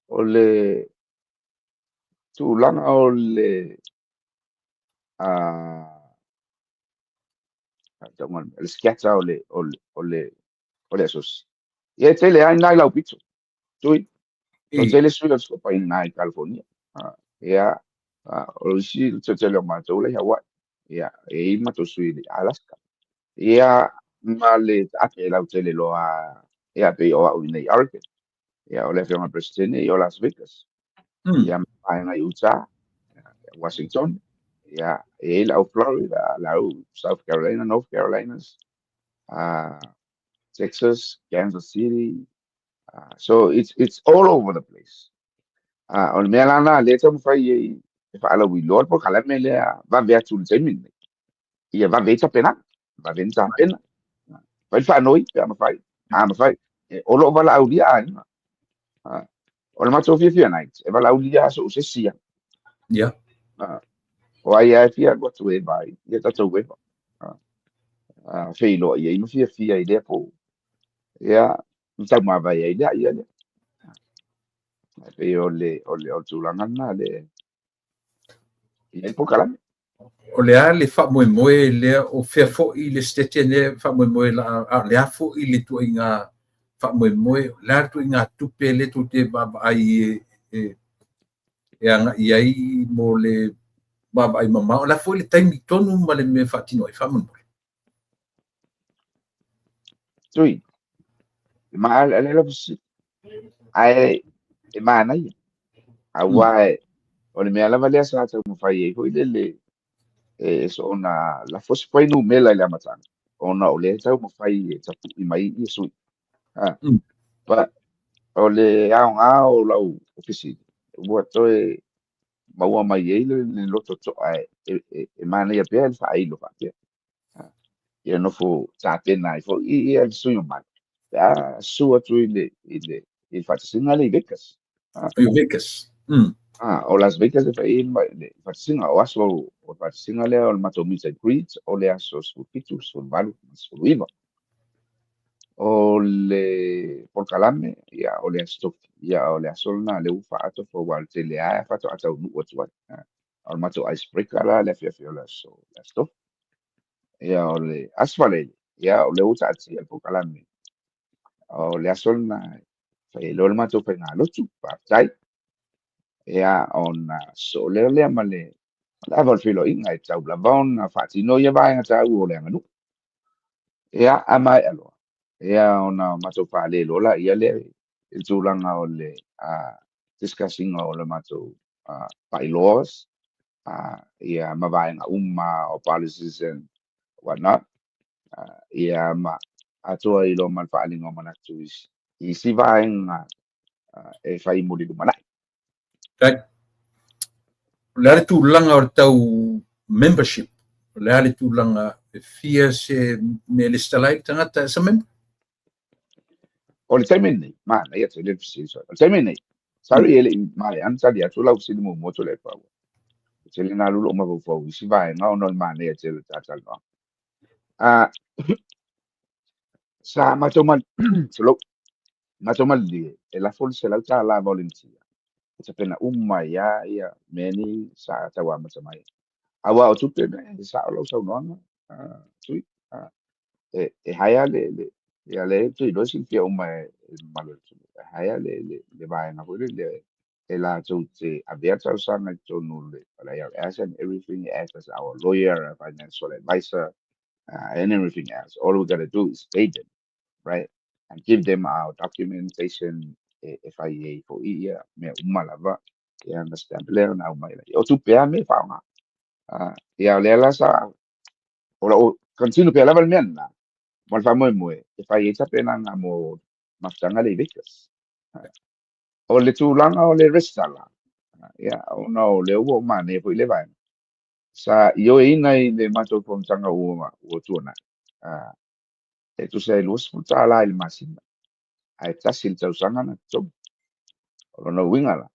O le tulaga o le le scatter o le o le o le o le asosi. Ia e tele lava i ina i lau pito. Tui. O tele sui o le scopa i ina i California. Ia, o isi le tele o matou la i Hawaii. Ia, e i ai matou sui i Alaska. Ia, ma le taape e lautele loa ia pei o au i inei i Oregon. Ia, o le afioga i le Peresetene i o Las Vegas. Ia, ma vaega i Utah, Washington. Ia, e i ai le au Florida, le au South Carolina, North Carolinas, Texas, Kansas City. So it's all over the place. O le mea la lena lea e taumafai ai e faalauiloa le polokalame lea vave atu i le taimi lenei. Ia vave ai tapenaga, vave ai ona tapena. Fai le faanoi pe a mafai, a mafai. O lo o valaaulia aiga. O le matou fiafia night, e valaaulia lava so o se isi lava. O ai lava e fia alu atu e vaai ia tatou eva. Feiloai ai ma fiafia i lea po. Ia, ma taumavae ai lea ia lea. E pei o le o le o le tulaga lena le i ai polokalame. O le a le faamoemoe lea o fea foi le setete lea e faamoemoe la a o le a foi le ituaiga faamoemoe, o le a le ituaiga tupe lea tou te vaavaai e agai ai mo le vaavaai mamao, o le a foi le taimi tonu ma le mea e faatino ai faamolemole? Tui, ma a le lau fesili, ae e manaia, aua o le mea lava lea sa taumafai ai foi lele e soona lafo se fuainumera i le amataga, ona o lea e taumafai e tapui mai ia sui. But o le aoga o lau fesili, ua toe maua mai ai le loto to'a e manaia pea le faailo faapea. Ia nofo tapena ai foi ia le sui mamalu pe a susu atu i le faatasiga lea i Vegas. I Vegas. O Las Vegas e fai ai le faatasiga, o aso o le faatasiga lea o le matou meet and greet o le aso 17, 18 ma 19. O le polokalame, ia, o le aso Tofi, ia, o le aso lena lea ua faaatoa aua o le tele lava faatoa taunuu atu ai. O le matou ice breaker la le afiafi o le aso Tofi. Ia, o le aso Faraile, ia, o lea ua taatia le polokalame. O le aso lena e fai ai loa le matou faigalotu, faafetai. Ia, ona sosoo lea lea ma le ava o le feiloaiga e tatau lava ona faatino ia vaega taua o le aganuu. Ia, a maea loa, ia ona matou fale loa laia lea i le tulaga o le discuss ina o le matou bylaws, ia ma vaega uma o policies and what not. Ia ma atoa ai loa ma le faaaliga o manatu i isi vaega e fai mo le lumanai. O le a le tulaga o le tau membership? O le a le tulaga e fia se mea e lesitala ai le tagata as a member? O le taimi lenei, manaia tele le fesili sorry. O le taimi lenei, sorry e le i maea ona tali atu lau fesili muamua Tuilaepa ua tele na alu lou mafaufau i isi vaega ona o le manaia tele o le ta talanoaga. Sa matou ma tulou, matou malilie e lafo le $100 volunteer e tapena uma ai lava ia mea nei sa tau amata mai ai. Aua o tupe nei, e sao lau saunoaga, Tui, e hire le ia lea ou te iloa e silafia uma e le mamalu o le atunuu, e hire le vaega foi lele e latou te avea talosaga i totonu o le IRS and everything, act as our lawyer, our financial advisor, and everything else. All we gotta do is pay them, right? And give them our documentation e fai ai foi ia mea uma lava, ia ona stamp lea ona aumai lea. O tupe lava mea e faaaoga. Ia o lea la sa o lo o continue pea lava le mea lena ma le faamoemoe e fai ai tapenaga mo mafutaga lea i Vegas. O le tulaga o le resitala, ia ona o lea ua ou manaia foi lea vaega. Sa ioeina i le matou fonotaga ua tuanai, e tusa e $20 i le masina, ae tasi le tausaga na totogi. O lona uiga la,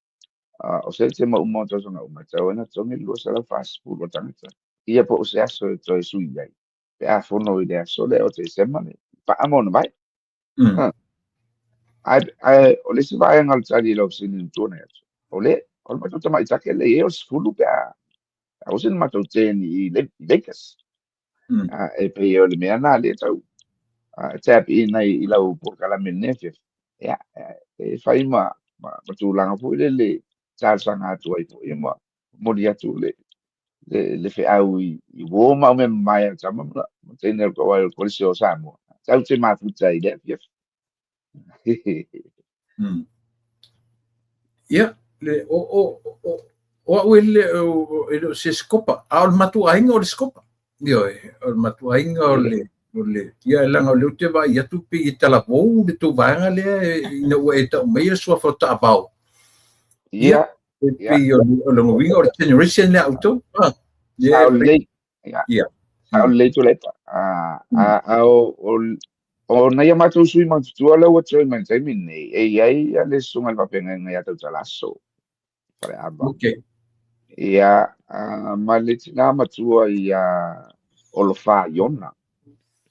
o se tema uma o tausaga uma, e tatau ai ona totogi le 240 o le tagata. Ia po o se aso e toe sui ai, pe a fono i le aso lea o Tesema le paa ma ona vai. Ae o le isi vaega o le tali i lau fesili na tuanai atu, o le o le matou tamaitake lea e i ai o le 10 pe a aua se na matou teni i Vegas. E pei o le mea lena lea e tau tap in ai i lau polokalame i lenei afiafi. Ia, e fai ma tulaga foi lele talosaga atu ai foi ma momoli atu le feau i uo ma au mea mamae a le tama ma teine o le toa o le Kolisi o Samoa. Tau te mafuta i lea afiafi. Ia, le o au e le o e le o se sikopa, a o le matou aiga o le sikopa. Ioe, o le matou aiga o le ia e leaga o lea ou te vaai atu pei e talavou le tou vaega lea ina ua e tau mai le suafa o taavao. Ia, e pei o le uiga o le generation lea a outou. Sao lelei. Ia. Sao lelei Tuilaepa. A o nai a matou sui matutua lea ua join mai i le taimi lenei, e i ai le susuga i le faafeagaiga ia Tautalaso Faleava. Ia, ma le tina matua ia Olofa Iona.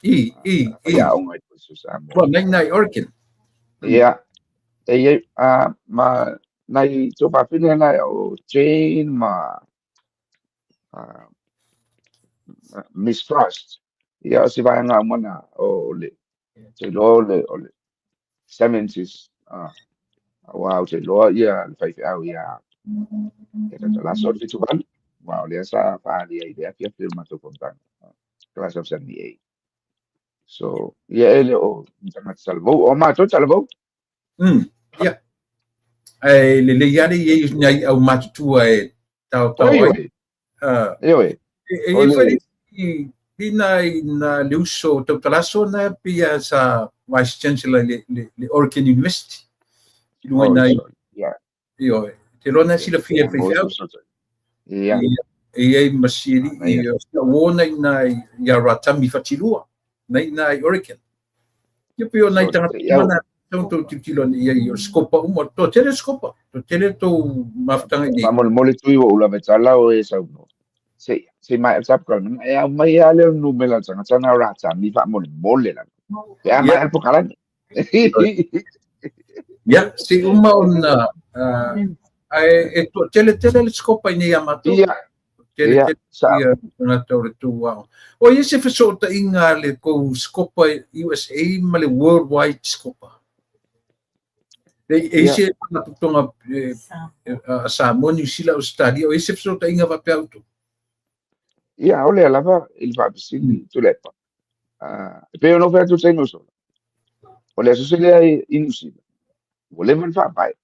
I. Faiaoga i Kolisi o Samoa. Ua nai nai Oregon. Ia, e i ai, ma nai tuafafine na o Jane ma Miss Frost. Ia, o se vaega uma na o le, te iloa o le 70s, aua ou te iloa ia le faifeau ia Tautalaso o le 78, aua o lea sa faaalia i le afiafi o le matou fonotaga, class of 78. So, ia e le o ni tagata talavou, o matou talavou. Ia. Ae lelei lava le i ai o nai au matutua e taotao ai. Ioe. E i ai foi le isi na le uso o Tautalaso na pei lava sa Vice Chancellor i le Oregon University. I luga i nai. Ioe. Te iloa na silafia e faifeau. Ia. E i ai ma si alii o si au uo na i ina ia Ratami Fatilua, na i ina i Oregon. Ia pei o nai tagata uma na tau tou tilotilo ane i ai o le sikopa uma, toatele le sikopa, toatele le tou mafutaga i nei. Faamolemole Tui ua ou lava tala o e saunoa. Se i maea le tapukalame, e aumai lava lea o le numera o le tagata na o Ratami faamolemole lava. Pe a maea le pokalame. Ia, se uma ona ae e toatele tele le sikopa i nei ia matou. Ia. Tele tele ia tagata o le tou aoga. O i ai se fesootaiga a le tou sikopa USA ma le Worldwide Sikopa? E i ai se faalapotopotoga a Samoa, Niu Sila, Ausetalia, o i ai se fesootaiga faapea outou? Ia, o lea lava i le faafesili Tuilaepa. E pei ona ou fai atu i le taimi ua sola, o le aso se lea i Niu Sila, ua leva ona faavae.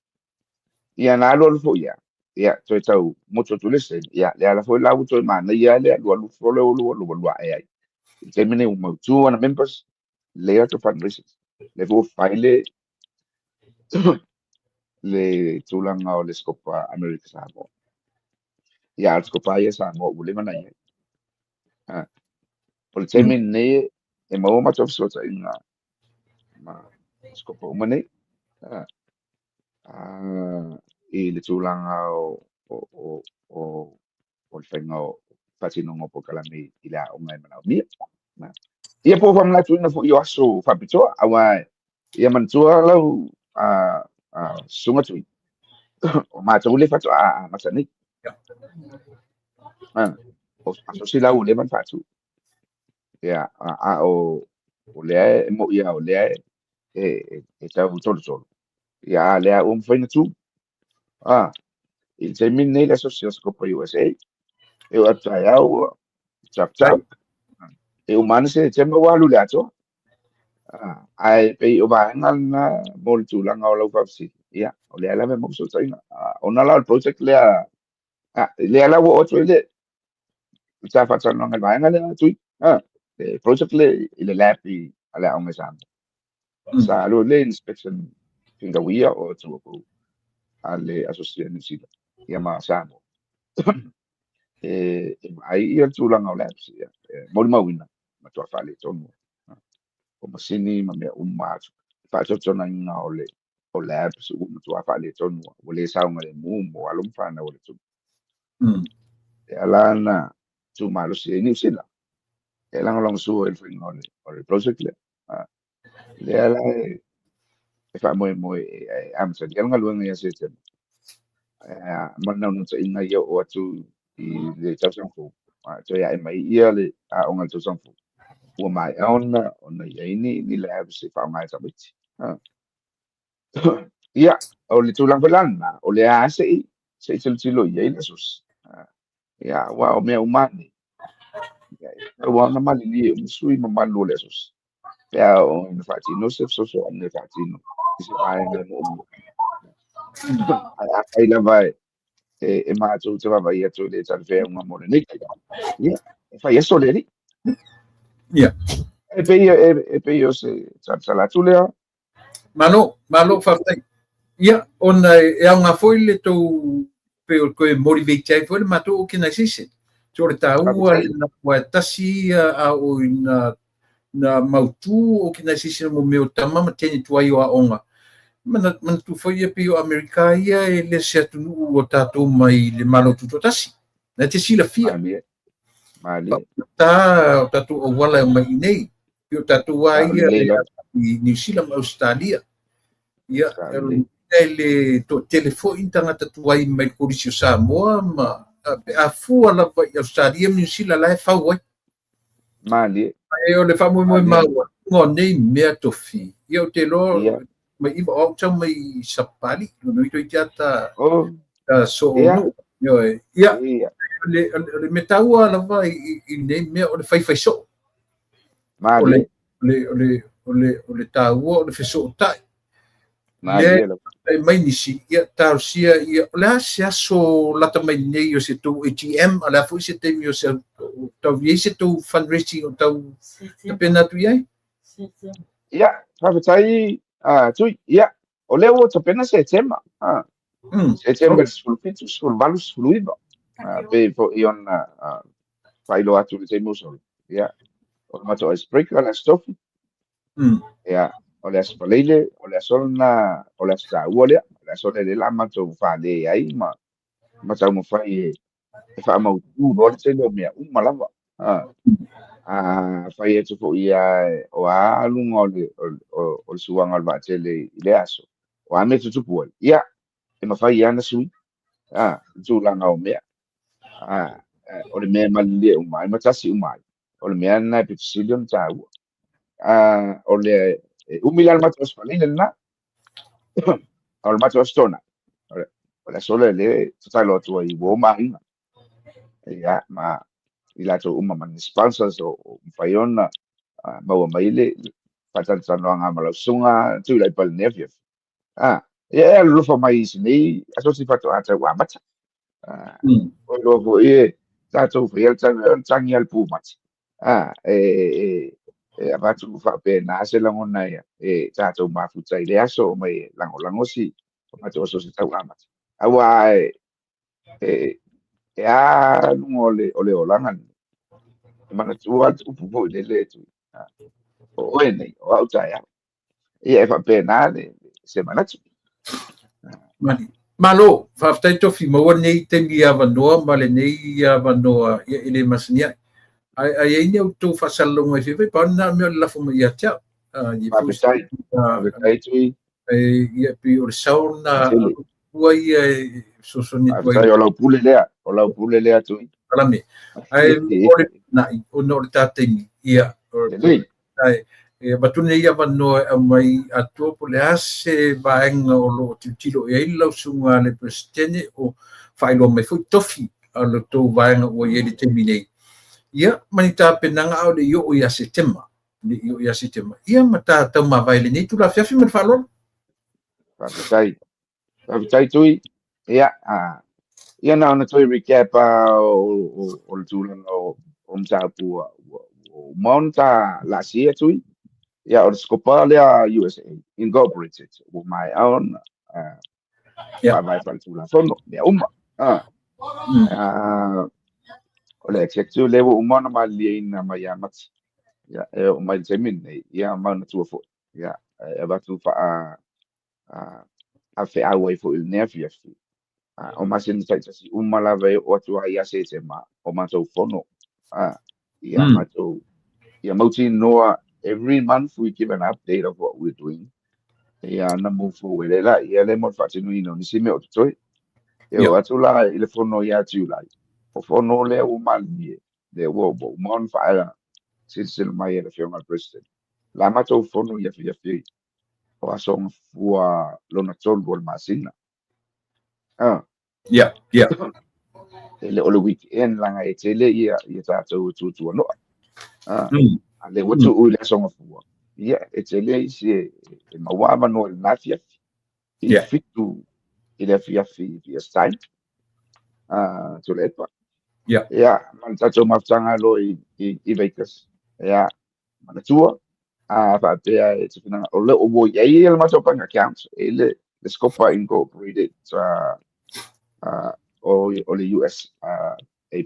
Ia na alualu foi ia, ia toe tau motu atu le sene, ia le ala foi la ua toe manaia le alualu fole o lua lua lua ae ai. I le taimi nei ua mautu ana members, lea atu fundraisers. Le foi ua fai le tulaga o le Scopa America Samoa. Ia, a o le Scopa ia Samoa ua leva ona i ai. O le taimi lenei e maua matou fesootaiga ma Scopa uma nei. I le tulaga o le faiga o faatinoga o polokalame i le aoga e manaomia. Ia po faamanatuina foi o aso faapitoa, auā ia manatua lau susuga Tui, o matou lea faatoa amata nei. O asosi la ua leva ona faatu. Ia, a o lea e mo'i lava o lea e tau tolotolo. Ia, a lea ua mafai ona tu. I le taimi lenei le asosi o Sikopo USA, e oo atu taeao ua chap chap. E uma ana Setema ua alu i le atoa. Ae pei o vaega lena mo le tulaga o lau faafesili. Ia, o lea lava e maua fesootaiga. Ona la o le project lea, lea la ua oo atu ai le sa faatalanoaga i le vaega lea Tui. Le project lea i le lab i a le aoga i Samoa. Sa alu le inspection finauia o atu a le Asosi a Niu Sila ia ma Samoa. E vaai ia le tulaga o labs ia. E molimauina matua faaletonu. O masini ma mea uma atu. Faatotonaina o le o labs ua matua faaletonu. Ua le saogalemu mo alo ma fanau a le atunuu. E ala ona tumalosi ai Niu Sila. E lagolagosua i le faiga o le project lea. Lea la e faamoemoe e amatalia le galuega ia Setema. Ma le naunautaiga ia oo atu i le tausaga fou. Toe ae mai ia le aoga i le tausaga fou. Ua maea ona i ai ni labs e faaaoga e tamaiti. Ia, o le tulaga foi la lena, o lea lava se i tilotilo i ai le asosi. Ia, aua o mea uma nei, ia, e tatau lava ona malilie uma sui usufono mamalu o le asosi. Pe a oo ina faatino se fesoasoani e faatino i se vaega e moomia. Ae afai lava e matou te vaavaai atu e le talafeauga mo lenei taimi, ia, e fai aso le alii. E pei o se talatala atu lea. Malo, malo faafetai. Ia, ona e aoga foi le tou pei o toe motivate ai foi le matou organisation. So o le taua lena aua e tasi ia a oo ina na mautu organisation mo mea o tama ma teine tuai o aoga. Manatu foi ia pei o Amerika ia e le se atunuu o tatou mai le Malo Tutoatasi. Na te silafia. Malie. Malie. Ta o tatou auala e omai i nei. Pei o tatou lava ia i Niu Sila ma Ausetalia. Ia, e le toatele foi ni tagata tuai mai le Kolisi o Samoa ma pe a fua lava i Ausetalia ma Niu Sila la e fau ai. Malie. Ae o le faamoemoe maualuga o nei mea tofi, ia ou te iloa mai iva o au tau mai i Sapapalii, lona uiga toeitiiti ta ta soonuu. Ioe. Ia, o le mea taua lava i nei mea o le faifai soo. Malie. O le taua o le fesootai. Lea e mai nisi, ia talosia ia, o le a se aso lata mai nei o se tou AGM, o le a foi se taimi o se tau i ai se tou fundraising o tau tapena atu i ai? Ia, faafetai Tui. Ia, o lea ua tapena Setema. Setema 17, 18, 19. Pei foi ona faailoa atu i le taimi ua sola. Ia, o le matou icebreaker, o le aso Tofi. Ia, o le aso Faraile, o le aso lena, o le aso taua lea. O le aso lea lea o le a matou fale ai ma taumafai e faamautu loa le tele o mea uma lava. A fai atu foi ia o a luga o le suaga o le vaatele i le aso, o a mea tutupu ai, ia, e mafai lava ona sui le tulaga o mea. O le mea e malilie uma ai ma tasi uma ai, o le mea lena e pito sili ona taua. O le e umi la le matou aso Faraile lena, o le matou aso Toonai, o le aso lea lea e tatalo atu ai uo ma aiga. Ia, ma i latou uma ma ni sponsors o mafai ona maua mai le faatalatalanoaga ma lau susuga Tuilaepa i lenei afiafi. Ia e alolofa mai i sinei asosi faatoa tau amata. O iloa foi e tatou faia le tagi a le pumati. E avatu faapena se lagona ia e tatou mafuta i le aso o mai e lagolago si o matou asosi tau amata. Aua e a luga o le olaga lenei. E manatua le upu foi lele e Tui. O oe nei, o au taeao. Ia e faapena le se manatu. Malo, faafetai Tofi, maua lenei taimi avanoa ma lenei avanoa ia e le masani ai. Ae a i ai ni a outou faasalalauga e fia fai, pau lena o le mea o le lafo mai ia te au. Faafetai. Faafetai Tui. Ia, pei o le sao lena ua ia e fesoasoani atu ai. Faafetai, o lau pule lea, o lau pule lea Tui. Kalame. Ae o le na'i, ona o le ta taimi, ia, ae e avatu lenei avanoa e aumai atoa po o le a se vaega o lo o tilotilo i ai lau susuga a le Peresetene o faailoa mai foi tofi a lo outou vaega ua i ai i le taimi nei. Ia, ma ni tapenaga a o le i oo ia Setema, le i oo ia Setema. Ia, ma ta taumavae i lenei itula afiafi ma le faaaloalo. Faafetai. Faafetai Tui. Ia, ia na ona toe recap o le tulaga o mataupu ua uma ona ta laasia Tui. Ia, o le Scopa lea USA Incorporated ua maea ona faavae faaletulafono mea uma. O le executive lea ua uma ona malilieina mai ia Mati. Ia, e oo mai i le taimi lenei, ia ma ona tua foi. Ia, e avatu faa feau ai foi i lenei afiafi. O masina taitasi uma lava e oo atu ai ia Setema o matou fono. Ia matou, ia mautinoa every month we give an update of what we're doing. Ia na move forward e la, ia le mo le faatinoina o nisi mea o totoe. E oo atu la i le fono ia July. O fono lea ua malilie, lea ua uma ona faa silasila mai e le Afioga i le President. La matou fono i afiafi o aso gafua lona tolu o le masina. Ia, ia. E le o le weekend laga e tele ia ia tatou e tuatuanoa. A lea ua tuu i le aso gafua. Ia, e tele isi e maua avanoa i lena afiafi. I le 7 i le afiafi US time. Tuilaepa. Ia, ma le tatou mafutaga loa i Vegas. Ia, manatua, faapea e te finagalo, o lea ua i ai le matou bank account e le Scopa Incorporated o le US a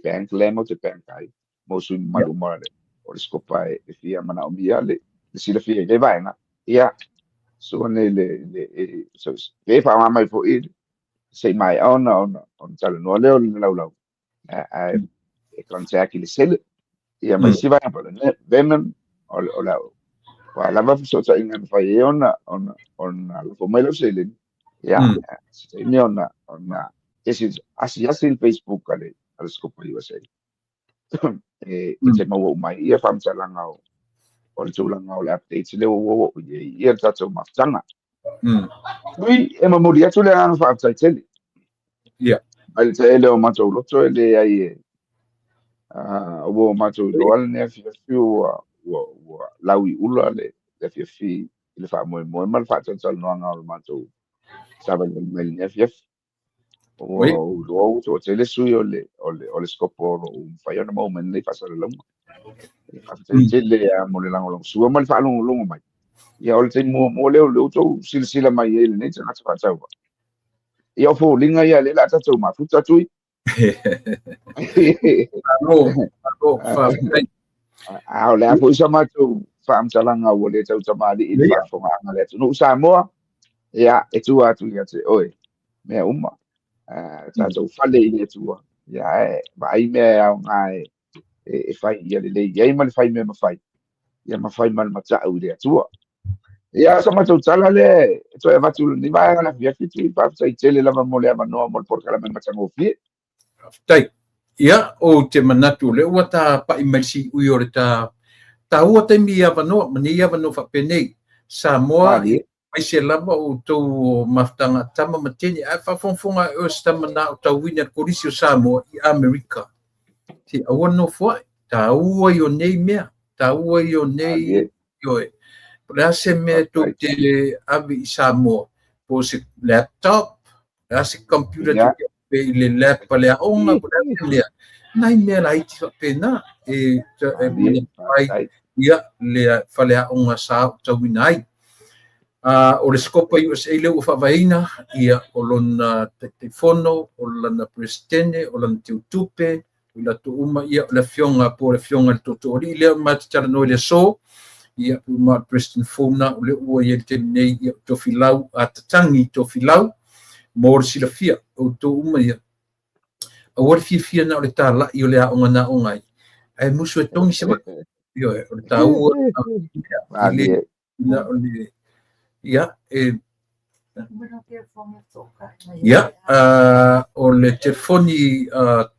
bank lea matou te bank ai mo sui mamalu uma o le Scopa e fia manaomia le silafia i le vaega. Ia, sua nei le so, e faaaoga mai foi se i maea ona talanoa lea o le laulau. Ae e contact i le sele. Ia ma isi vaega po o le Venmo, o le ua lava fesootaiga e mafai ai ona lafo mai lau seleni. Ia, se taimi ona asiasi le Facebook a le Scopa USA. E te maua uma ai ia faamatalaga o le tulaga o le update lea ua oo i ai ia le tatou mafutaga. Tui, e momoli atu le agaga faafetai tele. Mai le taele o matou loto e leai e ua o matou iloa lenei afiafi ua lau i ula le afiafi i le faamoemoe ma le faatalatalanoaga o le matou savalivali mai lenei afiafi. Ua ou iloa ua toatele sui o le Scopa o lo o mafai ona maua mai lenei faasalalauga. Faafetai tele mo le lagolagosua ma le faalogologo mai. Ia, o le taimi muamua lea o lea ua outou silasila mai ai i lenei tagata faatauvaa. Ia, o foliga ia lea o le a tatou mafuta, Tui. Malo, malo, faafetai. A o le a foi sa matou faamatalaga ua le tautamalii i le faafofogaaga a le atunuu Samoa, ia, e tua atu ia te oe mea uma. Tatou fale i le Atua, ia, ae vaai mea e aoga e fai ia lelei ai ma le fai mea mafai, ia mafai ma le matau i le Atua. Ia, sa matou tala lea e toe avatu i lenei vaega o le afiafi, Tui, faafetai tele lava mo le avanoa mo le polokalame matagofie. Faafetai. Ia, ou te manatu o lea ua tapa'i mai le siui o le ta taua taimi i avanoa, ma nei avanoa faapenei. Samoa, aemaise lava outou o mafutaga a tama ma teine, ae faafogafoga ae oe se tama na o tauina le Kolisi o Samoa i Amerika. Se aua le nofoa'i, taua ia o nei mea, taua ia o nei ioe. Po o le a se mea tou te ave i Samoa, po o se laptop, po o le a se computer tou te ave i le lab a le aoga, po o le a se mea, nai mea laiti faapena e ai ia le faleaoga sa aotauina ai. O le Scopa USA lea ua faavaeina, ia, o lona Taitaifono, o lana Peresetene, o lana Teutupe, o i latou uma, ia, o le Afioga po o le Afioga i le Tootooalii lea matou te talanoa i le aso, ia, po o le President Fona, o lea ua i ai i le taimi nei, ia, o Tofilau, a tatagi Tofilau, mo le silafia, outou uma ia, aua le fiafia na o le talai o le aoga na aoga ai, Ae musu e togi se mai. Ioe, o le taua i le na o le ia e ia o le telefoni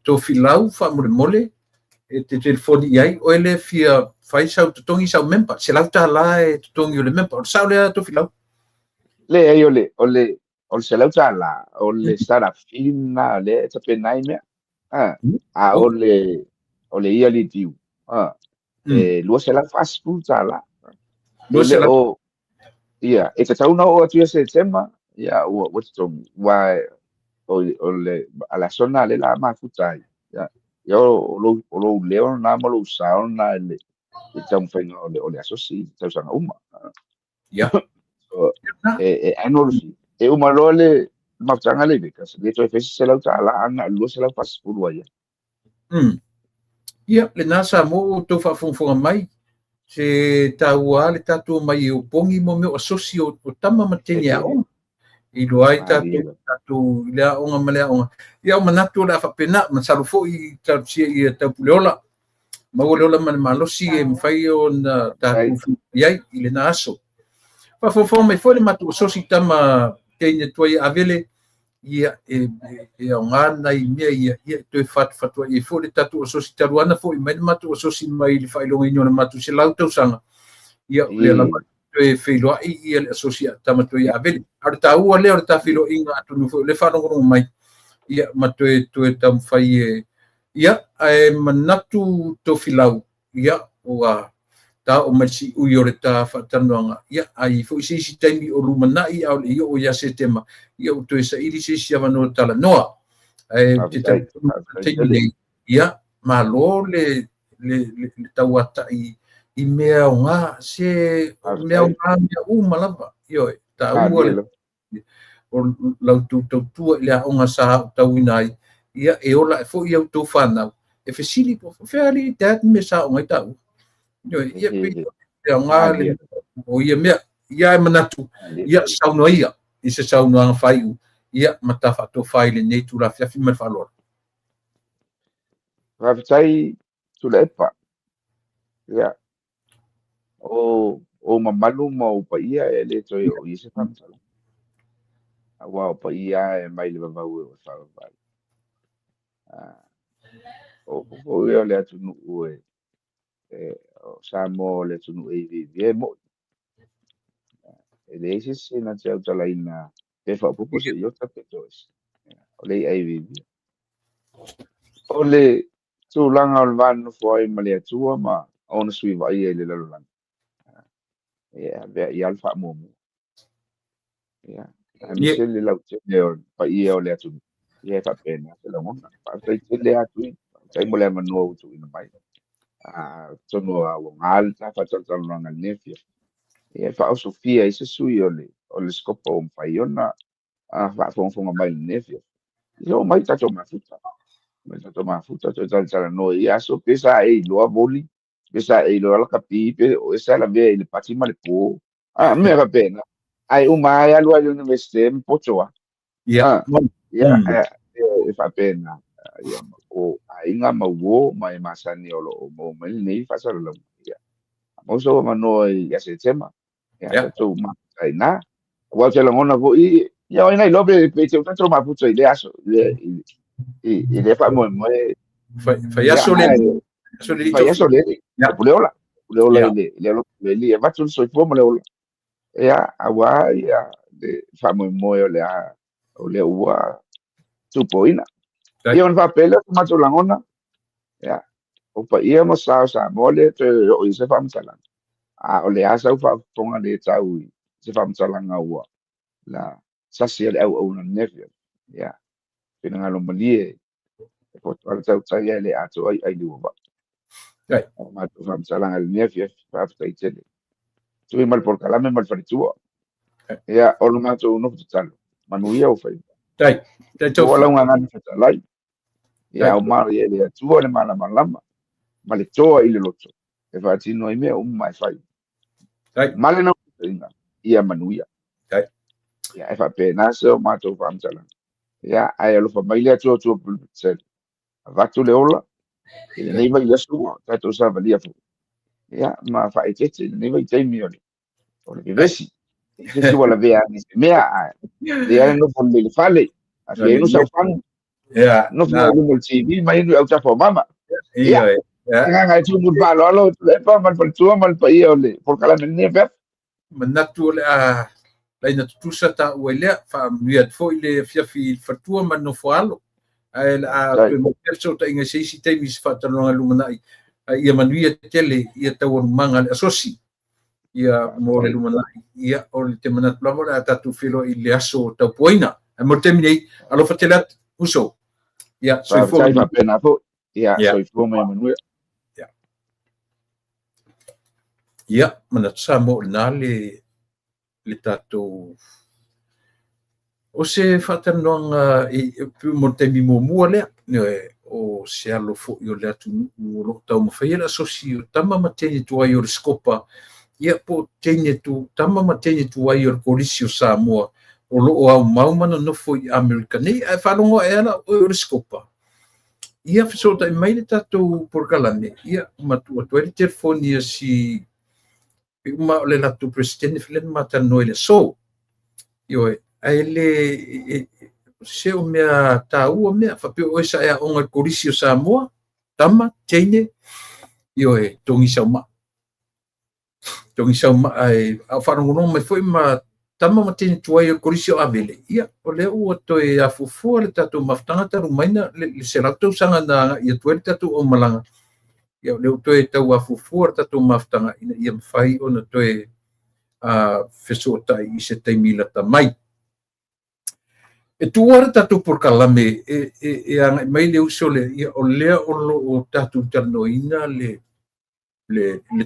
Tofilau faamolemole e te telefoni i ai oe le fia fai sau totogi sau member $100 e totogi o le member. O le sao lea, Tofilau? Leai, o le $100 o le start-up fee lena lea e tapena ai mea. A o le yearly due e $240. E le o ia e tatau na oo atu ia Setema ia ua totogi ua o le a le aso lena le la mafuta ai ia ia o lou leo lena ma lou sao lena i le taumafaiga o le asosi i tausaga uma. So, e annual fee e uma loa le mafutaga le i Vegas le toe fai se $100 ana 240 ai. Ia, lena sa mo outou faafogafoga mai, se taua le tatou mai e opogi mo mea o asosi o tama ma teine aoga. Iloa ai tatou i le aoga ma le aoga. Ia, o manatu o le a faapena, masalo foi talosia ia taupuleola. Maua le ola ma le malosi e mafai ona tatou i ai i lena aso. Faafogafoga mai foi le matou asosi tama teine tuai avele, ia e aoga nai mea ia, ia e toe fatufatuai ai foi le tatou asosi talu ana foi mai le matou asosi mai le faailogaina o le matou 100 tausaga. Ia, o lea lava toe feiloai ia le asosi a tama tuai avele. A o le taua lea o le tafeiloaiga atonu foi o le faalogologo mai, ia ma toe taumafai e ia ae manatu Tofilau, ia ua ta o mai siui o le ta faatalanoaga, ia ai foi se isi taimi o lumanai a o le i oo ia Setema, ia ua toe saili se isi avanoa talanoa. Ae te taimi nei, ia malo le tauatai i mea aoga, se mea aoga mea uma lava. Ioe, taua le o lau tautua i le aoga sa aotauina ai, ia e ola ae foi au tou fanau e fesili po fea alii dad me sa aoga ai taua. Ioe, ia pei e aoga le o ia mea. Ia e manatu, ia saunoa ia i se saunoaga faaiu, ia ma ta faatofa i lenei tulafiafi ma le faaaloalo. Faafetai, Tuilaepa. Ia, o mamalu ma o paia e le toe o i se faamatalaga. Aua o paia e mai le vavau e o e faavavau. O foi o le atunuu e o Samoa o le atunuu e iviivia e moi. E leai se isi na te autalaina pe faaopoopo se iota pe toese. O le i'a iviivia. O le tulaga o le va nonofo ai ma le Atua ma ona sui vaaia i le lalolagi. E avea i ai le faamuamua. Ia, aemaise le lautele o le paia o le atunuu. Ia e faapena se lagona. Faafetai tele atu i. Faafetai mo le avanoa ua tuuina mai. Atonu ua aoga le ta faatalatalanoaga i lenei afiafi. Ia e faaosofia ai se sui o le Scopa ua mafai ona faafogafoga mai i lenei afiafi. Ia oo mai tatou mafuta. Mai tatou mafuta toe talatalanoa i ia aso pe sa e iloa voli, pe sa e iloa lakapi, pe o e sa lavea i le pati ma le po. Mea faapena. Ai uma ai alu ai le universite ma poto a. Ia, e faapena. Ia, o aiga ma uo ma e masani o lo o maua mai lenei faasalalauga. Ia, maua sou avanoa ia Setema. Ia, tatou mafuta ai na. Aua ou te lagona foi, ia o ina iloa pe te tatou mafuta i le aso, i le faamoemoe. Fai aso le aso le Fai aso le puleola. Puleola i le alo le e avatu le soifua ma le ola. Ia, aua ia le faamoemoe o le a o le ua tupoina. Ia ona faapea lea o matou lagona. Ia, o paia ma sa o Samoa le toe oo i se faamatalaga. A o le a sau faafofoga le tau i se faamatalaga ua la sasi a le auauna lenei afiafi. Ia, finagalo malie e poto ala tautai ai le atoa ai ai liua vaa. O matou faamatalaga i lenei afiafi, faafetai tele. Tui ma le polokalame ma le faletua. Ia, o le matou nofo tatalo. Manuia o faiva. Tai. Tai. Ua lau gagana fetalai. Ia, o maro ia le Atua le malamalama ma le toa i le loto. E faatino ai mea uma e fai. Ma le naunautaiga ia manuia. Ia, e faapena se o matou faamatalaga. Ia, ae alofa mai le Atua Atua pulepuletele. Avatu le ola. I lenei vaiaso ua tatou savalia foi, ia, ma faaeteete i lenei vaitaimi o le vevesi. Se isi ua lavea ane i se mea, ae lelei lava le nofo lelei i le fale, a fia inu sau fagu, nofo i luma o le TV ma inu i autafa o mama. Ia, agaga e tumu i le faaaloalo, Tuilaepa ma le faletua ma le paia o le polokalame i lenei afiafi. Manatu o le a laina tutusa taua i lea, faamanuia atu foi le afiafi i le faletua ma le nofo a alo. Ae o le a toe maua pea le fesootaiga i se isi taimi i se faatalanoaga i le lumanai, ae ia manuia tele ia taualumaga a le asosi ia mo le lumanai. Ia, o le te manatu lava o le a tatou feiloai i le aso taupuaina. Ae mo le taimi nei, alofa tele atu, uso. Ia, soifua. Faafetai faapena foi. Ia, soifua ma ia manuia. Ia, manatu Samoa o lena le tatou o se faatalanoaga mo le taimi muamua lea, o se alo foi o le atunuu o lo o taumafaia le asosi o tama ma teine tuai o le Scopa, ia po o teine tu, tama ma teine tuai o le Kolisi o Samoa o lo o aumau ma nonofo i Amerika nei. Ae faalogo ae ala oe o le Scopa, ia fesootai mai le tatou polokalame, ia ma tuu atu ai le telefoni a si pei uma o le latou Peresetene foi lea na ma talanoa i le aso. Ioe, ae le se o mea taua mea, faapea oe sa e aoga i le Kolisi o Samoa, tama, teine, ioe, togi sau maa. Togi sau maa e, a o faalogologo mai foi ma tama ma teine tuai o le Kolisi o Avele, ia, o lea ua toe afuafua le tatou mafutaga talu mai na le 100 tausaga na agai atu ai le tatou aumalaga, ia, o lea ua toe tau afuafua le tatou mafutaga ina ia mafai ona toe fesootai i se taimi lata mai. E tuua le tatou polokalame e agai mai le uso lea, ia, o lea o lo o tatou talanoaina le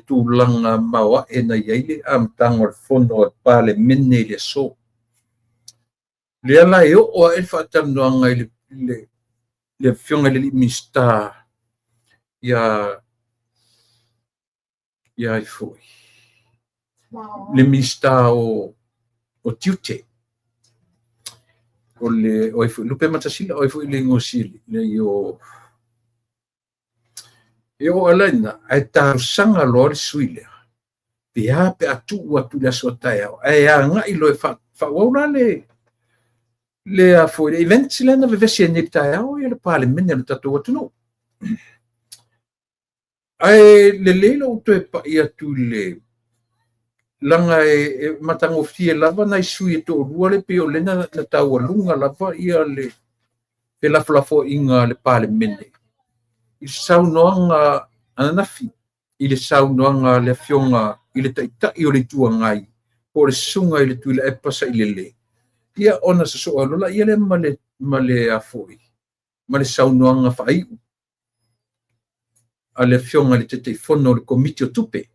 tulaga maoae na i ai le amataga o le fono a le Palemene i le aso. Lea la e oo ae le faatalanoaga i le afioga i le alii Minisita ia ai foi le Minisita o Tiute, o le o ai foi Lupematasila, o ai foi le igoa sili le o e oo ala ina ae talosaga loa le sui lea pe a pe a tuu atu i le aso a taeao ae agai loa e faaauau la le a foi le event lea na vevesi ai nei i le taeao ia le Palemene o le tatou atunuu. Ae lelei lou toe pai atu i le laga e matagofie lava nai sui e toalua le pei o lea na taualuga lava ia le felafolafoaiga a le Palemene i saunoaga ananafi, i le saunoaga a le afioga i le Taitai o le Itu Agai po o le susuga i le Tuilaepa Sailele, ia ona sosoo ai loa lea ma le afoi ma le saunoaga faaiu a le afioga i le Taitaifono o le Komiti o Tupe,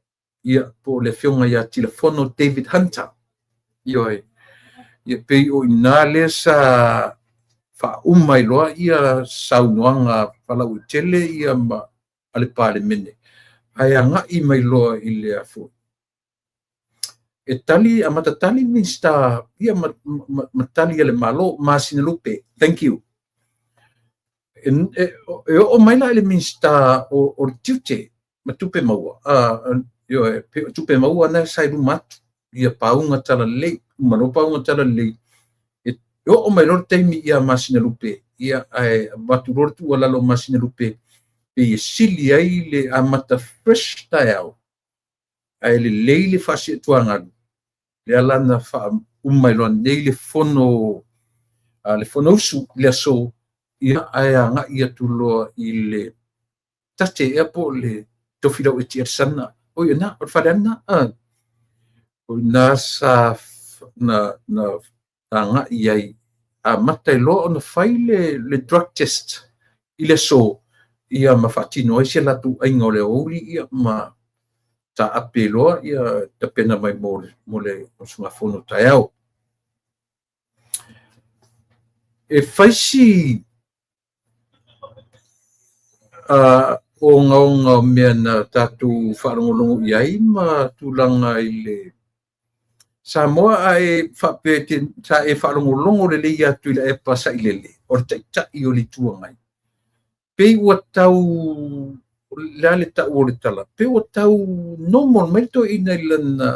ia po o le afioga ia Tilafono David Hunter. Ioe, ia pei o ina lea sa faauma ai loa ia saunoaga faalauaitele ia ma a le Palemene, ae agai mai loa i le afoi. E tali, amata tali Minisita ia ma tali a le Malo, Masina Lupe, thank you. E oo mai la i le Minisita o le Tiute ma Tupe Maua, ioe, pe o Tupe Maua na sa i luma atu, ia pauga talalelei, uma loa pauga talalelei, e oo mai loa le taimi ia Masina Lupe, ia ae avatu loa le tuualalo o Masina Lupe, pei e sili ai le amata fresh taeao, ae lelei le faasiatuagalu, lea la na faauma ai loa nei le fono le Fonousu i le aso, ia ae agai atu loa i le tate ea po o le Tofilau Eti Alesana, o ia na, o le fale na, o ina sa na agai ai, amata ai loa ona fai le drug test i le aso, ia ma faatino ai se latou aiga o le aoauli, ia ma taape loa ia tapena mai mo le usugafono taeao. E fai si ogaoga o mea na tatou faalogologo i ai ma tulaga i le Samoa, ae faapea sa e faalogologo lelei atu i le Epa Sailele, o le Taitai o le Itu Agai. Pei ua tau, le a le tau o le tala, pei ua tau normal mai le toeaina i lana,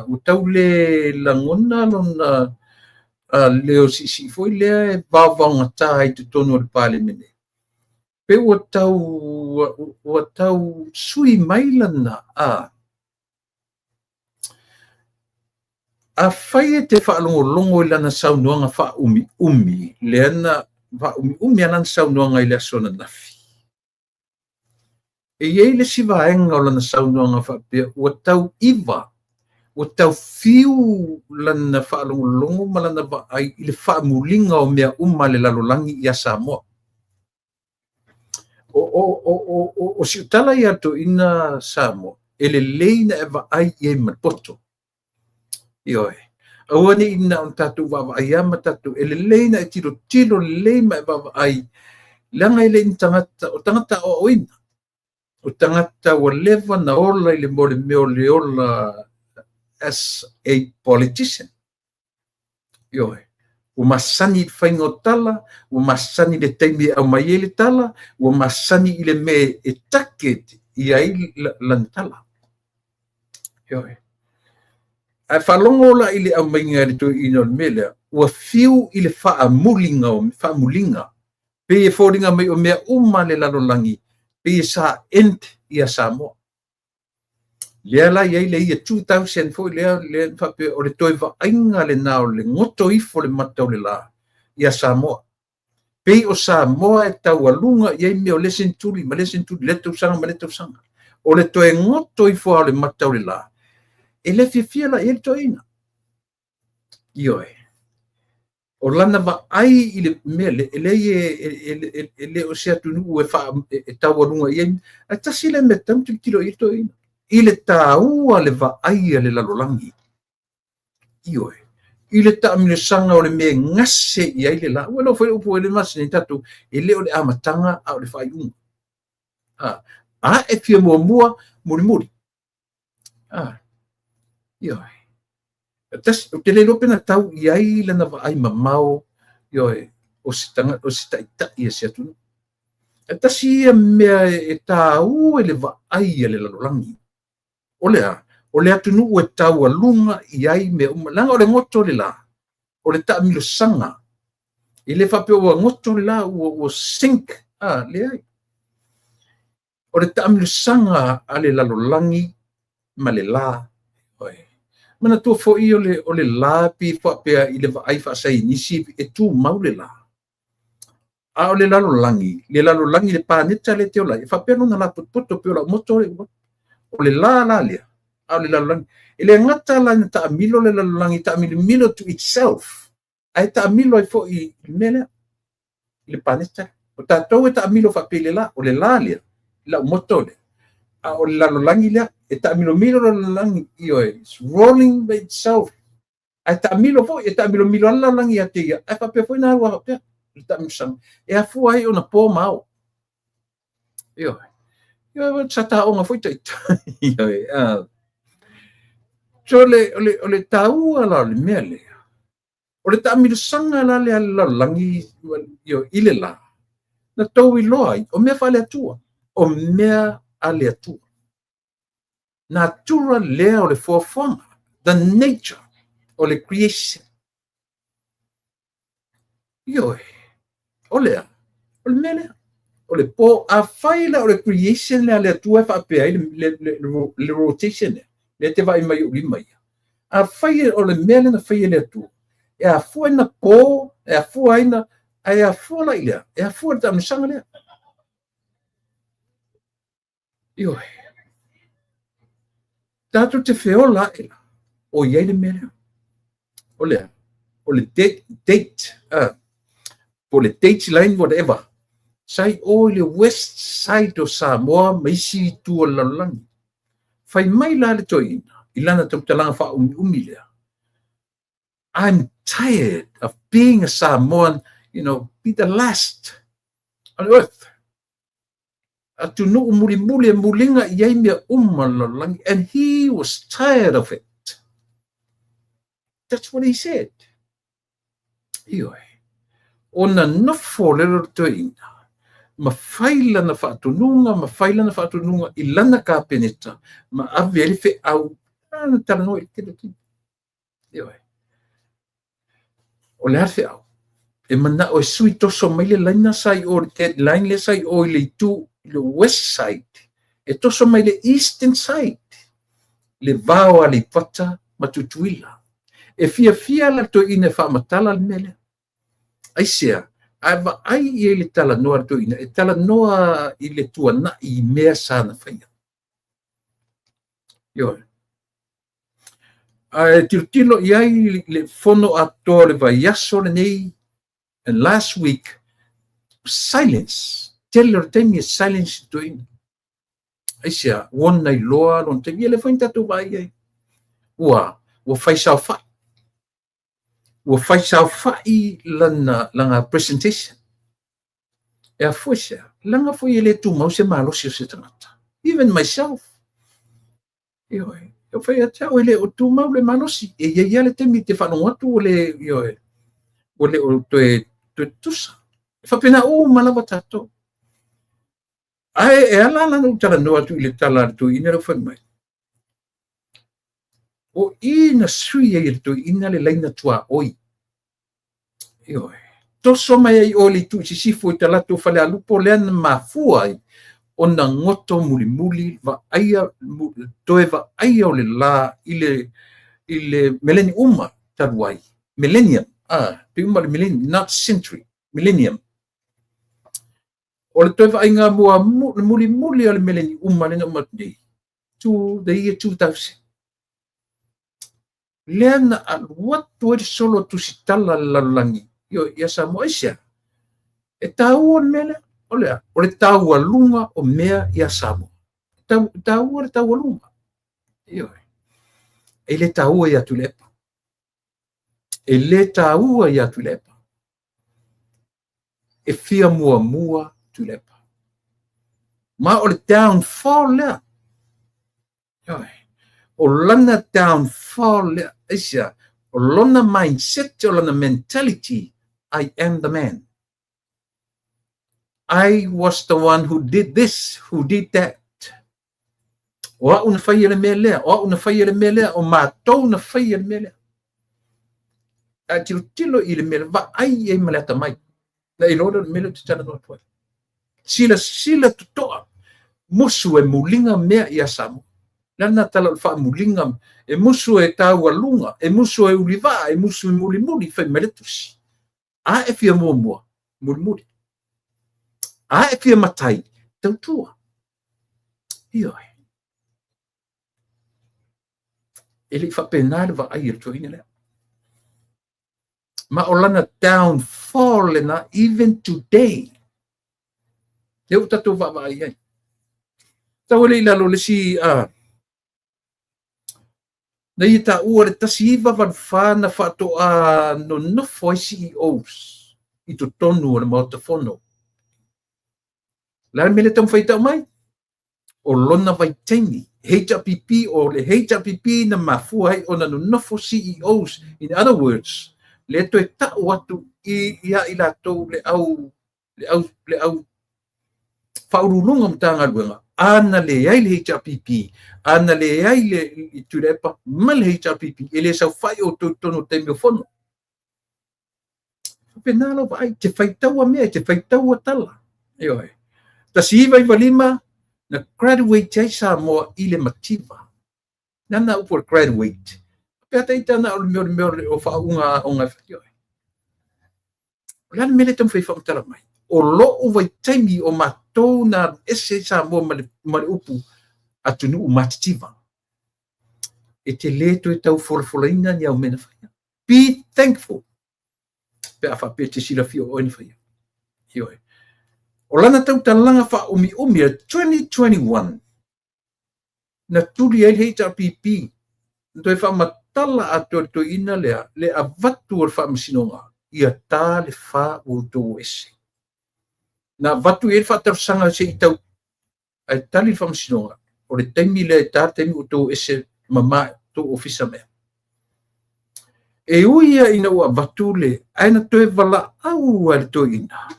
ua tau le lagona lona leo siisii foi lea e vaovaogata ai i totonu o le Palemene. Pei ua tau sui mai lana, afai e te faalogologo i lana saunoaga faaumiumi, lea na faaumiumi lava lana saunoaga i le aso ananafi, e i ai le isi vaega o lana saunoaga faapea ua tau iva, ua tau fiu lana faalogologo ma lana vaai i le faamuliga o mea uma a le lalolagi ia Samoa. O si tala ia toeaina Samoa, e lelei na e vaai i ai ma le poto. Ioe. Aua ne i na o tatou vaavaai lava ma tatou, e lelei na e tilotilo lelei ma e vaavaai, leaga e le i ni tagata, o tagata aoaoina. O tagata ua leva na ola i le mo le mea o le ola as a politician. Ioe. Ua masani i le faiga o tala, ua masani i le taimi e aumai ai le tala, ua masani i le mea e target i ai lana tala. Ioe. Ae faalogo la i le aumaiga e le toeaina o le mea lea, ua fiu i le faamuliga o faamuliga, pei e foliga mai o mea uma le lalolagi, pei e sa end ia Samoa. Lea la i ai le ia 2000 foi lea, lea faapea o le toe vaaiga lena o le goto ifo le mata o le la ia Samoa. Pei o Samoa e taualuga i ai mea o le seneturi ma le seneturi, le tausaga ma le tausaga. O le toe goto ifo o le mata o le la, e le fiafia la i ai le toeaina. Ioe. O lana vaai i le mea le, e leai e le o se atunuu e taualuga i ai. Ae tasi le mea tatau ona tilotilo i ai le toeaina, i le taua le vaai a le lalolagi. Ioe. I le taamilosaga o le mea e gase i ai le la. Ua iloa foi le upu e le masani tatou, e le o le amataga a o le faaiuga. A e fia muamua, mulimuli. Ioe. Ou te le iloa pe na tau i ai lana vaai mamao, ioe, o se tagata, o se taitai e se atunuu. E tasi ia mea e taua i le vaai a le lalolagi. O le a? O le atunuu e taualuga i ai mea uma. Leaga o le goto o le la, o le taamilosaga. E le faapea ua goto le la, ua sink, leai. O le taamilosaga a le lalolagi ma le la. Oi. Manatua foi o le la pe faapea i le vaai faasaienisi e tumau le la. A o le lalolagi, le lalolagi le paneta le te ola ai, e faapea lona lapotopoto pe o lau moto le ua. O le la la lea, a o le lalolagi. E le gata la ina taamilo le lalolagi, taamilomilo to itself, ae taamilo ai foi i le mea lea, i le paneta. O tatou e taamilo faapea i le la, o le la lea, lau moto lea. A o le lalolagi lea, e taamilomilo le lalolagi, ioe, it's rolling by itself. Ae taamilo foi, e taamilomilo lava le lalolagi ia te ia, ae faapea foi na alu faapea, le taamilosaga. E afua ai ona po ma ao. Ioe. Ioe, sa taoga foi ita. Ioe. So o le taua la o le mea lea, o le taamilosaga la lea a le lalolagi, ioe, i le la, na tou iloa ai, o mea faale-Atua, o mea a le Atua. Natura lea o le foafoaga, the nature o le creation. Ioe, o lea, o le mea lea. O le po, a fai la o le creation lea a le Atua e faapea ai le rotation lea, lea te vaai mai ou lima ia. A fai o le mea lea na fai e le Atua, e afua ai na po, e afua ai na, ae afua la i lea, e afua le taamilosaga lea. Ioe. Tatou te feola ae la, o i ai le mea lea. O lea, o le date, po le date line, whatever, sa i o i le west side o Samoa ma isi itu o le lalolagi. Fai mai la le toeaina i lana tautalaga faaumiumi lea, "I'm tired of being a Samoan, be the last on earth." Atunuu mulimuli e muliga i ai mea uma le lalolagi. And he was tired of it. That's what he said. Ioe. Ona nofo le le toeaina. Ma fai lana faatonuga, ma fai lana faatonuga i lana Kapeneta, ma ave ai le feau, na talanoa i le tele o taimi. Ioe. O le a le feau? E manao e sui toso mai le laina sa i o, le dead line lea sa i o i le itu, i le west side, e toso mai le eastern side, le va o Aleipata ma Tutuila. E fiafia la le toeaina e faamatala le mea lea. Aisea? A vaai i ai le talanoa a le toeaina, e talanoa i le tuanai i mea sa na faia. Ioe. Ae tilotilo i ai le fono atoa o le vaiaso lenei, and last week, silence. Tele o le taimi e silence le toeaina. Aisea? Ua ona iloa lona taimi. Ia lea foi na tatou vaai i ai. Ua fai saofai. Ua fai saofai lana presentation. E afua i se a? Leaga foi e le tumau se malosi o se tagata. Even myself. Ioe. E fai atu au e le o tumau le malosi. E i ai lava le taimi e te faalogo atu ua le, ioe, ua le o toe tutusa. E faapena uma lava tatou. Ae e ala la ona ou talanoa atu i le tala a le toeaina lea ua fai mai. O i na sui ai e le toeaina le laina tuaoi. Ioe. Toso mai ai o le itu i sisifo i talaatu o Falealupo lea na mafua ai ona goto mulimuli vaaia, toe vaaia o le la i le mileniuma talu ai. Millennium. Ah, pe uma le millennium, not century, millennium. O le toe vaaiga mua mulimuli o le mileniuma lea na uma atu nei, to the year 2000. Lea na alu atu ai le solo tusitala le lalolagi ia Samoa. Aisea? E taua le mea lea. O le a? O le taualuga o mea ia Samoa. E taua le taualuga. Ioe. E le taua ia Tuilaepa. E le taua ia Tuilaepa. E fia muamua Tuilaepa. Ma o le downfall lea. Ioe. O lana downfall lea. Aisea? O lona mindset, o lana mentality, I am the man. I was the one who did this, who did that. O au na faia le mea lea, o au na faia le mea lea, o matou na faia le mea lea. A tilotilo i le mea lea, vaai ai ma le atamai. Na iloa lea o le mea lea ou te talanoa atu ai. Silasila totoa, musu e muliga mea ia Samoa. Le na tala o le faamuliga, e musu e taualuga, e musu e ulivaa, e musu e mulimuli, fai mai le tusi. A e fia muamua, mulimuli. A e fia matai, tautua. Ioe. E le i faapena le vaai a le toeaina lea. Ma o lana downfall lena even today. Lea ua tatou vaavaai ai. Tau le i lalo le si na ia taua le 1984 na faatoa nonofo ai CEOs i totonu o le Maota Fono. Le a le mea lea taumafai tau mai? O lona vaitaimi, HRPP, o le HRPP na mafua ai ona nonofo CEOs. In other words, le toe tau atu i ia i latou le au faauluuluga o Matagaluega, a na leai le HRPP, a na leai le Tuilaepa ma le HRPP, e le saofai outou i totonu o taimi o fono. Faapena lau vaai, te faitaua mea, te faitaua tala. Ioe. 1995, na graduate ai Samoa i le mativa. Nana upu o le graduate. Pe ata ita na o le mea o faauga aoga e fai. O le a le mea lea taumafai faamatala mai? O lou vaitaimi o matou na alu ese Samoa ma le upu atunuu matitiva. E te le toe tau folafolaina ni au mea na faia. Be thankful. Pe a faapea te silafia o oe na faia. Ioe. O lana tautalaga faaumiumi 2021, na tuli ai le HRPP, na toe faamatala atoa le toeaina lea le avatu o le faamasinoga ia ta le fa ua outou o ese. Na avatu i ai le faatalosaga se i tau ae tali le faamasinoga o le taimi lea e ta le taimi ua outou ese ma tou ofisa mea. E ui ia ina ua avatu le, ae na toe valaau a le toeaina.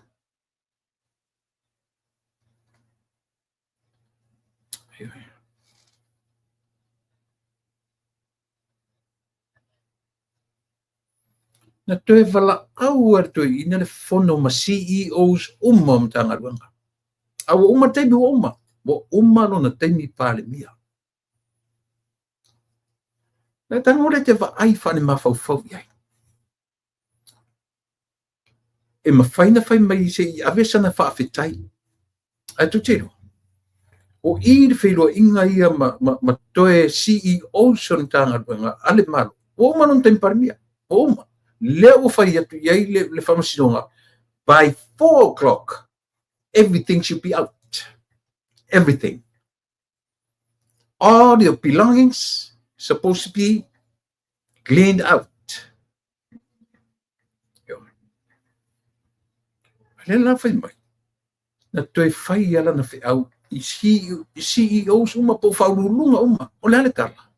Na toe valaau e le toeaina le fono ma CEOs uma o Matagaluega. A ua uma le taimi, ua uma. Ua uma lona taimi Palemia. Na tago lea te vaai faale-mafaufau i ai. E mafai na fai mai se i ave sana faafetai. Ae tou te iloa, o i le feiloaiga ia ma toe CEOs o le Matagaluega a le Malo, ua uma lona taimi Palemia, ua uma. Lea ua fai atu i ai le faamasinoga, by 4 o'clock, everything should be out. Everything. All your belongings supposed to be cleaned out. Lea la fai mai, na toe fai ala na feau i CEOs uma po o faauluuluga uma. O le a le tala?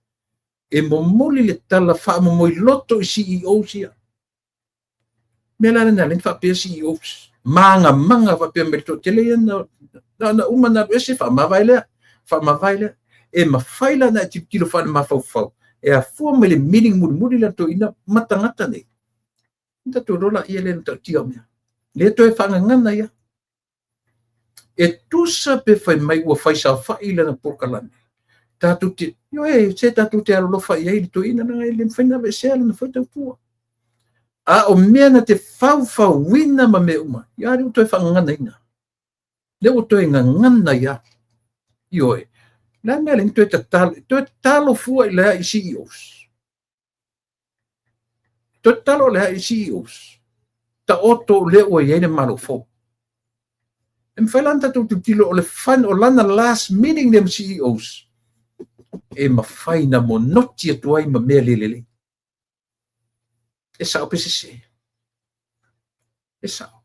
E momoli le tala faamomoi loto i CEOs ia. Mea la lena lena faapea CEOs. Manga faapea mai le toatele ia na uma na alu ese faamavae lea. Faamavae lea. E mafai la na e tilotilo faale-mafaufau. E afua mai le meeting mulimuli la toeaina ma tagata nei. Tatou iloa laia le matautia o mea. Le toe faagagana ia. E tusa pe fai mai ua fai saofai lana polokalame. Tatou te, ioe, se tatou te alolofa i ai le toeaina leaga e le mafai ona aveesea lana foi tautua. A o mea na te faufauina ma mea uma, ia lea ua toe faagaganaina. Lea ua toe gagana ia. Ioe, la mea le toe tatalo, toe tatalo fua i lea i CEOs. Toe tatalo lea i CEOs. Taoto lea ua i ai le Malo fou. E mafai la ona tatou tilotilo o le fun o lana last meeting lea ma CEOs e mafai na monoti atu ai ma mea le lelei. E sao pe sese. E sao.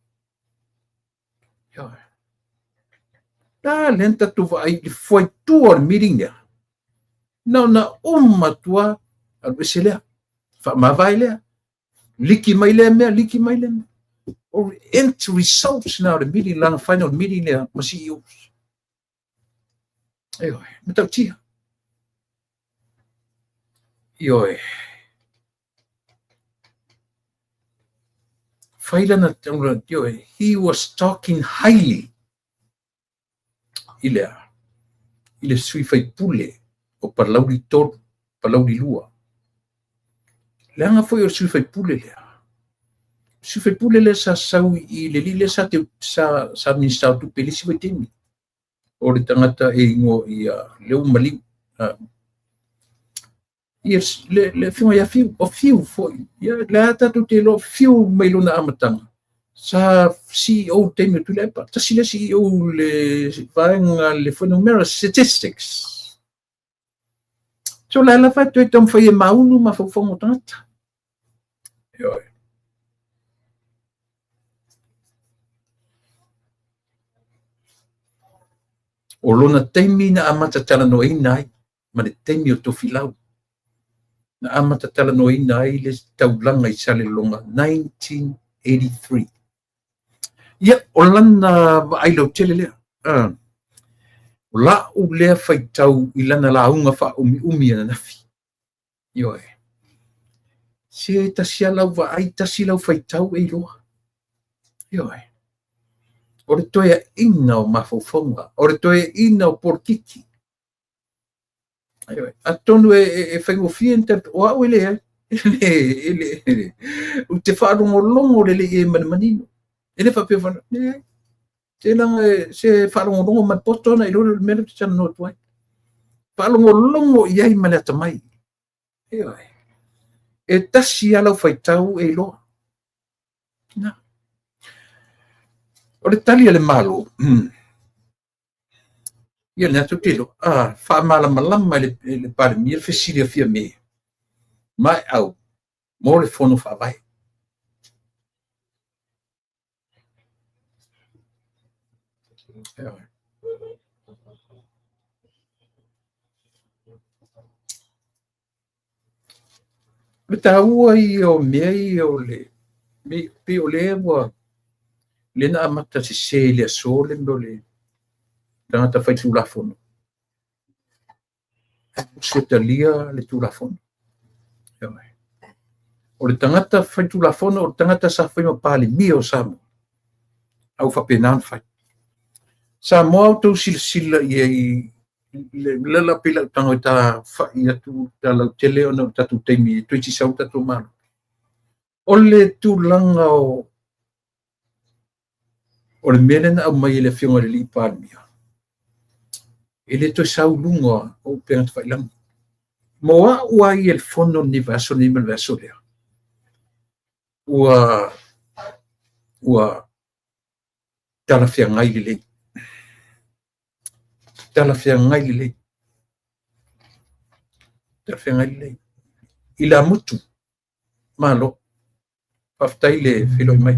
La lea na tatou vaai i le fuaitua o le meeting lea. Na uma atua alu ese lea. Faamavae lea. Liki mai lea mea, liki mai lea mea. O end results na o le meeting, lana final meeting lea ma CEOs. Ioe, matautia. Ioe. Fai lana, ioe, he was talking highly i le, i le sui faipule o Palauli 3, Palauli 2. Leaga foi o le sui faipule lea. Sui faipule lea sa sau i le li lea sa, te, sa minista o tupe le isi vaitaimi. O le tagata e ingoa ia Leu Maliu. Ia le afioga ia Fiu, o Fiu foi. Ia le a tatou te iloa Fiu mai lona amataga. Sa CEO taimi o Tuilaepa. Tasi le CEO le vaega le fuainumera statistics. So la lava e toe taumafai e maunu mafaufauga o tagata. Ioe. O lona taimi na amata talanoaina ai ma le taimi o Tofilau. Na amata talanoaina ai le taulaga i Salelologa 1983. Ia, o lana vaai lautele lea. O lau lea faitau i lana lauga faaumiumi ananafi. Ioe. Se tasi a lau vaai, tasi lau faitau e iloa. Ioe. O le toeaina o mafaufauga, o le toeaina o polokiki. Ioe. Atonu e faigofie ni tatou, o au e leai. E le, ou te faalogologo lelei e ma le manino. E le faapea whana, leai. Se langa se faalogologo ma le poto ona iloa le mea lea ou te talanoa atu ai. Faalogologo i ai ma le atamai. Ioe. E tasi a lau faitau e iloa. Na. O le tali a le Malo, ia lea tou te iloa, faamalamalama e le Palemia le fesili a Fiame ma e au mo le fono faavae. O le taua ia o mea ia o le pei o lea ua lea na amata sese i le aso le mea o le tagata faitulafono. Ae musu e talia le Tulafono. Ioe. O le tagata fai Tulafono, o le tagata sa fai ma Palemia o Samoa, a ua faapena ona fai. Samoa outou silasila i ai le la pei lau tago e ta fai atu ta lautele ona o le tatou taimi e toeitiiti sau le tatou Malo. O le tulaga o le mea lea na aumai e le Afioga i le alii Palemia, e le toe sau i luga o upega tafailagi. Mo au lava ia i le fono lenei vaiaso nei ma le vaiaso lea, ua talafeagai lelei. Talafeagai lelei. Talafeagai lelei. I la mutu, malo. Faafetai le feiloai mai.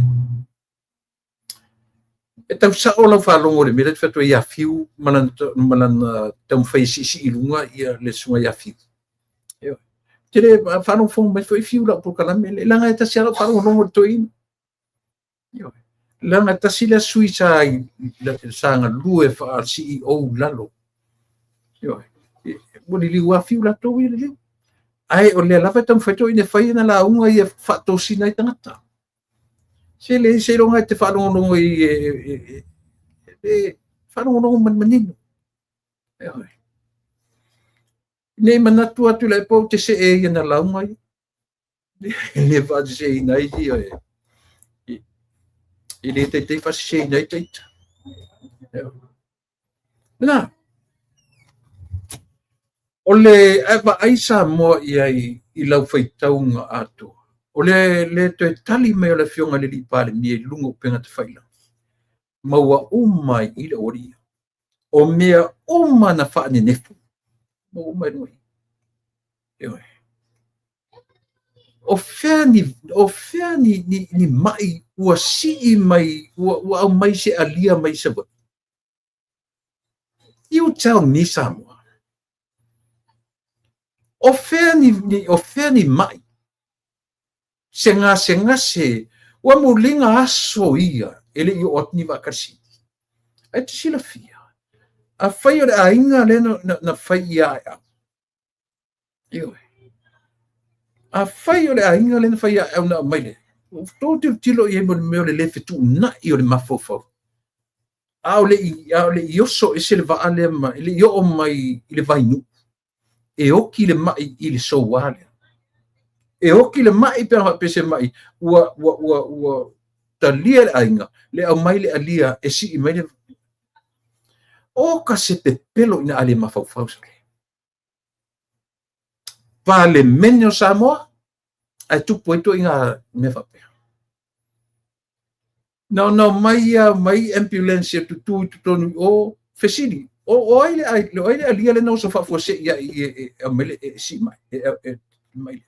E tau sao lau faalogo i le mea lea e fai atu ai ia Fiu ma lana taumafai e siisii i luga ia le susuga ia Fiu. Ou te le faalogologo mai foi Fiu i lau polokalame lea, leaga e tasi lava lau faalogologo i le toeaina. Leaga e tasi lea sui sa galue faa-CEO i lalo. Ua liliu lava Fiu latou ia liliu. Ae o lea lava e taumafai toeaiina e fai ana lauga ia e faatosina ai tagata. Se leai seiloga e te faalogologo i e faalogologo manino. Ne i manatu atu Tuilaepa ou te see i ana lauga ia. E le faaseseina ai ia. E le taitai faaseseina ai ita. Na, o le ae vaai Samoa i ai i lau faitauga atoa. O le toe tali mai o le Afioga i le alii Palemia i luga o upega tafailagi, ma ua uma ai i le aualii. O mea uma na faanenefu, ma uma i luga i. O fea ni mai ua sii mai, ua aumai se alia mai Savaii. You tell me, Samoa. O fea ni mai se gasegase ua muliga aso ia e le i oo atu ni vaakalisini. Ae te silafia, afai o le aiga lea na fai ia ai au. Ioe. Afai o le aiga lea na fai ia au na aumai lea, ua tou tilotilo i ai mo le mea o le le fetuunai o le mafaufau. A o le i oso ese le vaa lea ma e le i oo mai i le vainuu, e oki le mai i le soua lea. E oki le mai pe a pese mai ua talia le aiga, le aumai le alia e sii mai le. O ka se pepelo ina ale mafaufau sole. Palemene o Samoa, ae tupu ai toaiga mea faapea. Na mai ia mai ambulance e tutu i totonu o fesili. O ai le alia le na oso faafuasei ia e aumai le e sii mai e mai.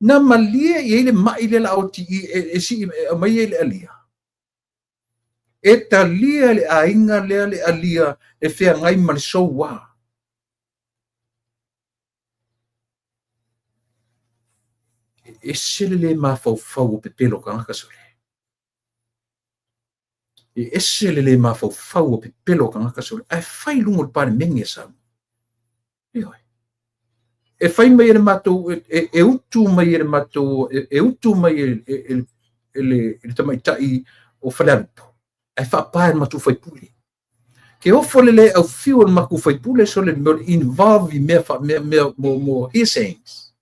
Na malie i ai le mai le la oti e sii e aumai ai le alia. E talia le aiga lea le alia e feagai ma le soua. E ese le le mafaufau o pepelo tagata sole. E ese le le mafaufau o pepelo tagata sole. Ae fai luga o le Palemene a Samoa. Ioe. E fai mai e le matou, e utu mai e le matou, e utu mai e le tamaitai o Falealupo. Ae faapa e le matou faipule. Ke ofo le le au fiu o le matou faipule sole le mea involve i mea mea mo hearsayings.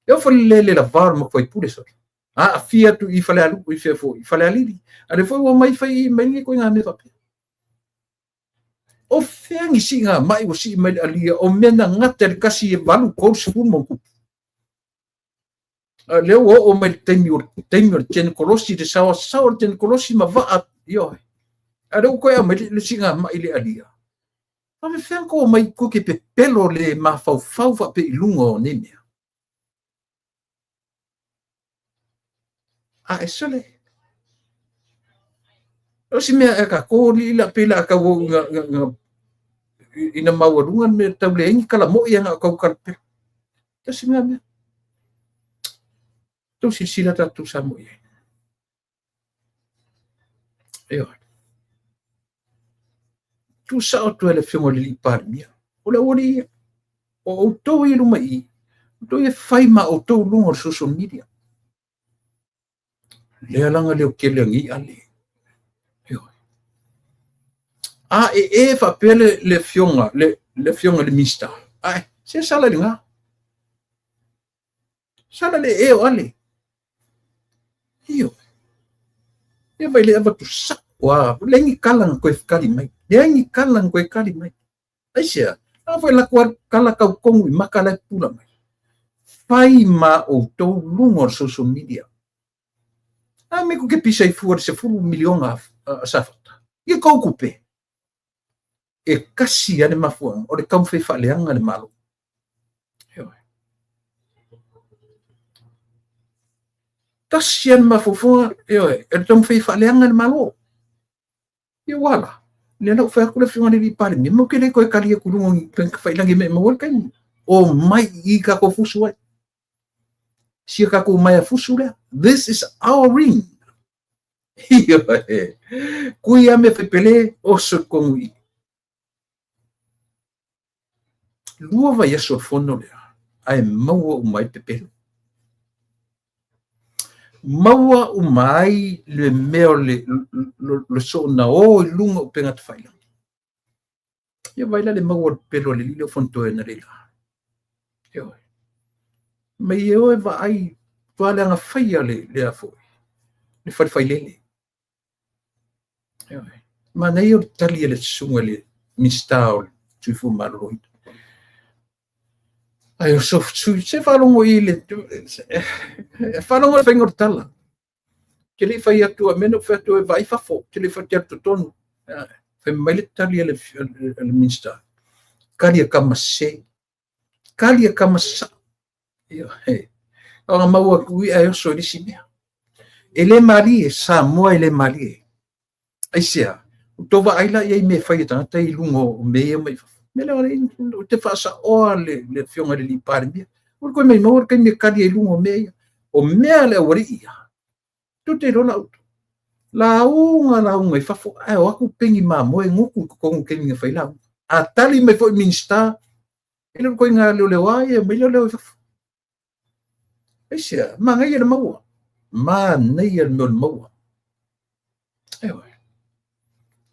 E ofo le le lava o le matou faipule sole. A afia atu i Falealupo i fea foi, i Falealili. A le foi ua mai fai mai ni koinga mea faapea. O fea ni siiga mai ua sii mai le alia o mea na gata le kasi e 8 30 ma tupu. A lea ua oo mai le taimi o le Tenikolosi, le saoasao o le Tenikolosi ma vaa, ioe. A lea ua toe aumai le siiga mai le alia. Faafefea na tou omai tou te pepelo le mafaufau faapea i luga o nei mea. A e sole. O si mea e kākou li la pe la kau ina maualuga le mea tau leai ni kalamo'i ana o tau kalapelo. Tasi mea mea. Tau silasila tatou Samoa i ai. Ioe. Tuusao atu ai le Afioga i le alii Palemia. O le aualii ia. O outou ia i luma i i, outou ia e fai ma outou luga o le social media. Lea la na leo tele ani ale. Ioe. A e e faapea le afioga le afioga i le Minista. Ae se sala i lena. Sala le e o ale. Ioe. Ia vai le avatu sao a le ni kala na koe kali mai. Le ni kala na koe kali mai. Aisea, a foi la kua kala kau kongu i maka lai pula mai. Fai ma outou luga o le social media. A me ku ke pisa i fua le 10 miliona a Safata. Ia kou kupe. E kasi a le mafuanga o le taumafai faaleaga le Malo. Ioe. Tasi a le mafaufauga, ioe, e le taumafai faaleaga le Malo. Ia ua la. Lea la ua fai atu le afioga i le Palemia, ma ou te le toe tali atu i luga o ni failagi e maua le taimi. O mai i tatou fusu ai. Sia tatou mai a fusu lea. This is our ring. Ioe. Kui a me pele o so kongu i. 2 vaiaso o le fono lea, ae maua uma ai pepelo. Maua uma ai le mea o le soona o i luga o upega tafailagi. Ia vai la le maua o le pepelo a le alii lea o Fonotoe analeila. Ioe. Mai e o e vaai tua le agafaia le a foi, le falefailele. Ioe. Manaia o le tali a le susuga i le Minisita o le Soifua Maloloina. Ai o so sui se faalogo i le faalogo le faiga o le tala. Te le i fai atu a mea na ou fai atu e vaai fafo, te le i fai atu totonu. Fai mai le tali a le Minisita. Kali a kama se. Kali a kama sa. Ioe. O nga maua ku i ai oso i le isi mea. E le malie, Samoa e le malie. Aisea, o tō vaai la i ai mea e fai e tagata i luga o mea ia mai fafo. Mea lea o te faasaoa le afioga i le alii Palemia. Ua koe mai maua le taimi e kali ai i luga o mea ia. O mea le aualii ia. Tou te iloa la outou. Lauga lauga i fafo, ae o atu pegi mamoe gutu i totonu i taimi na fai lauga. A tali mai foi Minisita, e le o le ituaiga leoleoa ia e omai leoleo i fafo. Aisea, manaia le maua. Manaia le mea o le maua. Ioe.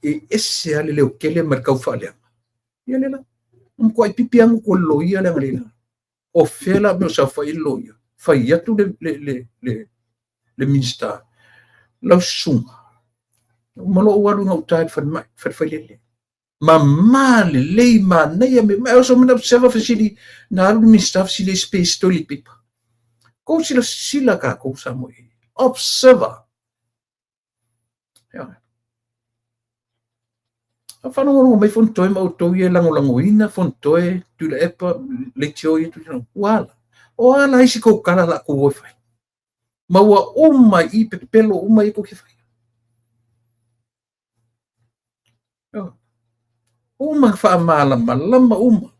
E ese lava le leo tele ma le tau faaleaga. Ia lea la. Na matuai pipi lava gutu o le loia lea analeila. O fea la mea o saofai ai le loia? Fai atu le Minisita, lau susuga, uma loa ou alu i gauta i le falemai, falefailele. Mama lelei, manaia mea uma. Ae oso mai na observe fesili, na alu le Minisita fesili ai space toilet paper. Kou silasila tatou Samoa i ai. Observer. Ioe. A faalogologo mai Fonotoe ma outou ia e lagolagoina Fonotoe, Tuilaepa, Leitio ia Tuilaepa. Ua ala. O ala ai si kou tala la kou o e fai. Ma ua uma i pepelo uma ia kou te fai. Ioe. Uma faamalamalama uma.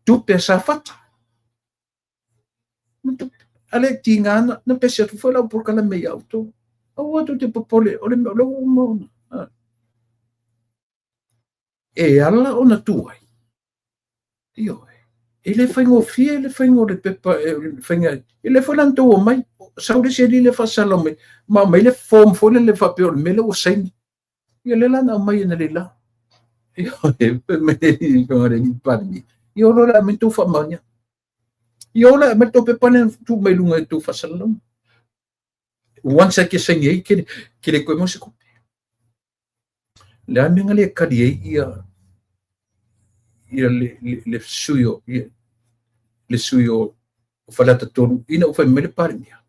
Tupe a Safata. A le tiga na, na pese atu foi lau polokalame ia outou. Aua tou te popole, o le mea o lea ua uma ona. E ala ona tuai. Ioe. E le faigofie le faiga o le pepa, e, faiga, e le foi la na tou omai. Sau le isi alii lea faasalau mai, ma aumai le form foi lele faapea o le mea lea ua saini. Ia lea la na aumai analeila. Ioe, fai mai le afioga i le alii Palemia. Ia o loa le aumai tou faamaonia. Ia o le aumai tou pepa lea na tuu mai luga i tou faasalalauga. Once a ke saini ai, ke le koe maua se tupe. Le a mea na le kali ai ia le sui o ia, le sui o Faleata 3 ina ua fai mai le Palemia.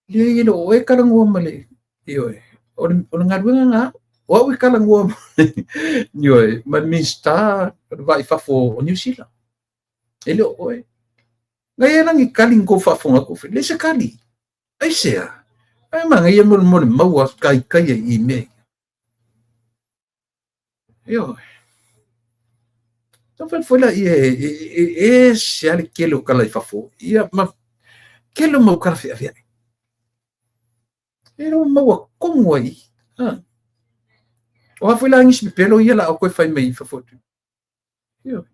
Leai e le o oe e talanoa ma le, ioe, o le galuega na o au e talanoa ioe, ma le Minisita o le Va i Fafo o Niu Sila. E le o oe. Na i ai la ni kali na tou faafofoga atu, leai se kali. Aisea? Ae manaia mo le maua taitaia i mea ia. Ioe. Taumafai foi laia e ese lava le tele o tala i fafo, ia ma tele o mau tala feaveai. E le o maua tonu ai i. O a foi la nisi pepelo ia o le a toe fai mai i fafo atu. Ioe.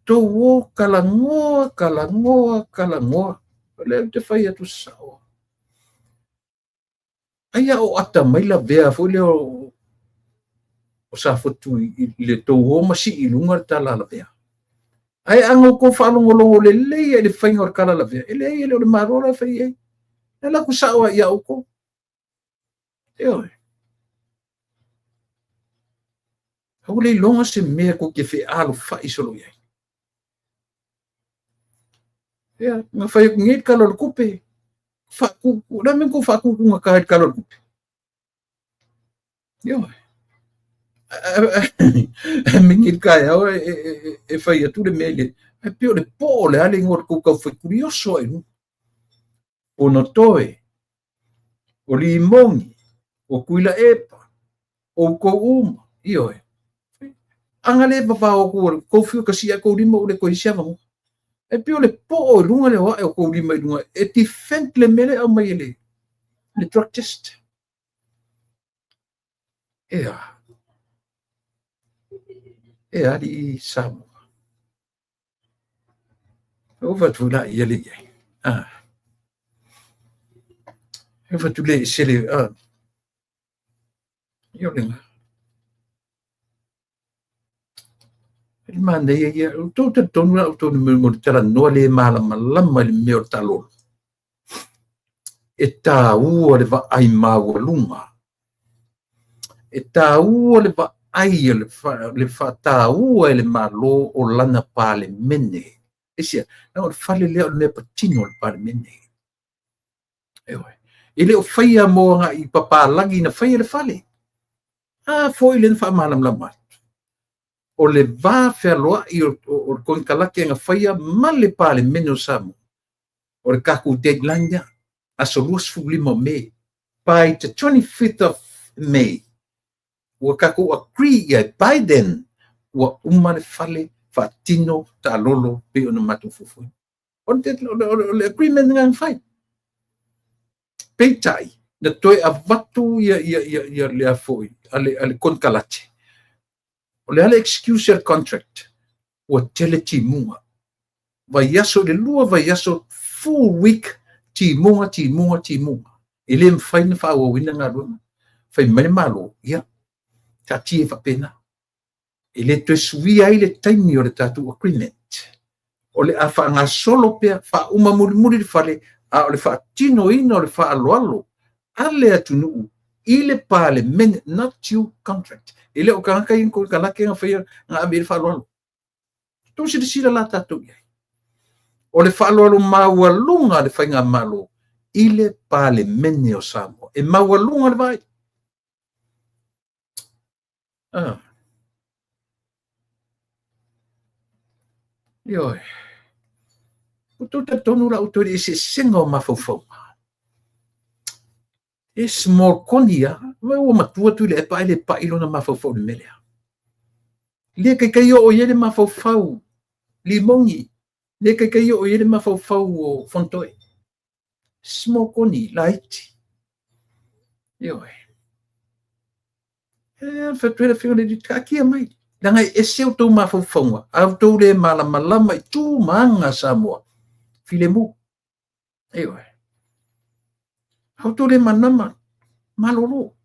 Tou o talanoa, talanoa, talanoa. O lea ou te fai atu sao. Ai a o atamai lavea foi lea o Safotu i le tou o ma sii i luga le tala a lavea. Ae a na outou faalogologo lelei i le faiga o le tala a lavea, e leai e le o le Malo la e fai i ai. E alu atu sao lava ia outou. Ioe. A ua le iloga se mea tou te fealofai solo i ai. Ia, na fai atu nei le Tala o le Tupe, o le a le mea na tou faatutugata ai i le Tala o le Tupe? Ioe. Ae mini le taeao e fai atu le mea i le... Ae pei o le po o le a le igoa o le tou taufai oso ai i luga. Fonotoe, o Limoni, o Tuilaepa, outou uma, ioe. A na le vavao atu o le tou fiu e tasii tou lima ua le toe i ai se avanoa. E pei o le poo i luga le o ae o tou lima i luga e defend le mea lea e aumai e le drug test. E a? E alii Samoa. Ua fatu la ia le i ai. Ah. E fatu le sele ah. Ia o lena. E le manaia ia, outou talitonu la outou mo le talanoa le malamalama i le mea o le taalolo. E taua le vaai maualuga. E taua le vaai le faataua e le Malo o lana Palemene. Aisea? Leaga o le fale lea o le mea patino o le Palemene. Ioe. E le o faia mo agai i papalagi na faia le fale. A foi lea na faamalamalama atu. O le va fealoai o le konekarate na faia ma le Palemene o Samoa. O le tatou deadline lea, aso 25 o Me. By the 25th of May, ua tatou agree i ai, by then, ua uma le fale faatino taalolo pei ona matou fuafuaina. O le agreement lena na fai. Peitai, na toe avatu ia lea foi a le konekarate. O le a le excuse a le contract? Ua tele timuga. Vaiaso i le lua vaiaso, full week, timuga, timuga, timuga. E le mafai ona faaauauina galuega. Fai mai le Malo, ia, taatia faapena. E le toe suia ai le taimi o le tatou agreement. O le a faagasolo pea, faauma mulimuli le fale, a o le faatinoina o le faaaloalo a le atunuu i le Palemene, not you contract. E le o tagata ia na konekarate na faia na ave i le faaaloalo. Tou silasila la tatou i ai. O le faaaloalo maualuga a le faigamalo i le Palemene o Samoa. E maualuga le vaai. Ah. Ioe. Ua tou talitonu la outou i le eseesega o mafaufauga. E small koni a, ua matua Tuilaepa ae le pai lona mafaufau i le mea lea. Le taitai oo i ai le mafaufau Limoni, le taitai oo i ai le mafaufau o Fonotoe. Small koni, laiti. Ioe. E fai atu ai le Afioga i le Alii, taatia mai. Leaga e ese outou mafaufauga, a outou le malamalama i tu ma aga a Samoa. Filemu. Ioe. A outou le malamalama, malolo.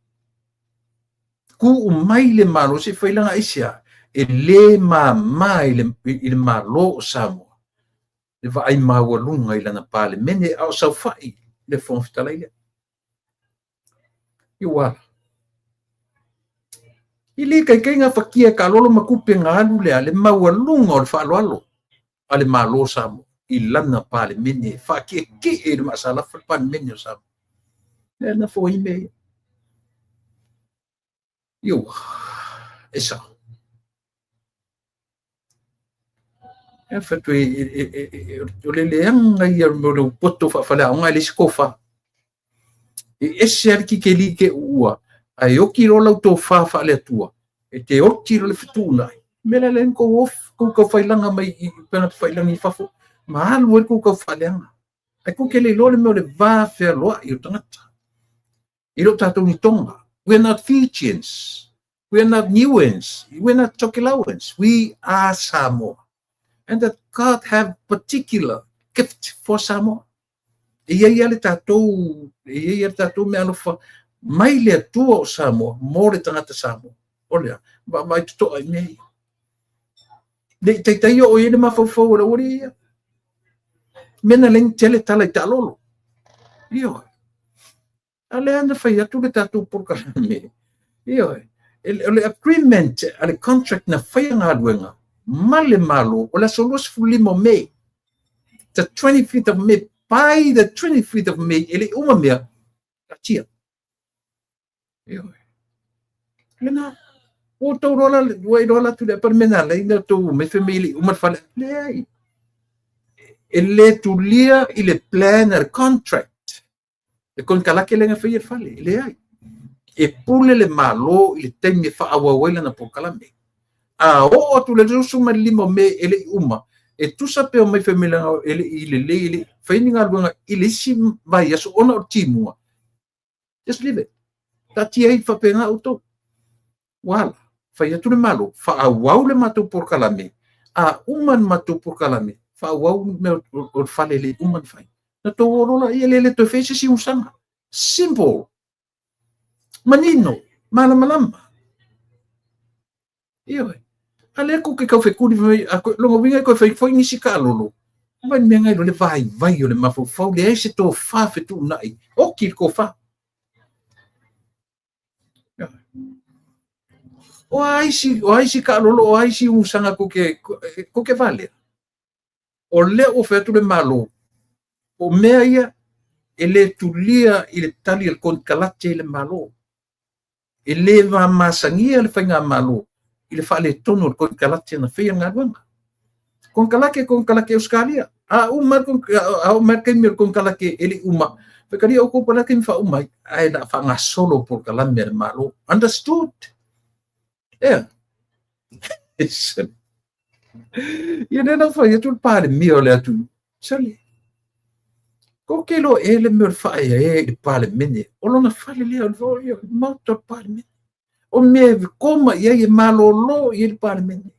Tuu mai le Malo se i fai leaga aisea? E le mama i le Malo o Samoa le vaai maualuga i lana Palemene, a o saofai le Fofoga Fetalai lea. I ua ala. I le taitai gafatia e taalolo ma tupe na alu lea le maualuga o le faaaloalo a le Malo o Samoa i lana Palemene, faatietie i le maasalafa le Palemene o Samoa. Lea na foi mea ia. Ioa, e sao. E fai atu o le leaga ia o le poto faafaleaoga e leai se tofa. E ese lava le titeli te uua, ae oti loa lau tofa faale-Atua, e te oti loa le fetuunai. O le mea lea lea na tou off, tou taufailaga mai i upega tafailagi i fafo, ma alu ai le tou taufaaleaga. Ae tou te le iloa le mea o le va fealoai o tagata. E le o tatou ni Tonga. We are not Fijians. We are not Niueans. We are not Tokelauans. We are Samoa. And that God have particular gift for Samoa. E i ai lava le tatou, e i ai lava le tatou meaalofa mai le Atua o Samoa mo le tagata Samoa. O le a? Vaavaai totoa i mea ia. Ne i taitai oo i ai le mafaufau o le aualii ia. Mea na leai ni tele tala i taalolo. Ioe. A lea na fai atu le tatou polokalame. Ioe. O le agreement a le contract na faia galuega ma le Malo o le aso 25 o Me. The 25th of May, by the 25th of May, e le i uma mea, taatia. Ioe. Lena, ua outou iloa la, ua iloa la atu le apa le mea na ala ai na outou omai fai mai e le i uma le fale. Leai. E le tulia i le plan a le contract. Le konekarate lea na faia le fale, e leai. E pule le Malo i le taimi e faaauau ai lana polokalame. A oo atu le 25 o Me e le i uma, e tusa pe omai fai mai leaga e le i lelei, e le i fai ni galuega i le isi vaiaso ona o le timuga, just leave it. Taatia ai faapena outou. Ua ala, fai atu le Malo, faaauau le matou polokalame, a uma le matou polokalame, faaauau mea o le fale e le i uma ona fai. Na tou o loa laia le le toe fai se isi usaga. Simple. Manino, malamalama. Ioe. A lea kou ke taufekuli fai mai, a koe, lona uiga e toe fai foi nisi taalolo. Vaai le mea na iloa le vaivai o le mafaufau, leai se tofa fetuunai, oki le tofa. O a isi, o a isi taalolo, o a isi usaga kou ke, kou ke valea. O lea ua fai atu le Malo, o mea ia e le tulia i le tali a le konekarate i le Malo. E le mamasania le faigamalo i le faaletonu o le konekarate na faia le galuega. Konekarate, konekarate Ausetalia. A uma a oo mai le taimi o le konekarate e le i uma, faitalia outou po o le a le taimi e faauma ai, ae o le a faagasolo polokalame a le Malo. Understood? Ea. Ia lea na fai atu le Palemia o le atunuu. Sole, kou ke iloa ea le mea o le faaeaea i le Palemene, o lona fale lea, o le Maota o le Palemene. O mea e koma i ai, e malolo i ai le Palemene.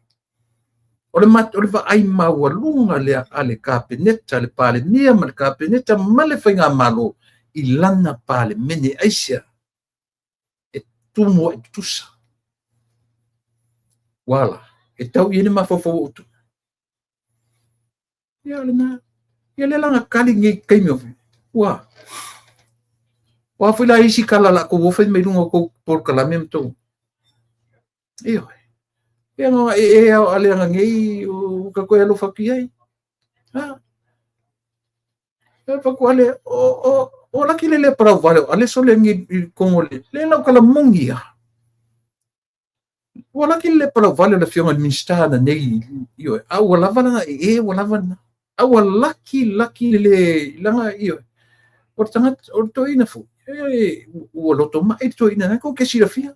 O le, o le vaai maualuga lea a le Kapeneta, le Palemia ma le Kapeneta ma le Faigamalo i lana Palemene. Aisea? E tumu ai tutusa. Ua ala, e tau i ai le mafaufau o outou. Ia lena. Ia lea la na kali nei taimi o ua. O a foi la isi tala la kou fai mai luga o kou polokalame ma tou. Ioe. Ia no e e ao ale anga nei o ka koe alofa atu i ai. Ha. E paku ale o o o laki le le parau vale o ale sole ngi i kongo le le lau kala mongi a. Ua laki le palauvale o le Afioga i le Minisita ananei, ioe, a ua lava lana ee, ua lava lena. A ua laki, laki le le, lana, ioe, o le tagata, o le toeaina foi, e, ua loto mai le toeaina na, kou ke silafia,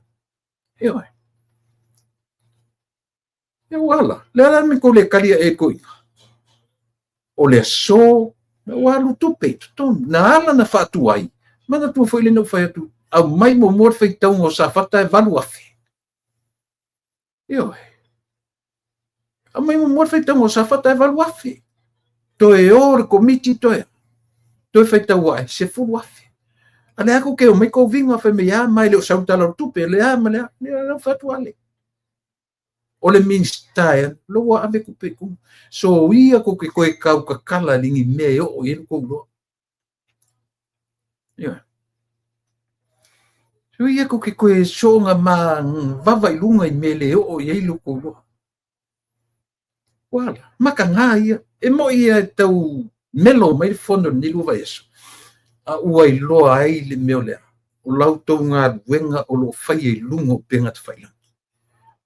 ioe. Ia ua ala, le ala me kou le kali aʻe i toeaina. O le aso, ua alu tupe i totonu, na ala na faatuai, manatua foi lea na ou fai atu, aumai muamua le faitauga o Safata e 8,000. Ioe. Aumai muamua le faitauga o Safata e 8,000. Toe o le komiti toe, toe faitau ae, 10,000. A lea kou ke omai kou viga fai mai a ma e le o sau le tala o le tupe, le a ma le a, lea lau fai atu ale. O le Minisita e alu, la ua ave tupe i tua. So ia kou ke toe tau tatala i ni mea e oo i ai lo tou iloa. Ioe. So ia kou ke toe soonga ma vava i luga i mea e le oo i ai lo tou iloa. Ua ala, makaga ia. E moi ia e tau melo mai le fono i lenei lua vaiaso, a ua iloa ai le mea o le a, o la outou galuega o lo o faia i luga o upega tafailagi.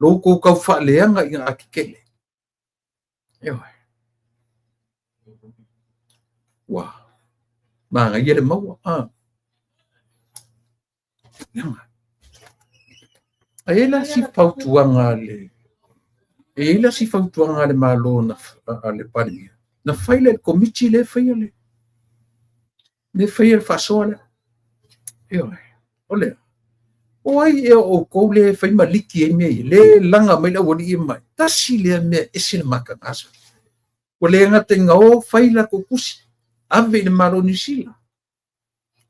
Lo outou tau faaleaga i ga tetele. Ioe. Ua manaia le maua. Ah. A i ai la si fautuaga a le e i ai la si fautuaga a le Malo na a le Palemia na fai lea e le Komiti lea e faia le lea e faia le faasoa lea. Ioe, o lea. O ai ea o outou lea e fai ma liki ai mea ia, lea e laga mai le aualii mai. Tasi lea mea e ese le matagasa. Ua le gata ina o fai latou tusi, ave i le Malo o Niu Sila.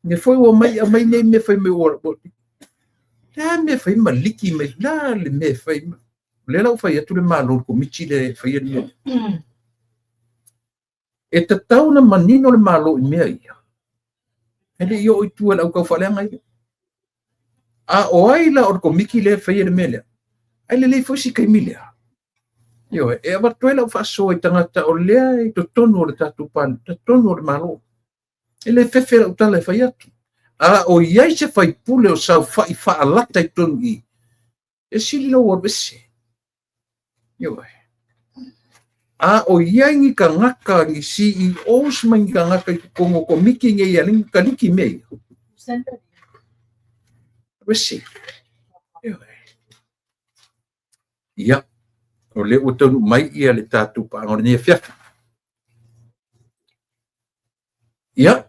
Mea foi ua omai aumai nei mea fai mai ua le a mea e fai ma liki mai, le a le mea e fai. O lea la ua fai atu le Malo i le Komiti lea e faia le mea lea. E tatau ona manino le Malo i mea ia, e le i oo i tua i le autaufaaleaga ia. A o ai la o le Komiti lea e faia le mea lea? Ae lelei foi si taimi lea. Ioe, e avatu ai lau faasoa i tagata o lea e i totonu o le tatou totonu o le Malo. E le fefe lau tala e fai atu. A o i ai se faipule o saofai faalata i totonu i i, e sili lou alu ese. Ioe. A o i ai ni tagata, ni CEOs ma ni tagata i totonu o komiti nei e ala ai ona liki mea ia. Alu ese. Ioe. Ia, o lea ua taunuu mai ia le tatou paaga o lenei afiafi. Ia,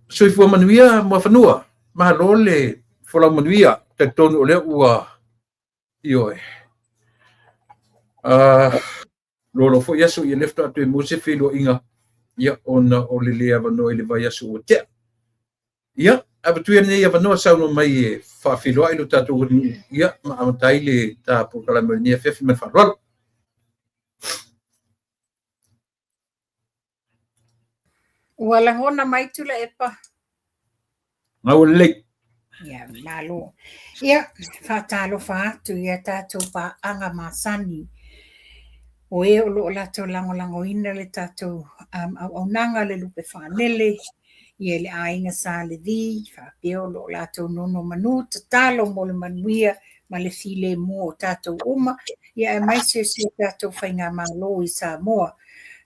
soifua manuia Muafanua. Malo le folau manuia. Talitonu o lea ua ioe. Loaloa foi aso ia lea faatoa toe maua se feiloaiga ia ona o le le avanoa i le vaiaso ua tea. Ia, avatu ia lenei avanoa saunoa mai e faafeiloai lo tatou atunuu ia ma amata ai le ta polokalame o lenei afiafi ma le faaaloalo. Ua lagona mai Tuilaepa. Gaua lelei. Ia, malo. Ia, faatalofa atu i a tatou paaga masani o e o lo o latou lagolagoina le tatou auaunaga le lupe faalele, ia le aiga Sa Levi, faapea o lo o latou nonomanu tatalo mo le manuia ma le filemu o tatou uma, ia aemaise o si o tatou faigamalo i Samoa.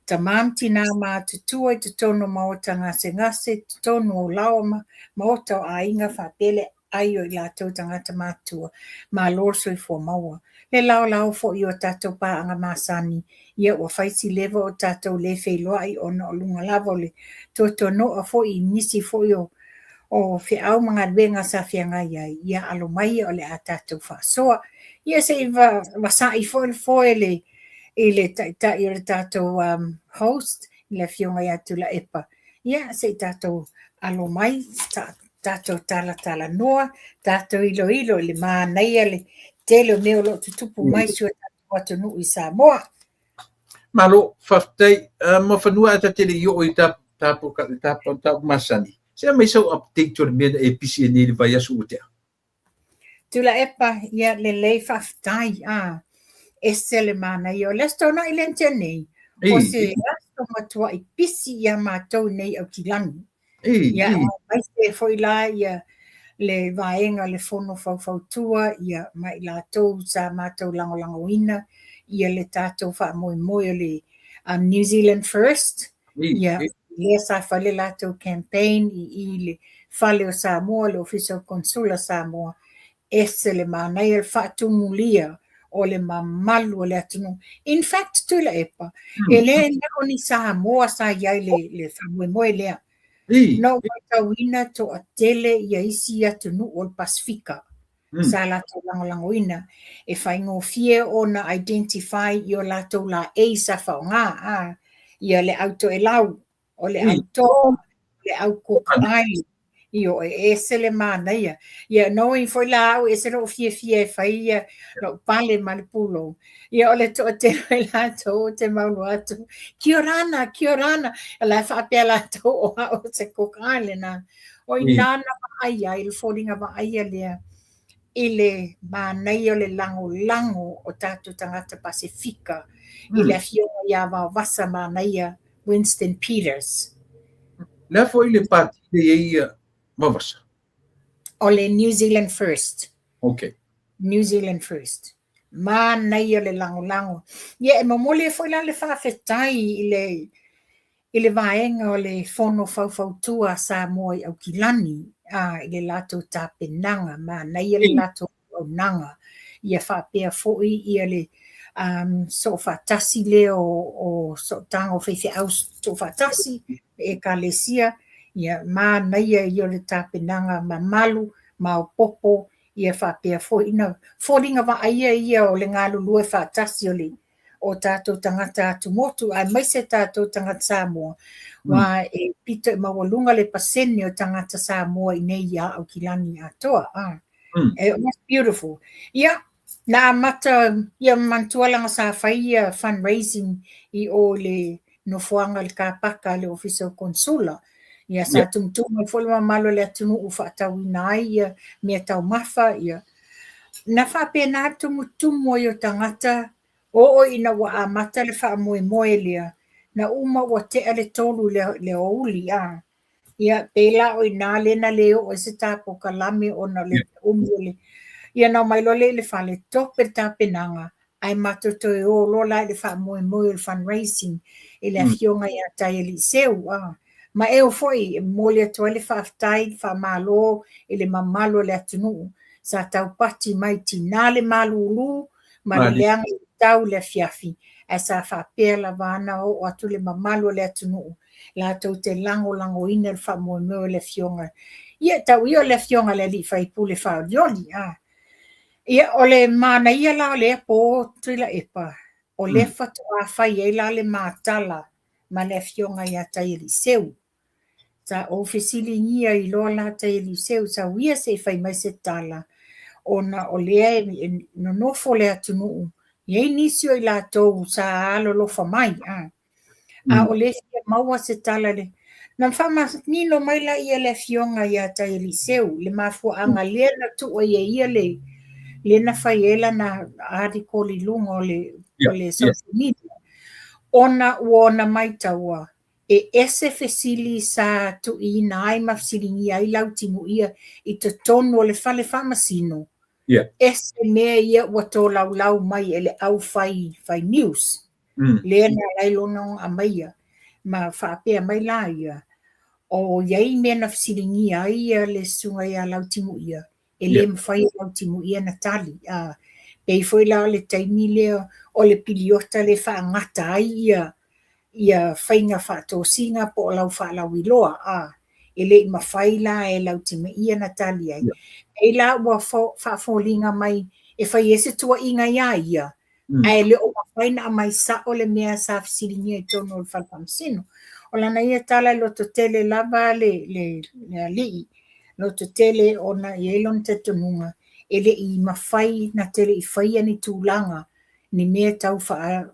Tama ma tinā matutua i totonu o maota gasegase, totonu o laoa ma maota o aiga faapea le ai o i latou tagata matutua, malo le soifua maua. Le laolao foi o tatou paaga masani, ia ua fai si leva o tatou le feiloai ona o luga lava o le tuatuano'a foi i nisi foi o feau ma galuega sa feagai ai, ia alo mai o le a tatou faasoa. Ia se i vasa'i foi le foe i le taitai o le tatou host, le Afioga ia Tuilaepa, ia se i tatou alo mai, tatou talatalanoa, tatou iloilo i le manaia le tele o mea o lo o tutupu mai si o tatou atunuu i Samoa. Malo, faafetai. Muafanua ae ta te le i oo i ta mataupu masani, se aumai sau update o le mea na e pisi ai nei i le vaiaso ua tea. Tuilaepa, ia lelei faafetai. A, ese le manaia. O le Aso Toonai lea na tea nei, o se aso matuai pisi ia matou nei Aukilani. Ia, aemaise foi la ia le vaega o le Fono Faufautua ia ma i latou sa matou lagolagoina ia le tatou faamoemoe o le New Zealand First. Ia, lea sa fai le latou campaign i le Fale o Samoa, le Ofisa o Konesula Samoa, ese le manaia le faatumulia o le mamalu o le atunuu. In fact, Tuilaepa, e le na o ni Samoa sa i ai le faamoemoe lea. Na ou matauina toatele ia isi atunuu o le Pasefika sa latou lagolagoina. E faigofie ona identify i o latou laei sa faaaoga, ia le au Toelau, o le au Tonga, le au Cook Island. Ioe, e ese le manaia. Ia, knowing foi la au, ese lou fiafia e fai ia lou pale ma le pulou. Ia, o le toatele o i latou ou te maua atu, kia orana, kia orana. O la e faapea latou o au o se Cook Islander. O i ina na vaai ai, le foliga vaaia lea i le manaia o le lagolago o tatou tagata Pasefika i le afioga ia Vaovasa Manaia Winston Peters. Le a foi le pati le i ai ia Vaovasa? O le New Zealand First. Okay. New Zealand First. Manaia le lagolago. Ia, e momoli ai foi la le faafetai i le vaega o le Fono Faufautua a Samoa i Aukilani i le latou tapenaga, manaia le latou auaunaga, ia faapea foi ia le soofaatasi lea o sootaga o faifeau soofaatasi, ekalesia, ia manaia ia o le tapenaga mamalu, maopoopo. Ia faapea foi na foliga vaaia ia o le galulue faatasi o le o tatou tagata atumotu aemaise tatou tagata Samoa, aua e pito i maualuga le pasene o tagata Samoa i nei i Aukilani atoa. It was beautiful. Ia, na amata ia manatua leaga sa fai ia fundraising i o i le nofoaga i le kapaka a le Ofisa o Konesula. Ia sa tumutumu ai foi le mamalu o le atunuu faatauina ai ia mea taumafa ia. Na faapena tumutumu ai o tagata oo ina ua amata le faamoemoe lea, na uma ua tea le 3 i le aoauli. Ia, pei la o i ina lea na le oo ai se ta polokalame ona o le umi o le... Ia na omai loa lea i le fale, tope le tapenaga, ae matou toe o loa la i le faamoemoe o le fundraising i le afioga ia Taialii-Seu. Ma eo foi e momoli atu ai le faafetai, le faamalo i le mamalu o le atunuu sa taupati mai tina le malulu ma le leaga i le tau i le afiafi, ae sa faapea lava ona oo atu le mamalu o le atunuu latou te lagolagoina le faamoemoe o le afioga. Ia, tau ia o le afioga i le alii faipule faaolioli. Ia, o le manaia la o lea po Tuilaepa, o lea faatoa fai ai la le matala ma le afioga ia Taialii-Seu. Sa ou fesiligia ai loa la Taialii-Seu, sau ia se i fai mai se tala, ona o lea e nonofo le atunuu, e i ai nisi o i latou sa alolofa mai, a o lea e fia maua se tala le... Na faamanino mai la ia le afioga ia Taialii-Seu, le mafuaaga lea na tuu ai e ia le lea na fai ai lana article i luga o le social media, ona ua ona maitaua e ese fesili sa tuuina ai ma fesiligia ai Lautimuia i totonu o le fale faamasino, ese mea ia ua tolaulau mai e le au fai fai news. Lea na ala ai lona ona aumaia ma faapea mai la ia, o i ai mea na fesiligia ai ia le susuga ia Lautimuia, e le mafai e Lautimuia na tali. Pei foi la o le taimi lea o le piliota le faagata ai ia ia faiga faatosina po o lau faalauiloa, e le i mafai la e Lautimuia na tali ai. Pei la ua faafoliga mai e fai ai se tuuaiga ia ia, ae le o mafai na aumai sao le mea sa fesiligia i totonu o le fale faamasino. O lana ia tala e lototele lava le alii, lototele ona e i ai lona talitonuga e le i mafai na te le i faia ni tulaga, ni mea tau faa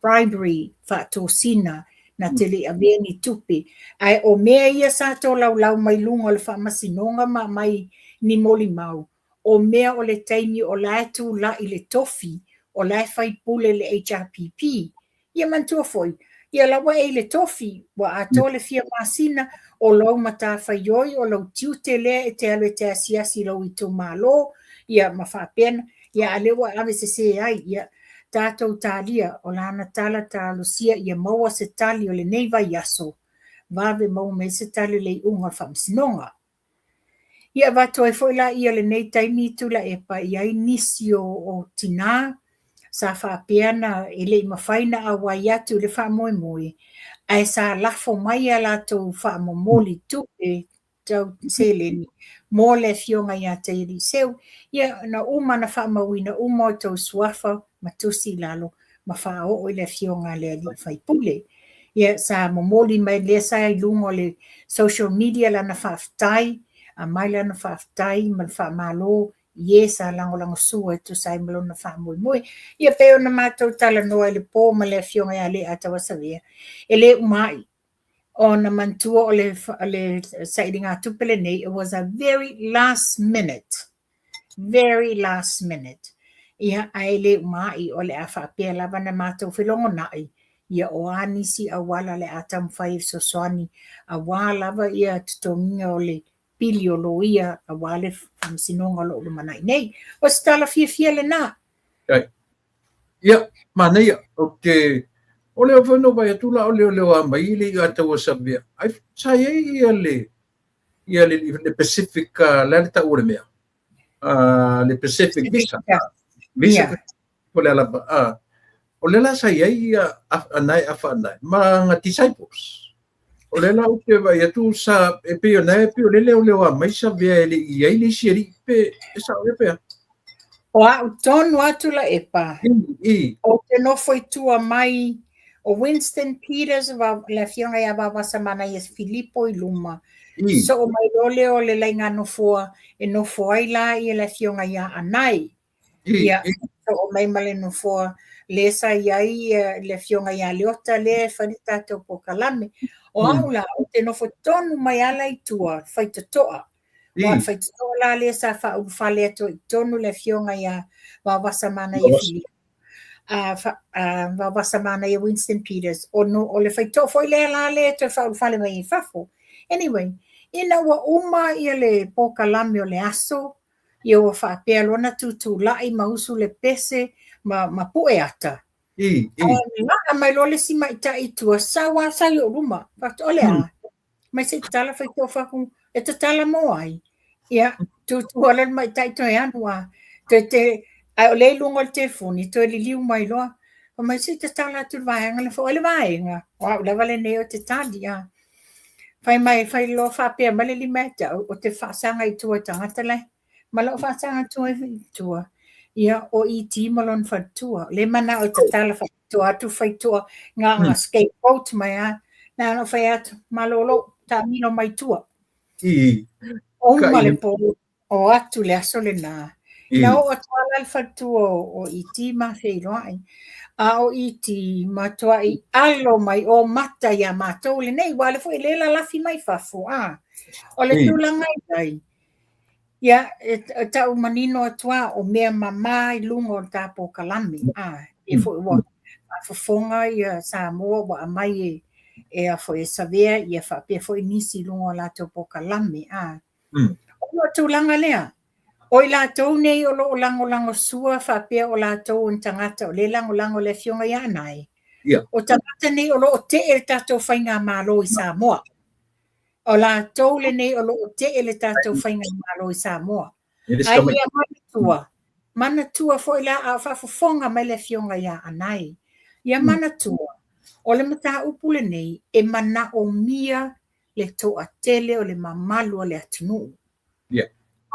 bribery, faatosina, na te le i avea ni tupe. Ae o mea ia sa tolaulau mai luga o le faamasinoga ma aumai ni molimau, o mea o le taimi o la e tulai le tofi, o la e faipule le HRPP. Ia manatua foi, ia la ua e i le tofi, ua atoa le fia masina, o lou matafaioi, o lou tiute lea e te alu e te asiasi i lou itumalo, ia ma faapena, ia a lea ua ave sese ai, ia tatou talia, o lana tala talosia ia maua se tali o lenei vaiaso, vave maua mai se tali o le iuga o le faamasinoga. Ia avatu ai foi la ia lenei taimi Tuilaepa i ai nisi o tinā sa faapea na e le i mafai na auai atu i le faamoemoe, ae sa lafo mai a latou faamomoli tupe tau seleni mo le afioga ia Taialii-Seu. Ia na uma na faamauina uma outou suafa ma tusi i lalo ma faaoo i le afioga a le alii faipule. Ia sa momoli mai lea sa i luga o le social media lana faafetai, aumai lana faafetai ma le faamalo i e sa lagolagosua e tusa ai ma lona faamoemoe. Ia pei ona matou talanoa i le po ma le afioga ia Leiatauasavea, e le uma ai ona manatua o le sailigatupe lenei, it was a very last minute, very last minute. Ia, ae le uma ai, o le a faapea lava na matou felogonai, ia o a nisi auala le a taumafai e fesoasoani, aua lava ia totogiina o le pili o loia, aua le faamasinoga o lo o lumanai nei. O se tala fiafia lena. Ia, manaia, ou te, o lea foi na ou vaai atu la o leoleo a mai le Leiatauasavea. Ai sa i ai ia le ia le, le Pacific, le a le tau o le mea? Le Pacific Visa. Visa yeah. O le alava. O le la sa i ai ia anae afa anae ma nga disciples. O lea la ou te vaai atu sa e pei ona e pei o lea e leoleoa mai Savea e le i i ai le isi alii pe e sao ea pe a? O a'u tonu lava Tuilaepa. I. Ou te nofo i tua mai o Winston Peters le afioga ia Vaovasa Manaia Filipo i luma. I. Soo mai loa lea o le laiga nofoa e nofo ai la ia le afioga ia Anae. Ia, soo mai ma le nofoa lea sa i ai le afioga ia Leota lea e fai le tatou polokalame. O a'u la, ou te nofo tonu mai lava la i tua, faitotoa. Aua o le faitotoa la lea sa faaulufale atu ai i totonu le afioga ia Vaovasa Manaia Filipo. Vaovasa Manaia Winston Peters. O, no, o le faitotoa foi lea la lea e toe faaulufale mai ai fafo. Anyway, ina ua uma ia le polokalame o le aso, ia ua faapea loa ona tutulai ma usu le pese ma, ma pue ata. I. Ae laa mai loa le isi ma'itai i tua, sau lava sau i ou luma. Fai atu, o le a? Mai se i tatala faitotoa fai atu, e tatala mo ai. Ia, tutu ala le ma'itai toe alu lava. Toe te, ae o lea i luga o le telefoni, toe liliu mai loa. Fai mai se i tatala atu le vaega lea, fai atu, o le vaega, o au lava lenei ou te tali. A. Fai mai, fai loa faapea mai le lima ia te au, ou te faasaga i tua i tagata la e. Ma lou faasaga atu ai i tua, ia, o ET ma lona faletua. O lea e manao e tatala faapitoa atu faitotoa na ona scapegoat mai lava. Na ona ou fai atu, malolo, taamilo mai tua. Uma le po, o atu le aso lena. Na oo atu lava la le faletua o ET ma feiloai. A o ET matuai alo mai o mata ia matou lenei, aua o lea foi e lalafi mai fafo. A. O le tulaga i ai, ia, e tau manino atu lava, o mea mama i luga o le ta polokalame. A, e foi ua faafofoga ia Samoa ua aumai e e a foi e Savea ia faapea foi nisi i luga o latou polokalame. A. O le tulaga lea, o i latou nei o lo o lagolagosua faapea o latou o ni tagata o lea e lagolago i le Afioga ia Anae, o tagata nei o lo o tee le tatou faigamalo i Samoa. O latou lenei o lo o tee le tatou faigamalo i Samoa. Ae ia manatua, manatua foi la a o faafofoga mai le Afioga ia Anae, ia manatua, o le mataupu lenei e manaomia le toatele o le mamalu o le atunuu.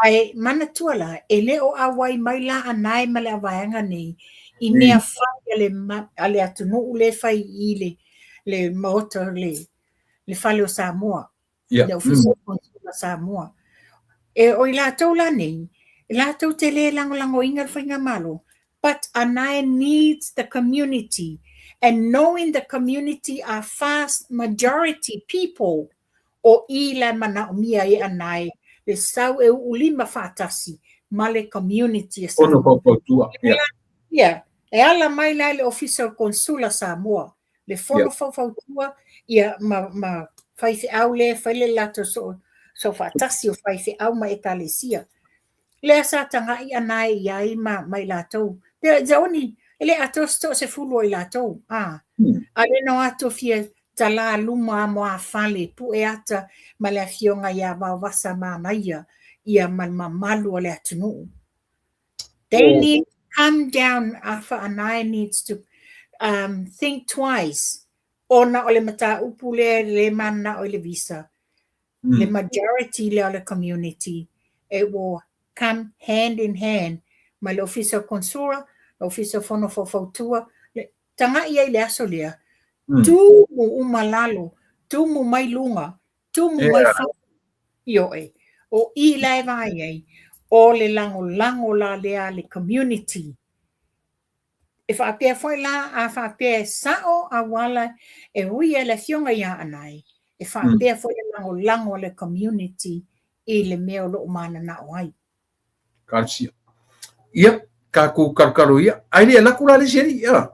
Ae manatua la, e le o auai mai la Anae ma le vaega nei i mea fai a le, a le atunuu lea e fai i le, le maota, le, le fale o Samoa, le Ofisa o Konesula Samoa. E, o i latou la nei, latou te le lagolagoina le faigamalo, but Anae needs the community and knowing the community are fast majority people o i la e manaomia ai e Anae le sau e uu lima faatasi ma le community e Samoa. Ono faufautua. Yeah. E ala mai la i le Ofisa o Konesula Samoa, le fono faufautua ia ma, ma faifeau lea e fai le latou soo, soo faatasi o faifeau ma ekalesia. Lea sa tagai Anae i ai ma, ma i latou. The only, e le atoa se toasefulu o i latou. A, a lea na o atu fia talā luma moafale pue ata ma le afioga ia Vaovasa Manaia ia ma le mamalu o le atunuu. They need to come down, Afa Anae needs to think twice ona o le mataupu lea e le mananao i le visa. Le majority lea o le community, it will come hand in hand ma le Ofisa o Konesula, le Ofisa o Fono Faufautua, le, tagai ai le aso lea, tumu uma lalo, tumu mai luga, tumu mai fafo, ioe. O i la e vaai ai, o le lagolago la lea a le community. E faapea foi la, a faapea e sao auala e ui ai le afioga ia Anae, e faapea foi le lagolago a le community i le mea o lo o mananao ai. Talosia. Ia, tatou kalokalo ia. Ae le alu atu la le isi alii, a.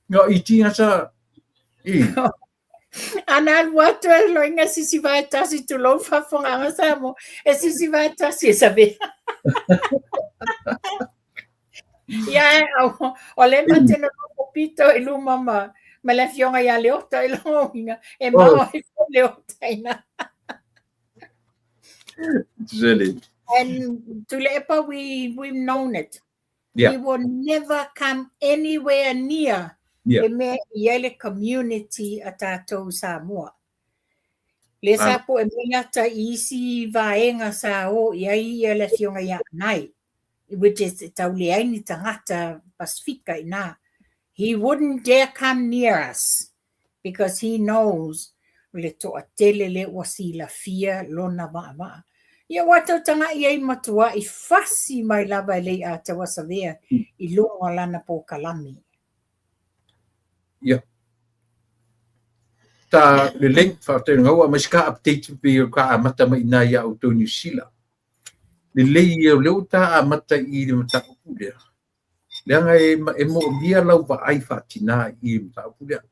No, i tina sa... I. Ana alu atu e loiga sisi vae tasi tulou faafofogaaga Samoa, e sisi vae tasi e Savea. Ia, o lea ma te nonofo pito i luma ma, ma le afioga ia Leota i lona uiga, e mao ai foi Leota i ina. Silly. And Tuilaepa, we've known it. We will never come anywhere near le mea i ai le community a tatou Samoa. Lea sa po'e mai ata i isi vaega sa o i ai ia le afioga ia Anae, which is e tau leai ni tagata Pasifika i ina. He wouldn't dare come near us because he knows le toatele lea ua silafia lona vaavaa. Ia ua tau taga'i ai matua'i fasi mai lava e le i Tauasavea i luga o lana polokalame. Ia. Ta lelei, faafetai gaua aumai se ka update pei o ka amata mai i ina ia outou Niu Sila. Lelei ia o lea ua ta amata i le mataupu lea. Leaga e moomia lau vaai faatinā i le mataupu lea.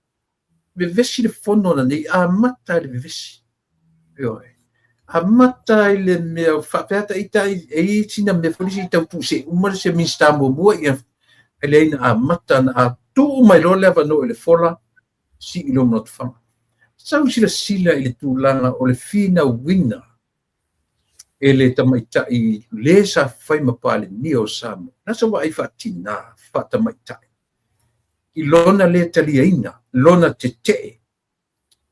Vevesi le fono lenei, amata i le vevesi. Ioe. Amata i le mea faapea ita e i sina mea foi se tau tuuse uma se Minista muamua ia e leai na amata na a tuu mai loa le avanoa i le fola sii lou manotufaga. Sau silasila i le tulaga o le finauina e le tamaitai le sa fai ma Palemia o Samoa. Na sa vaai faatinā, faatamaitai i lona le taliaina, lona tetee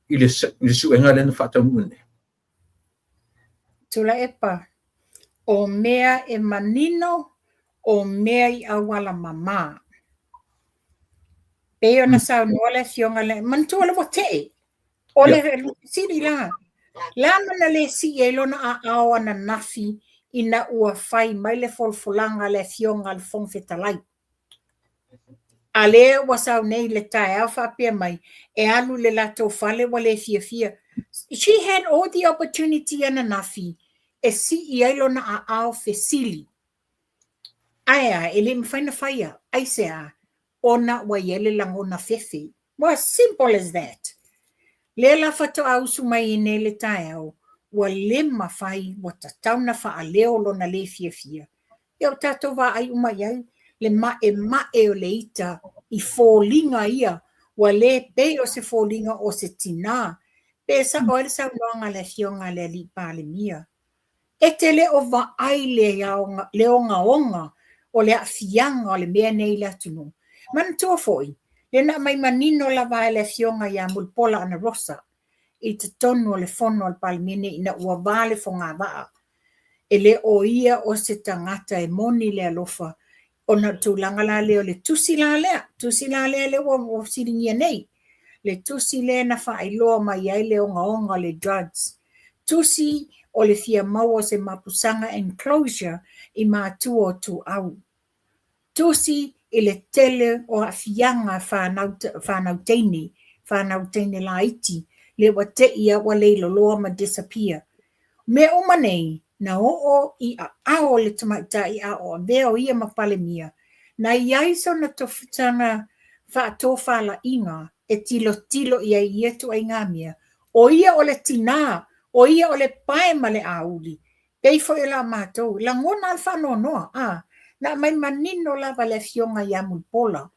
i le suega lea na faataunuu nei. Tuilaepa, o mea e manino, o mea i auala mamā. Pei ona saunoa le afioga le, manatua le ua tee, o le fesili la, la mana le sii ai lona aao ananafi ina ua fai mai le folafolaga a le afioga a le Fofoga Fetalai. A lea ua sau nei le taeao faapea mai, e alu i le latou fale ua le fiafia. She had all the opportunity ananafi e sii ai lona aao fesili. Ae a, e le mafai na faia, aisea, ona ua i ai le lagona fefe. Well, simple as that. Lea la faatoa usu mai nei le taeao, ua le mafai, ua tatau na faaleo lona le fiafia. Ia o tatou vaai uma i ai, le ma'ema'e o le ita i foliga ia, ua le pei o se foliga o se tinā. Pe sa'o ai le saunoaga a le afioga a le alii Palemia. E te le o vaai le ogaoga o le aafiaga o le mea nei i le atunuu. Manatua foi, lea na aumai manino lava e le afioga ia Mulipola Anarosa i totonu o le fono a le Palemene ina ua va le fogavaa. E le o ia o se tagata e moni le alofa ona o le tulaga la lea o le tusi la lea, tusi la lea lea ua fesiligia nei. Le tusi lea na faailoa mai ai le ogaoga o le drugs. Tusi o le fia maua o se mapusaga enclosure i matua o Tuau. Tusi i le tele o aafiaga fanau, fanau teine, fanau teine laiti, le ua tei ua leiloloa ma disappear. Mea uma nei, na oo i aao o le tamaitai a o avea o ia ma Palemia, na i ai sona tofutaga faatofalaiga e tilotilo i ai i ia ituaiga mea, o ia o le tinā, o ia o le pae ma le auli, pei foi o la matou, lagona a le faanoanoa, a, na aumai manino lava le afioga ia Mulipola,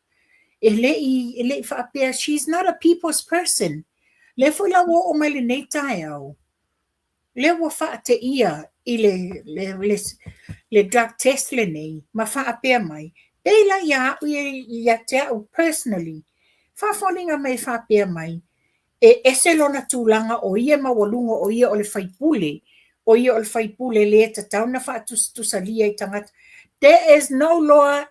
e le i faapea, she's not a people's person. Lea foi la ua oo mai lenei taeao, lea ua faateia i le drug test lenei ma faapea mai, pei la ia au ia te au personally, faafoliga mai faapea mai, e ese lona tulaga o ia maualuga o ia o le faipule, o ia o le faipule le tatau na faatusatusalia i tagata. There is no law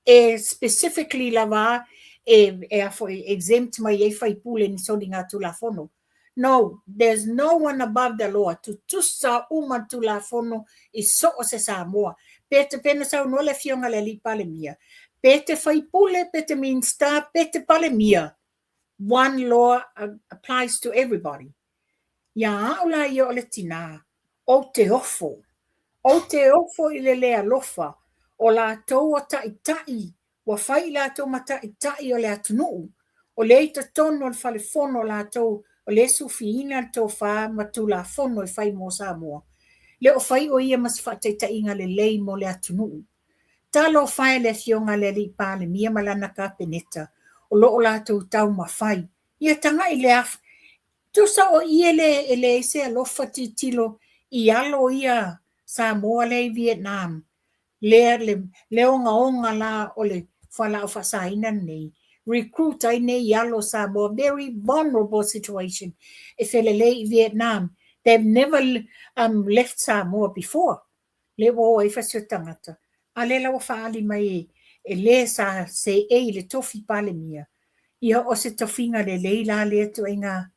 e specifically lava e a foi exempt mai ai faipule ni soligatulafono. No, there's no one above the law. Tutusa uma tulafono i so o se Samoa. Pe te pena saunoa le afioga le alii Palemia. Pe te faipule, pe te Minista, pe te Palemia. One law applies to everybody. Ia au la ia o le tinā, ou te ofo. Ou te ofo i le le alofa o latou o ta'ita'i ua fai i latou ma ta'ita'i o le atunuu, o lea i totonu o le fale fono o latou o lea sufiina le tofā ma tulafono e fai mo Samoa. Le o fai o ia ma se faataitaiga lelei mo le atunuu. Talofa e le afioga le alii Palemia ma lana Kapeneta o loo latou taumafai. Ia taga'i le afu. Tusa o i e le e leai se alofa tilotilo i alo ia Samoa lea i Vietnam lea le ogaoga la o le fualaau faasaina lenei recruit ai nei i alo Samoa, very vulnerable situation, e felelei i Vietnam. They've never um, left Samoa before. Le ua o ai fasi o tagata. A lea la ua faaali mai e, e le sa seei i le tofi Palemia, ia o se tofiga lelei la lea ituaiga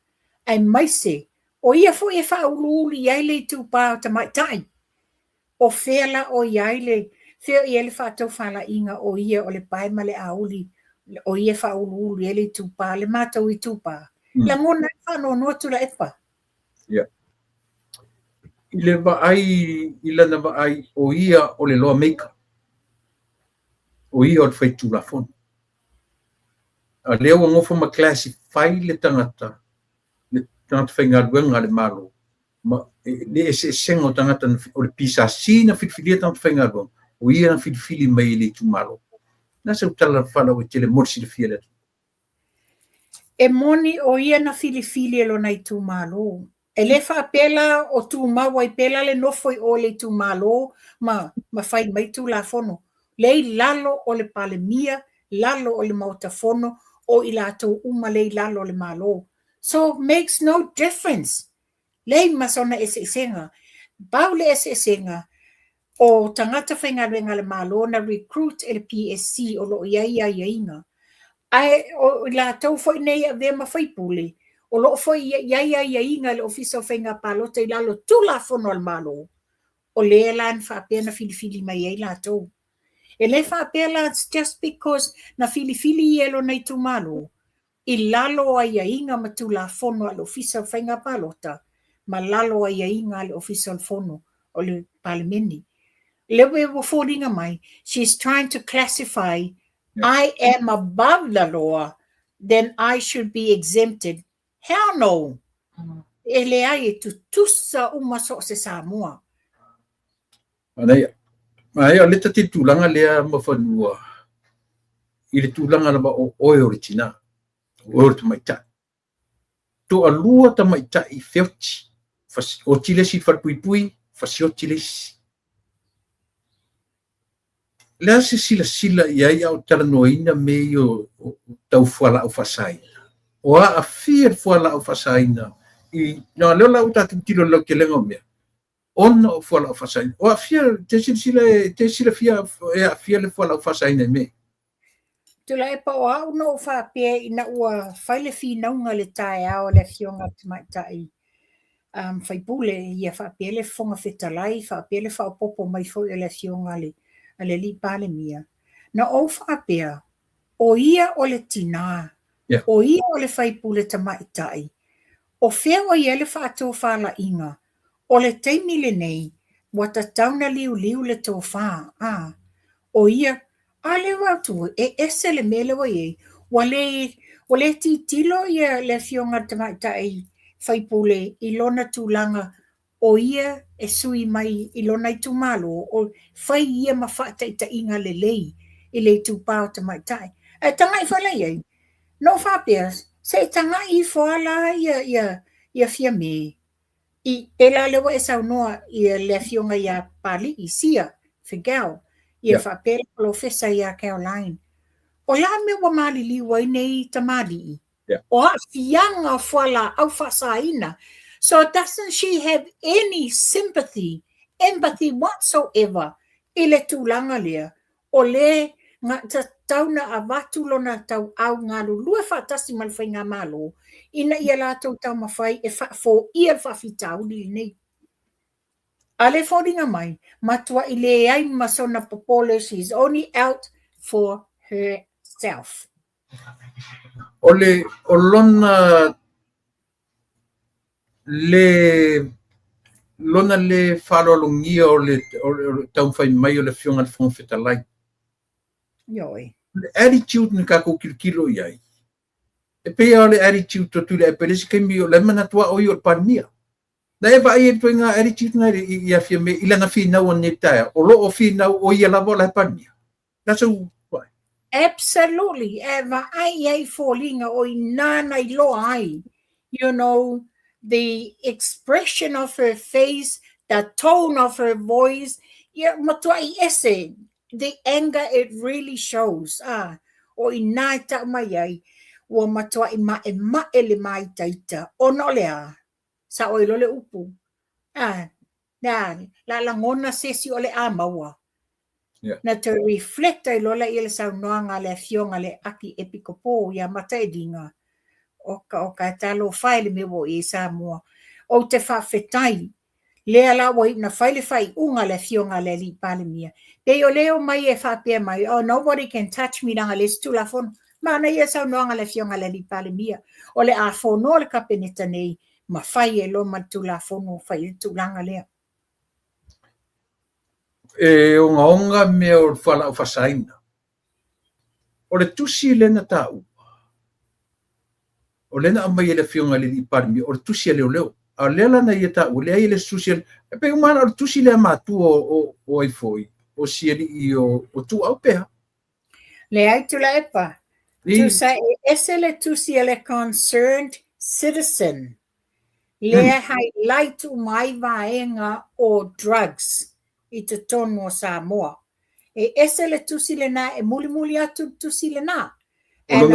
aemaise o ia foi e faauluulu i ai le itupa o tamaitai. O fea la o i ai le, fea o i ai le faatofalaiga o ia o le pae ma le auli, o ia e faauluulu i ai le itupa, le matou itupa. Lagona ai le faanoanoa Tuilaepa. Yeah. I le vaai, i lana vaai, o ia o le lawmaker. O ia o le faitulafono. A lea ua nofo ma classify le tagata, le tagata faigaluega a le Malo, ma le eseesega o tagata o le PSC na filifilia tagata faigaluega, o ia na filifili mai e le itumalo. O le a sau tala faalauaitele mo le silafia e le atunuu? E moni o ia na filifili e lona itumalo. E le faapea la o tumau ai pea la le nofo i o i le itumalo ma ma fai mai Tulafono. Lea i lalo o le Palemia, lalo o le Maota Fono, o i latou uma lea i lalo o le Malo. So makes no difference. Leai ma sona eseesega. Pau le eseesega, o tagata faigaluega a le Malo na recruit e le PSC o lo o i ai aiaiga. Ae o i latou foi nei e avea ma faipule, o lo o foi i ai aiaiga e le Ofisa o Faiga Palota i lalo o Tulafono a le Malo, o lea la na faapea na filifili mai ai latou. E le faapea la it's just because na filifili ia e lona itumalo, i lalo o aiaiga ma Tulafono a le Ofisa o Faiga Palota ma lalo o aiaiga a le Ofisa o le Fono o le Palemene. Lea ua foliga mai, she is trying to classify I am above the law, then I should be exempted. Hell no! E leai, e tutusa uma so o se Samoa. Manaia. Manaia, o le ta te tulaga lea Muafanua, i le tulaga lava o oe o le tinā, o oe o le tamaitai. Toalua tamaitai feoti, oti le isi i le falepuipui, fasioti le isi. O le a se silasila i ai a o talanoaina mea ia o tau fualaau faasaina? O aafia le fualaau faasaina i, na lea la ua tatou tilotilo i le lautelega o mea, ona o fualaau faasaina. O aafia, te silasila, te silafia e aafia le fualaau faasaina i mea ia? Tuilaepa, o au na ou faapea ina ua fai le finauga i le taeao a le Afioga i le Tamaitai um, Faipule, ia faapea le Fofoga Fetalai, faapea le faaopoopo mai foi o le Afioga a le, a le Alii Palemia. Na ou faapea, o ia o le tinā, yeah. o ia o le faipule tamaitai, o fea o i ai le faatofalaiga O le taimi lenei, ua tatau na liuliu le tofa, a, o ia, a lea ua atu, e ese le mea lea ua i ai, ua le, ua le tilotilo ia le Afioga i le Tamaitai sui usufono i lona tulaga o ia e sui mai i lona itumalo, o fai ia ma faataitaiga lelei i le itupa o tamaitai. Ae tagai foi la i ai, na ou faapea, se i tagai ifo lava la ia, ia, ia Fiame I, pēlā lea ua e saunoa i le afioga iā Papali'i, Sia, Figel, ia yeah. faapea le polofesa iā Caroline. O le a mea ua maliliu ai nei tamalii? Yeah. O aafiaga o fualaau faasaina. So doesn't she have any sympathy, empathy whatsoever i le tulaga lea O le tatau na avatu lona tauau galulue faatasi ma le Faigamalo ina ia latou taumafai e faafoia le faafitauli lenei. A le foliga mai, matuai leai ma sona popole, she is only out for herself. O le, o lona le lona le faaaloalogia o le, o le, o le taumafai mai o le Afioga i le Fofoga Fetalai. Ioe. Le attitude na tatou tilotilo i ai, e pei lava o le attitude o Tuilaepa i le isi taimi, o la e manatu lava o ia o le Palemia. Na e vaai ai i le ituaiga attitude na i a Fiame i lana finau ananei i le taeao, o lo o finau o ia lava o la e Palemia. That's a vaai. Absolutely, e vaai i ai foliga o i nā na iloa ai, you know, the expression of her face, the tone of her voice, ia matuai ese, the anger it really shows, ah, o i nā e tau mai ai, ua matuai maʻemaʻe le māitaita, ona o le a? Sa'o ai loa le upu. A, le a, le a lagona se isi o le a maua. Yeah. Na toe reflect ai loa lea i le saunoaga a le afioga i le Akiepikopo ia Matailiga, Oka oka e talofa e le mea ua oo i ai Samoa. Ou te faafetai, lea la ua iu na fai le faaiuga a le afioga a le Alii Palemia. Pei o lea e omai e faapea mai, oh nobody can touch me leaga e leai se Tulafono. Manaia le saunoaga a le afioga a le Alii Palemia, o le a fonoa le Kapeneta nei ma fai ai loa ma le Tulafono fai ai le tulaga lea. E ogaoga mea o le fualaau faasaina. O le tusi lea na taua, o lea na aumai e le Afioga i le Alii Palemia, o le tusi a leoleo. A o lea la na ia taua, leai e le o se tusi a E pei uma lava o le tusi lea a matua o ai foi, o si alii o Tuuau pe a? Leai Tuilaepa, tusa e ese le tusi a le concerned citizen lea highlight uma ai vaega o drugs i totonu o Samoa. E ese le tusi lena e mulimuli atu le tusi lena. O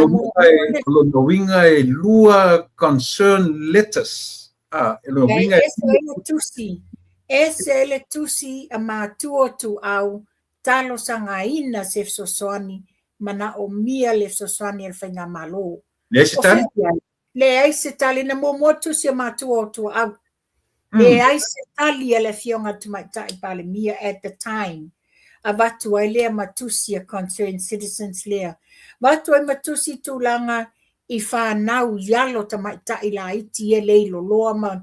lona uiga e lua concern letters. Ah, e lona uiga e ese le tusi, ese le tusi a matua o Tuuau talosagaina se fesoasoani, manaomia le fesoasoani a le Faigamalo. Leai se tali? Leai se tali, na muamua tusi a matua o Tuaau. Leai se tali a le Afioga i le Tamaitai Palemia at the time. Avatu ai lea ma tusi a Concerned Citizens lea. Avatu ai ma tusi tulaga i fanau i alo tamaitai laiti ia le iloloa ma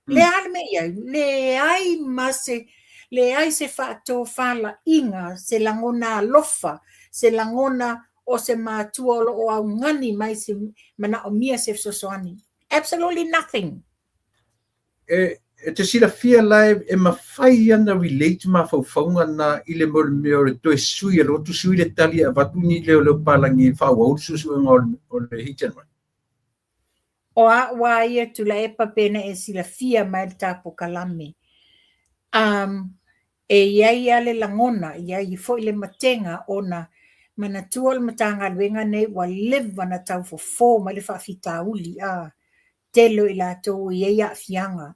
Le a le mea i ai? Leai ma se, leai se faatofalaiga, se lagona alofa, se lagona o se matua o lo o augani mai se manaomia se fesoasoani. Absolutely nothing. E, e te silafia la e, e mafai ana relate mafaufauga na i le mea o le toe sui e lotu sui le tali e avatu ni leoleo palagi e faaauau le suesuega o le hit and run. O a'u a ia Tuilaepa pena e silafia mai le ta pokalame. Um, e i ai a le lagona, e i ai foi le matega ona manatua o le Matagaluega nei ua leva na tau fofo mai le faafitauli, a, tele o i latou ua i ai aafiaga.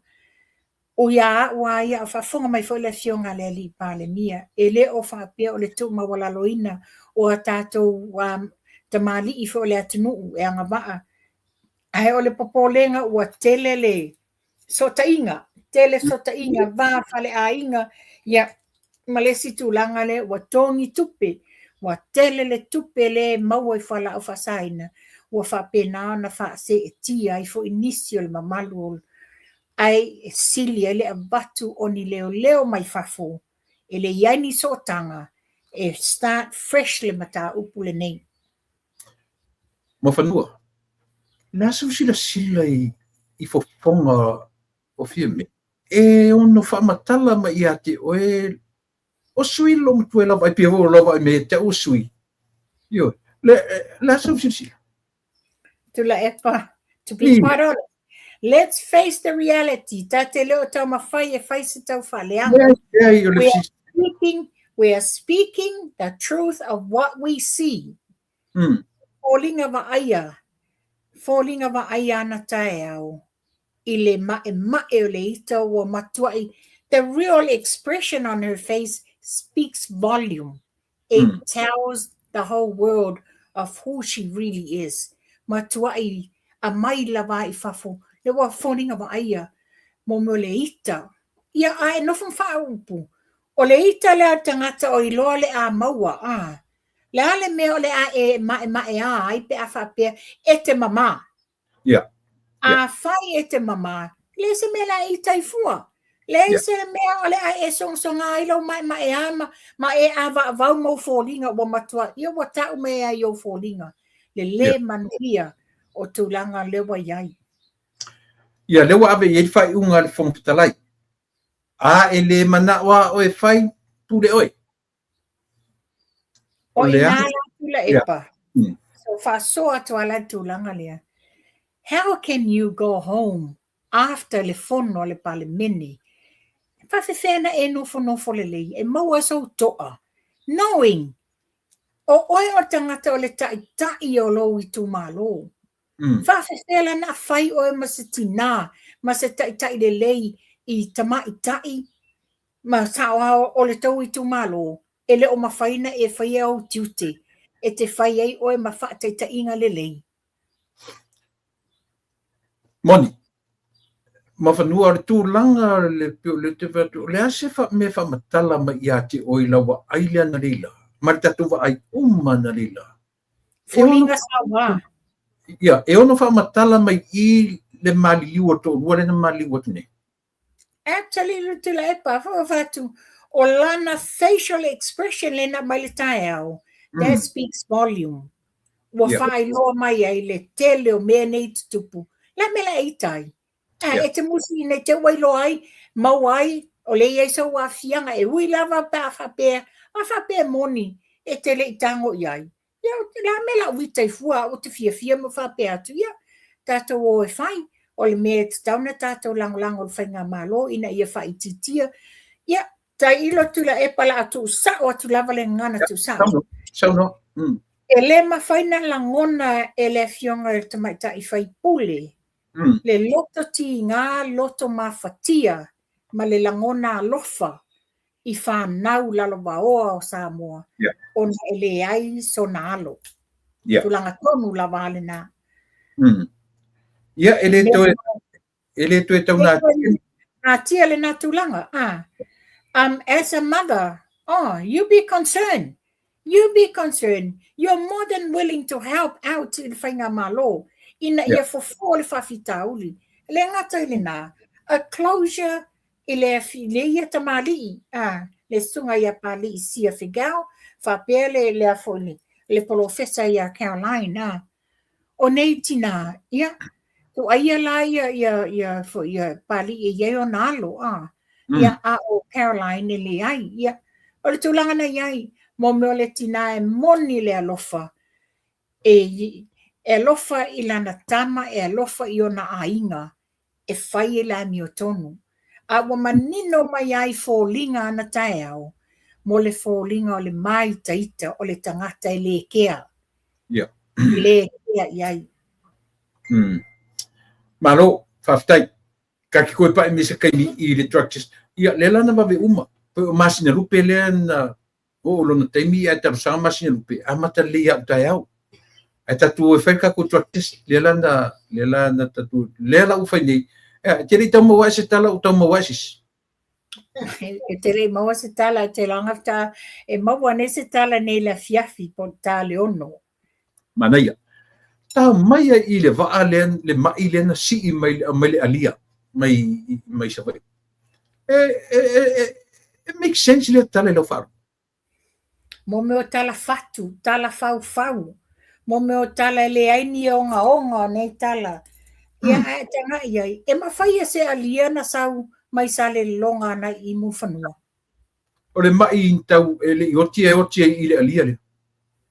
O ia a'u a ia, a o faafofoga mai foi le Afioga a le Alii Palemia, e le o faapea o le tuumaualaloina o a tatou tamalii foi o le atunuu e agavaa, ae o le popolega ua tele le sootaiga, tele sootaiga, va faleaiga, ia, ma le isi tulaga lea ua togi tupe, ua tele le tupe lea e maua i fualaau faasaina, ua faapena ona faaseetia ai foi nisi o le mamalu o ae e sili ai le avatu o ni leoleo mai fafo e le i ai ni sootaga e start fresh le mataupu lenei. Muafanua, O le a sou silasila i fofoga o Fiame? E ono faamatala mai ia te oe o sui lo matua e lava ai pia o lava ai me te au o sui. Ioe, le, le a sou silasila? Tuilaepa, to be quite honest, let's face the reality. Ta te le o taumafai e fai se tau faaleaga. We are speaking, we are speaking the truth of what we see. Foliga vaaia, foliga vaaia ana taeao i le ma'ema'e o le ita ua matua'i, the real expression on her face speaks volume. It tells the whole world of who she really is. Matua'i aumai lava i fafo, le ua foliga vaaia mo mea o le ita. Ia, a e nofo ma faaupu, o le ita lea o le tagata o iloa le a maua, a. Le a le mea o le a e ma'ema'eā ai pe a faapea e te mamā. Afai e te mamā, leai se mea o le a e ita ai fua. Leai se mea o le a e sogasoga ai lou ma'ema'eā ma, ma e ʻāvaʻavau ma ou foliga ua matua, ia ua ta'u mai ai i ou foliga le lē manuia o tulaga lea ua i ai. Ia, lea ua ave i ai le faaiuga a le Fofoga Fetalai. A e le mana'o a oe e fai, pule oe. O i nā la Tuilaepa. So faasoa atu a la le tulaga lea. How can you go home after le fono a le Palemene? E faafefea na e nofonofo lelei e maua sou to'a knowing o oe o le tagata o le ta'ita'i o lou itumalo. Faafefea la na fai oe ma se tinā ma se taitai lelei i tamaitai ma saoao o le tou itumalo, e le o mafai ona e faia ou tiute e te fai ai oe ma faataitaiga lelei. Moni, Muafanua, o le tulaga le pei o le te fai atu, o le a se mea faamatala mai ia te oe i lau vaai lea analeila, ma le tatou vaai uma analeila? Foliga saoa. Ia, e ono faamatala mai i le maliliu o le toalua lea na maliliu atu nei. Absolutely, Tuilaepa, fai atu, o lana facial expression lea na aumai le taeao, that speaks volume. Ua faailoa mai ai le tele o mea nei tutupu. Le a mea la e ita ai? E te musi nei te ua iloa ai, maua ai, o le i ai sou aafiaga, e ui lava pe a faapea, a faapea e moni, e te le i tago i ai. Ia, le a mea la ou ita ai fua, au ou te fiafia ma faapea atu, ia, tatou o e fai, o le mea e tatau ona tatou lagolago i le faigamalo ina ia faaitiitia. Ia, tailo Tuilaepa o le a tuusao atu lava le gagana tuusao. Saunoa. E le mafai ona lagona e le Afioga i le Tamaitai Faipule le loto tiga, loto mafatia ma le lagona alofa i fanau lalovaoa o Samoa ona e leai sona alo. Tulaga tonu lava a lena. Ia, e le toe e le toe taunatia. Natia lena tulaga. As a mother, oh, you be concerned. You be concerned. You're more than willing to help out i le faigamalo ina ia fofo le faafitauli. E le gata i lena, a closure i le le ia tamalii, le susuga ia Palii Sia Figau, faapea le le a foi le le polofesa ia Caroline, o nei tinā, ia, tuaia la ia ia ia foi ia Palii e i ai ona alo, ia, a o Caroline e leai, ia, o le tulaga na i ai, mo mea o le tinā e moni le alofa, e e alofa i lana tama, e alofa i ona aiga, e fai e le amiotonu, a ua manino mai ai foliga ana taeao mo le foliga o le māitaita o le tagata e le kea. E le kea i ai. Malo, faafetai. Ka te toe pai me se taimi i le drug test. Ia, lea la na vave uma. Pei o Masinalupe lea na oo lona taimi ae talosaga Masinalupe, amata lelei au taeao. Ae tatou o e fai le tatou drug test, lea la na, lea la na tatou, lea la ua fai nei. E te le i tau maua ae se tala, ua tau maua ae se isi. E te le i maua se tala, e te laga ta, e maua nei se tala nei le afiafi po o le ta le 6. Manaia. Ta mai ai i le vaa lea, le mai lea na sii mai, mai le alia, mai, mai Savaii. E, e, e, e, e make sense lea tala i lau faalogo. Mo mea o tala fatu, tala faufau, mo mea o tala e leai ni ogaoga o nei tala. Ia ae tagai ai, e mafai e se alia na sau mai Salelologa agai i Mulifanua. O le mai tau e le i oti e oti ai i le alia lea.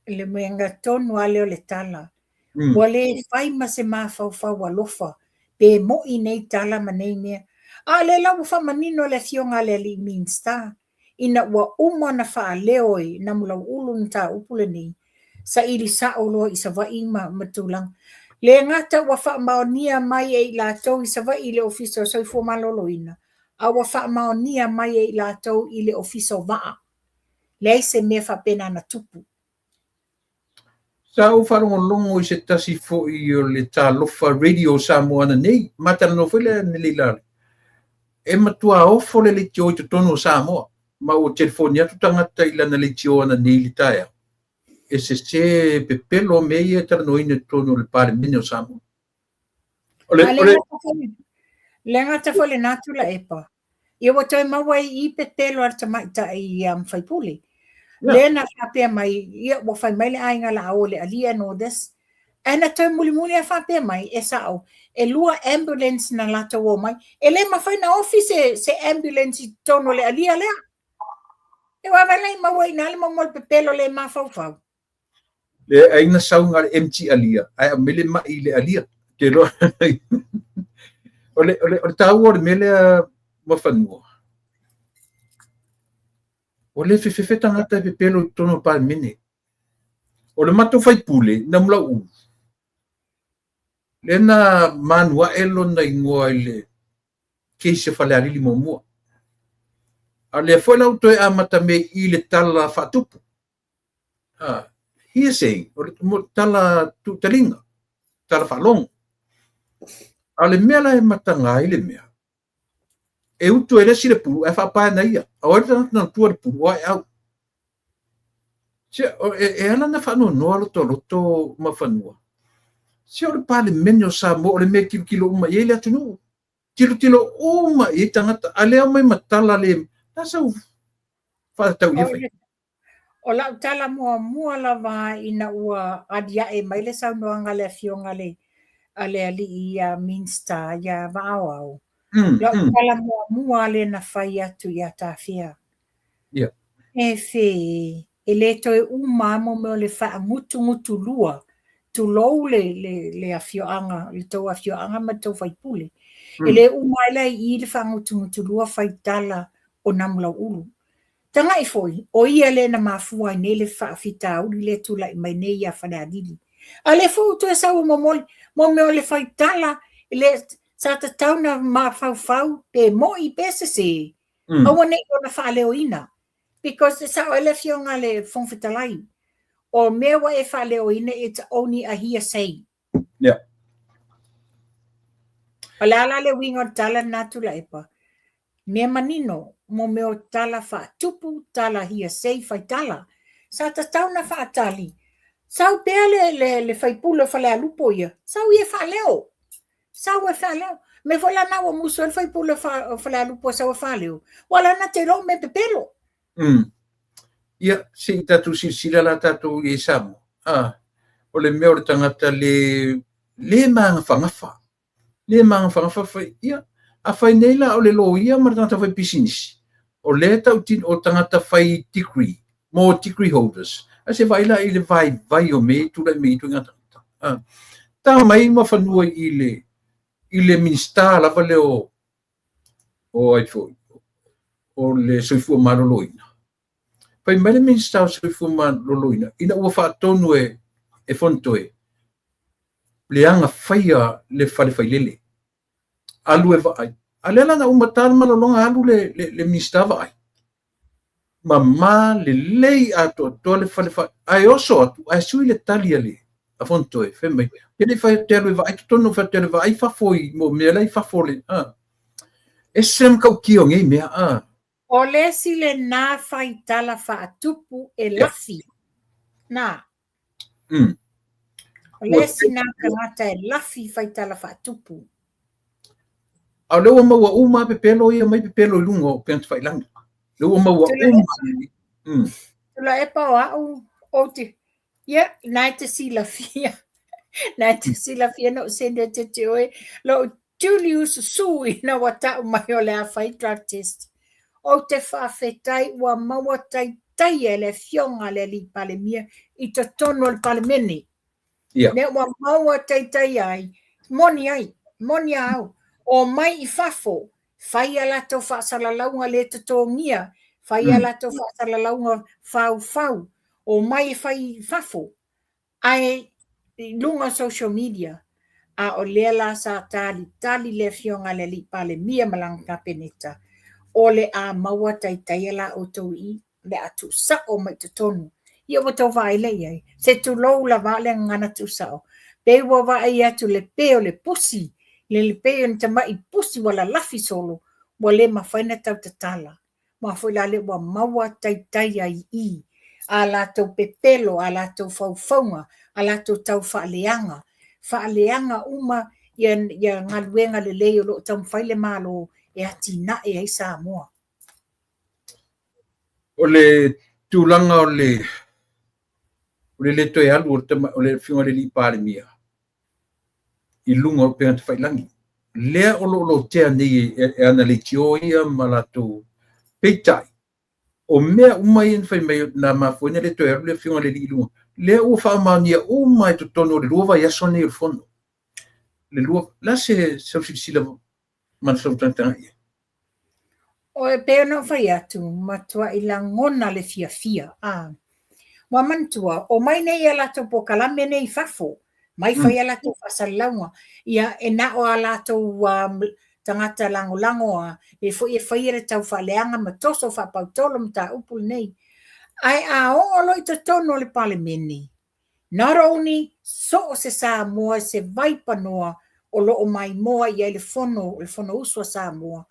Le uiga tonu lava lea o le tala. Ua le fai ma se mafaufau alofa pe mo'i nei tala ma nei mea. A o lea la ua faamanino le Afioga a le Alii Minisita ina ua uma ona faaleo e Namulau'ulu le mataupu lenei, saili sa'o loa i Savaii ma ma tulaga. Le gata ua faamaonia mai e i latou i Savaii i le Ofisa o Soifua Maloloina, a ua faamaonia mai e i latou i le Ofisa o Vaa. Leai se mea faapena na tupu. Sa ou faalogologo i se tasi foi o le Talofa Radio o Samoa ananei, ma talanoa foi lea analeila, e matua ofo le leitio i totonu o Samoa, ma ua telefoni atu tagata i lana leitio ananei i le taeao, e sese pepelo mea ia e talanoaina i totonu o le Palemene o Samoa. O le, o le... Le gata foi lena Tuilaepa, Ia ua toe maua ai i pepelo a le tamaitai faipule. Lea na faapea mai, ia ua fai mai le aiga la o le alia and all this. Ae na toe mulimuli a faapea mai, e sao, e lua ambulance na latou omai. E le mafai na ofi se ambulance i totonu o le alia lea. E ua vaai la i maua i ina le momo o le pepelo le mafaufau. Le ai na sau na le empty alia, ae aumai le mai i le alia. Te iloa. O le, o le, o le taua o le mea lea Muafanua, ua le fefefe tagata e pepelo i totonu o le Palemene. O le matou faipule, Namulau'ulu, lea na manu ae lona igoa i le case a Falealili muamua. A o lea foi la ua toe amata mea i le tala faatupu. Hearsay, o le tala tuutaliga, tala faalogo. A o le mea la e mataga ai le mea, e utu e le isi le pulu ae faapae na ia. A o ai le tagata na utua le pulu? O ai au. Se, e ala ona faanoanoa lotoloto ma fanua. Se o le Palemene o Samoa, o le mea e tilotilo uma i ai le atunuu. Tilotilo uma i ai tagata, a lea omai ma tala le... Na sau faatatau i fai. O lau tala muamua lava ina ua aliae mai le saunoaga a le Afioga a le Alii ia Minista ia Vaaoao, lau tala muamua lea na fai atu ia Tafea. Yeah. E fe, e le toe uma mo mea o le faagutugutulua, tulou le, le, le afioaga, le tou afioaga ma le tou faipule. E le uma ai la i i le faagutugutulua fai tala o Namulauulu. Taga'i foi, o ia lea na mafua ai nei le faafitauli lea e tulai mai nei ia Falealili. A lea foi ua toe sau e momoli, mo mea o le fai tala, le, sa tatau na mafaufau pe mo'i pe sesē, aua ne i ona faaleoina. Because e sao ai le Afioga a le Fofoga Fetalai, o mea ua e faaleoina, it's only a hearsay. Yeah. O le a la le uiga o le tala lena Tuilaepa? Mea manino, mo mea o tala faatupu, tala hearsay, faitala. Sa tatau na faatali. Sau pea le, le, le faipule o Falealupo ia, sau ia e faaleo. Sau e faaleo. Mea foi la na ua musu ai le faipule o Falealupo e sau e faaleo, ua la na te iloa o mea pepelo. Ia, se i tatou silasila la tatou i ai Samoa. Ah, o le mea o le tagata le, le magafagafa. Le magafagafa fai, ia, a fai nei la o le loia ma le tagata fai pisinisi, o lea tautino o tagata fai degree, mo degree holders. Ae se vaai la i le vaivai o mea e tulai mai i ituaiga tagata. Ah, ta mai ma fanua i le, i le Minista lava lea o, o ai foi, o le Soifua Maloloina. Fai mai le Minisita o Soifua Maloloina, ina ua faatonu e, e Fonotoe, leaga faia le fale failele. Alu e vaai. A lea la na uma ta le malologa alu le, le, le Minisita vaai. Mama lelei atoatoa le fale fa... Ae oso atu, ae sui le tali a le a Fonotoe, fai mai, ke le i fai atu te alu e vaai totonu, fai atu te alu e vaai fafo i mo mea la i fafo le, a. Ese le matautia o nei mea, a. O le isi lena faitala faatupu e lafi. Na. O le isi na tagata e lafi faitala faatupu. A o lea ua maua uma pepelo ia mai pepelo i luga o upega tafailagi. Lea ua maua uma. Tuilaepa o au, ou te, ia, na e te silafia, na e te silafia na ou send atu ia te oe, lou tuli ususu ina ua tau mai o le a fai drug test. Ou te faafetai ua maua taitaia e le Afioga a le Alii Palemia i totonu o le Palemene. Yeah. Mea ua maua taitaia ai, moni ai, moni a au, omai i fafo, fai a latou faasalalauga le totogia, fai a latou faasalalauga faufau, omai e fai i fafo, ae i luga o social media, a o lea la sa talitali le Afioga a le Alii Palemia ma lana Kapeneta, o le a maua taitaia la outou i i, le a tuusao mai i totonu. Ia ua tou vaai lea i ai, se tulou lava le gagana tuusao, pei ua vaai atu le pe o le pusi, le pei o ni tamai pusi ua lalafi solo, ua le mafai ona tau tatala. Aua foi la lea ua maua taitai ai i i a latou pepelo, a latou faufauga, a latou tau faaleaga, faaleaga uma ia, ia galuega lelei o lo o taumafai le Malo e atinae ai Samoa. O le tulaga o le o le le toe alu o le, o le Afioga i le Alii Palemia i luga o upega tafailagi, lea o lo o lotea nei e ana leitio ia ma latou. Peitai, o mea uma ia na fai mai na mafua ai ona le toe alu le Afioga i le Alii i luga, lea ua faamaonia uma i totonu o le 2 vaiaso nei o le fono. Le lua, la se sau silasila ma sau tagatagai i ai? O e pei ona ou fai atu, matuai lagona le fiafia. A, ua manatua, omai nei i a latou polokalame nei i fafo, mai fai a latou faasalalauga. Ia, e na o a latou um, tagata lagolago a le foi e faia le taufaaleaga ma toso faapautolo mataupu lenei. Ae a oo loa i totonu o le Palemene, not only so o se Samoa se vaipanoa o lo o maimoa i ai le fono, le Fonousu a Samoa.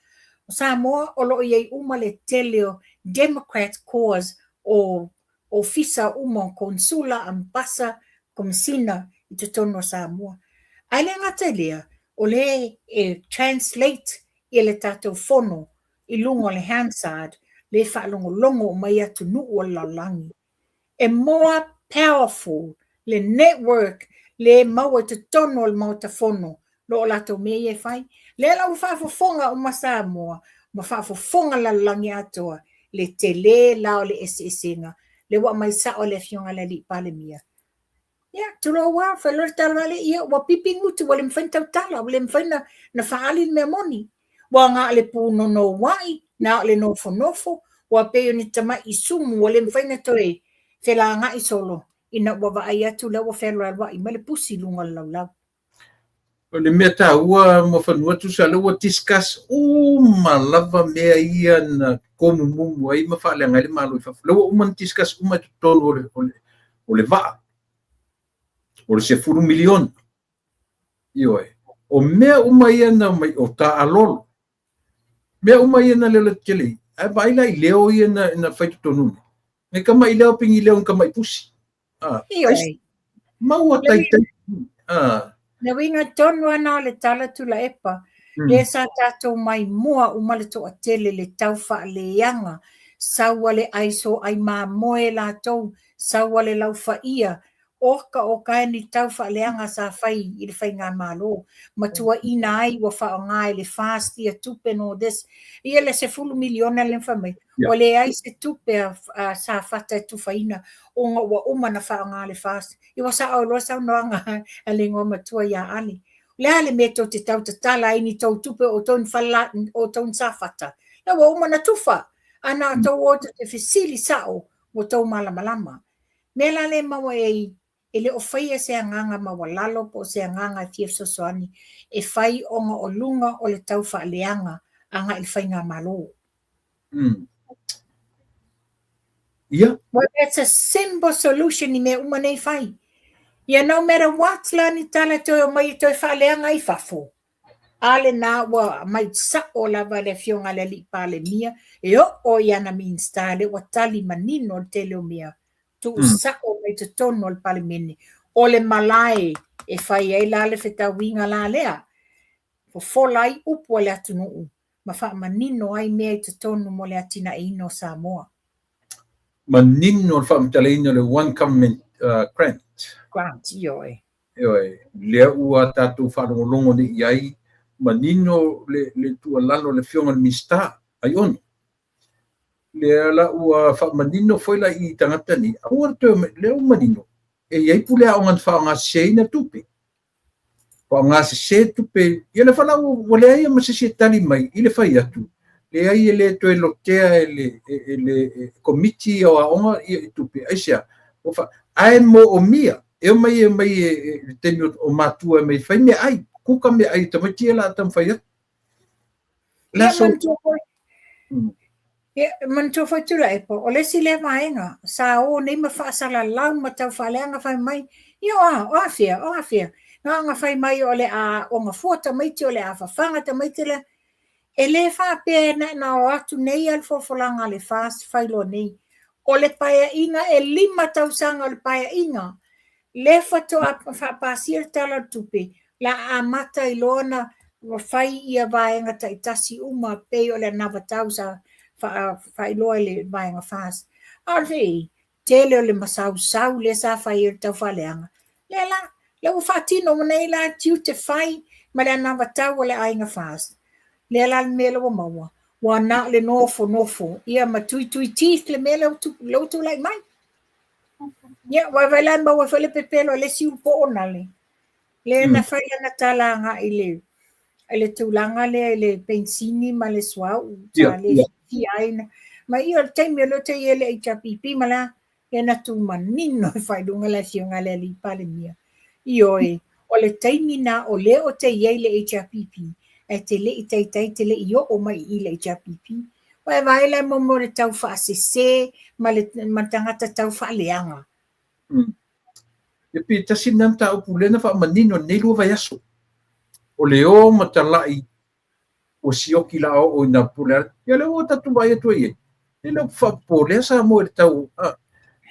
O Samoa o lo o i ai uma le tele o Democrat cause o ofisa uma o Konesula, Ambasa, Komesina i totonu o Samoa. Ae le gata i lea, o lea e translate ia le tatou fono i luga o le Hansard, lea e faalogologo uma ai atunuu o le lalolagi. E more powerful le network le maua i totonu o le Maota Fono lo o latou mea ia e fai. Lea la ua faafofoga uma Samoa ma faafofoga le lalolagi atoa le tele la o le eseesega lea ua aumai sao e le Afioga i le Alii Palemia. Ia, tulou lava, fai loa le tala lea, ia ua pipi gutu, ua le mafai ona tautala, ua le mafai ona faaali le mea moni. Ua na o le punonouai, na o le nofonofo, ua pei o ni tamai sumu ua le mafai ona toe felaga'i solo ina ua vaai atu lea ua fealualua'i mai le pusi i luga o le laulau. O le mea taua Muafanua tusa lea ua discuss uma lava mea ia na komumumu ai ma faaleaga ai le Malo i fafo. Lea ua uma ona discuss uma i totonu o le vaa, o le 10 miliona. Ioe. O mea uma ia na mai o taalolo. Mea uma ia na leo tetele. Ae vaai la i leo ia na fai totonu nei. Ngai kama'i leo pei ni leo ni kama'i pusi. Ah, Ioe. Maua taitai. Ah. Le uiga tonu ana o le tala Tuilaepa, lea sa tatou maimoa uma le toatele le tau faaleaga, sau a le aiso ai mamoe latou, sau a le laufaia, oka oka e ni tau faaleaga sa fai i le faigamalo, ma tuuaiina ai ua faaaoga e le FAST ia tupe and all this. Ia le 10 miliona lea na fai mai, ua leai se tupe a Safata e tufaina ona ua uma ona faaaoga le FAST. Ia ua sao loa saunoaga a le igoamatua ia Ale. O le a le mea tou te tau tatala ai ni tou tupe o outou ni fale o outou ni Safata? La ua uma ona tufa. A na o tou o tou te fesili sao ua tou malamalama. Mea la lea e maua ai, e le o faia se agaga maualalo po o se agaga e fia fesoasoani e fai ona o luga o le tau faaleaga agai i le faigamalo. Ia. Well, that's a simple solution i mea uma nei fai. Ia no matter what la ni tala toe o mai e toe faaleaga i fafo. A lena ua aumai sao lava le Afioga i le Alii Palemia e oo i ana Minisita lea ua tali manino le tele o mea tuusao mai totonu o le Palemene. O le malae e fai ai la le fetauiga la lea, fofola ai upu a le atunuu ma faamanino ai mea i totonu mo le atinaeina o Samoa. Manino le faamatalaina o le One Government Grant. Grant, ioe. Ioe, lea ua tatou faalogologo nei i ai, manino le tuualalo a le Afioga i le Minisita, Aiono. Lea la ua faamanino foi la i tagata nei, aua le toe, lea ua manino, e i ai pule aoga na faaaogaseseina tupe. Faaaogasese tupe, ia le fala ua leai ma se isi e tali mai i le fai atu, leai e le toe lotea e le komiti o aoga i tupe, aisea? Ae moomia, e omai e omai e le taimi o matua e mai fai meaai, kuka meaai tamaiti e la taumafai atu. Ia, manatua foi. Ia, manatua foi Tuilaepa, o le isi lea vaega, sa o nei ma faasalalau ma tau faaleaga fai mai, ia o a, o afea, o afea. Na ona fai mai o le a aoga fua tamaiti, o le a fafaga tamaiti lea. E le faapea na o atu nei a le folafolaga a le FAST fai loa nei. O le paeaiga e 5 tausaga o le paeaiga, lea faatoa faapasia le Tala o le Tupe, la amata ai loa ona fai ia vaega taitasi uma pei o le anavatau sa faailoa i le vaega FAST. A o le tele o le masausau lea sa fai ai le taufaaleaga, lea la, lea ua faatino nei la tiute fai ma le anavatau a le aiga FAST. Lea la le mea lea ua maua, ua na o le nofonofo ia ma tuitui teeth le mea lea ua tulai mai. Ia, vaai la e maua foi le pepelo a le isi ulu poo na le. Lea na fai lana tala agai i le tulaga lea i le penisini ma le suauu sa le fiafia ai na. Ma ia o le taimi o lea ou te i ai i le HRPP ma le a, lea na tu manino e fai luga le afioga i le Alii Palemia. Ioe, o le taimi na o lea ou te i ai i le HRPP, Ae te le i taitai te le i oo mai i i le HRPP. Ua e vaai la mo mo le tau faasese ma le ma le tagata tau faaleaga. E pe tasi lena mataupu lea na faamanino i lenei 2 vaiaso. O le o ma talai ua sioki la oo ina po o le a. Ia lea ua tatou vaai atu ai i ai, e le o faapopolea Samoa i le tau,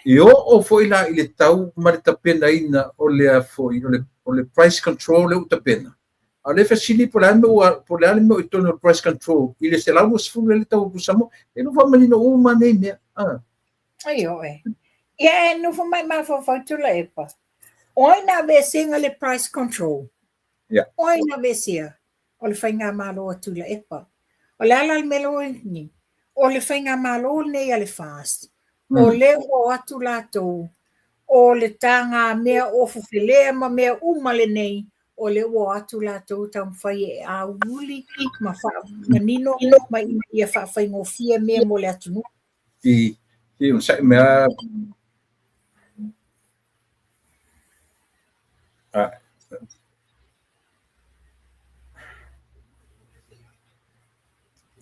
e oo foi la i le tau ma le tapenaina o le foi o le price control lea ua tapena. A o lea e fesili po o le a le mea ua, po o le a le mea o i totonu o le price control i le 120 lea le tau o pusamoa. E le o faamanino uma nei mea. Ioe. Ia e nofo mai mafaufau Tuilaepa. O ai na aveesega le price control? Yeah. O ai na aveesea? O le faigamalo a Tuilaepa. O le a la le mea lea ua i ai? O le faigamalo lenei a le FAST, o lea ua o atu latou, o le tagamea ofofelea ma mea uma lenei, o lea ua o atu latou taumafai e auli ma faamanino ma ina ia faafaigofie mea mo le atunuu. I i onosai mai lava.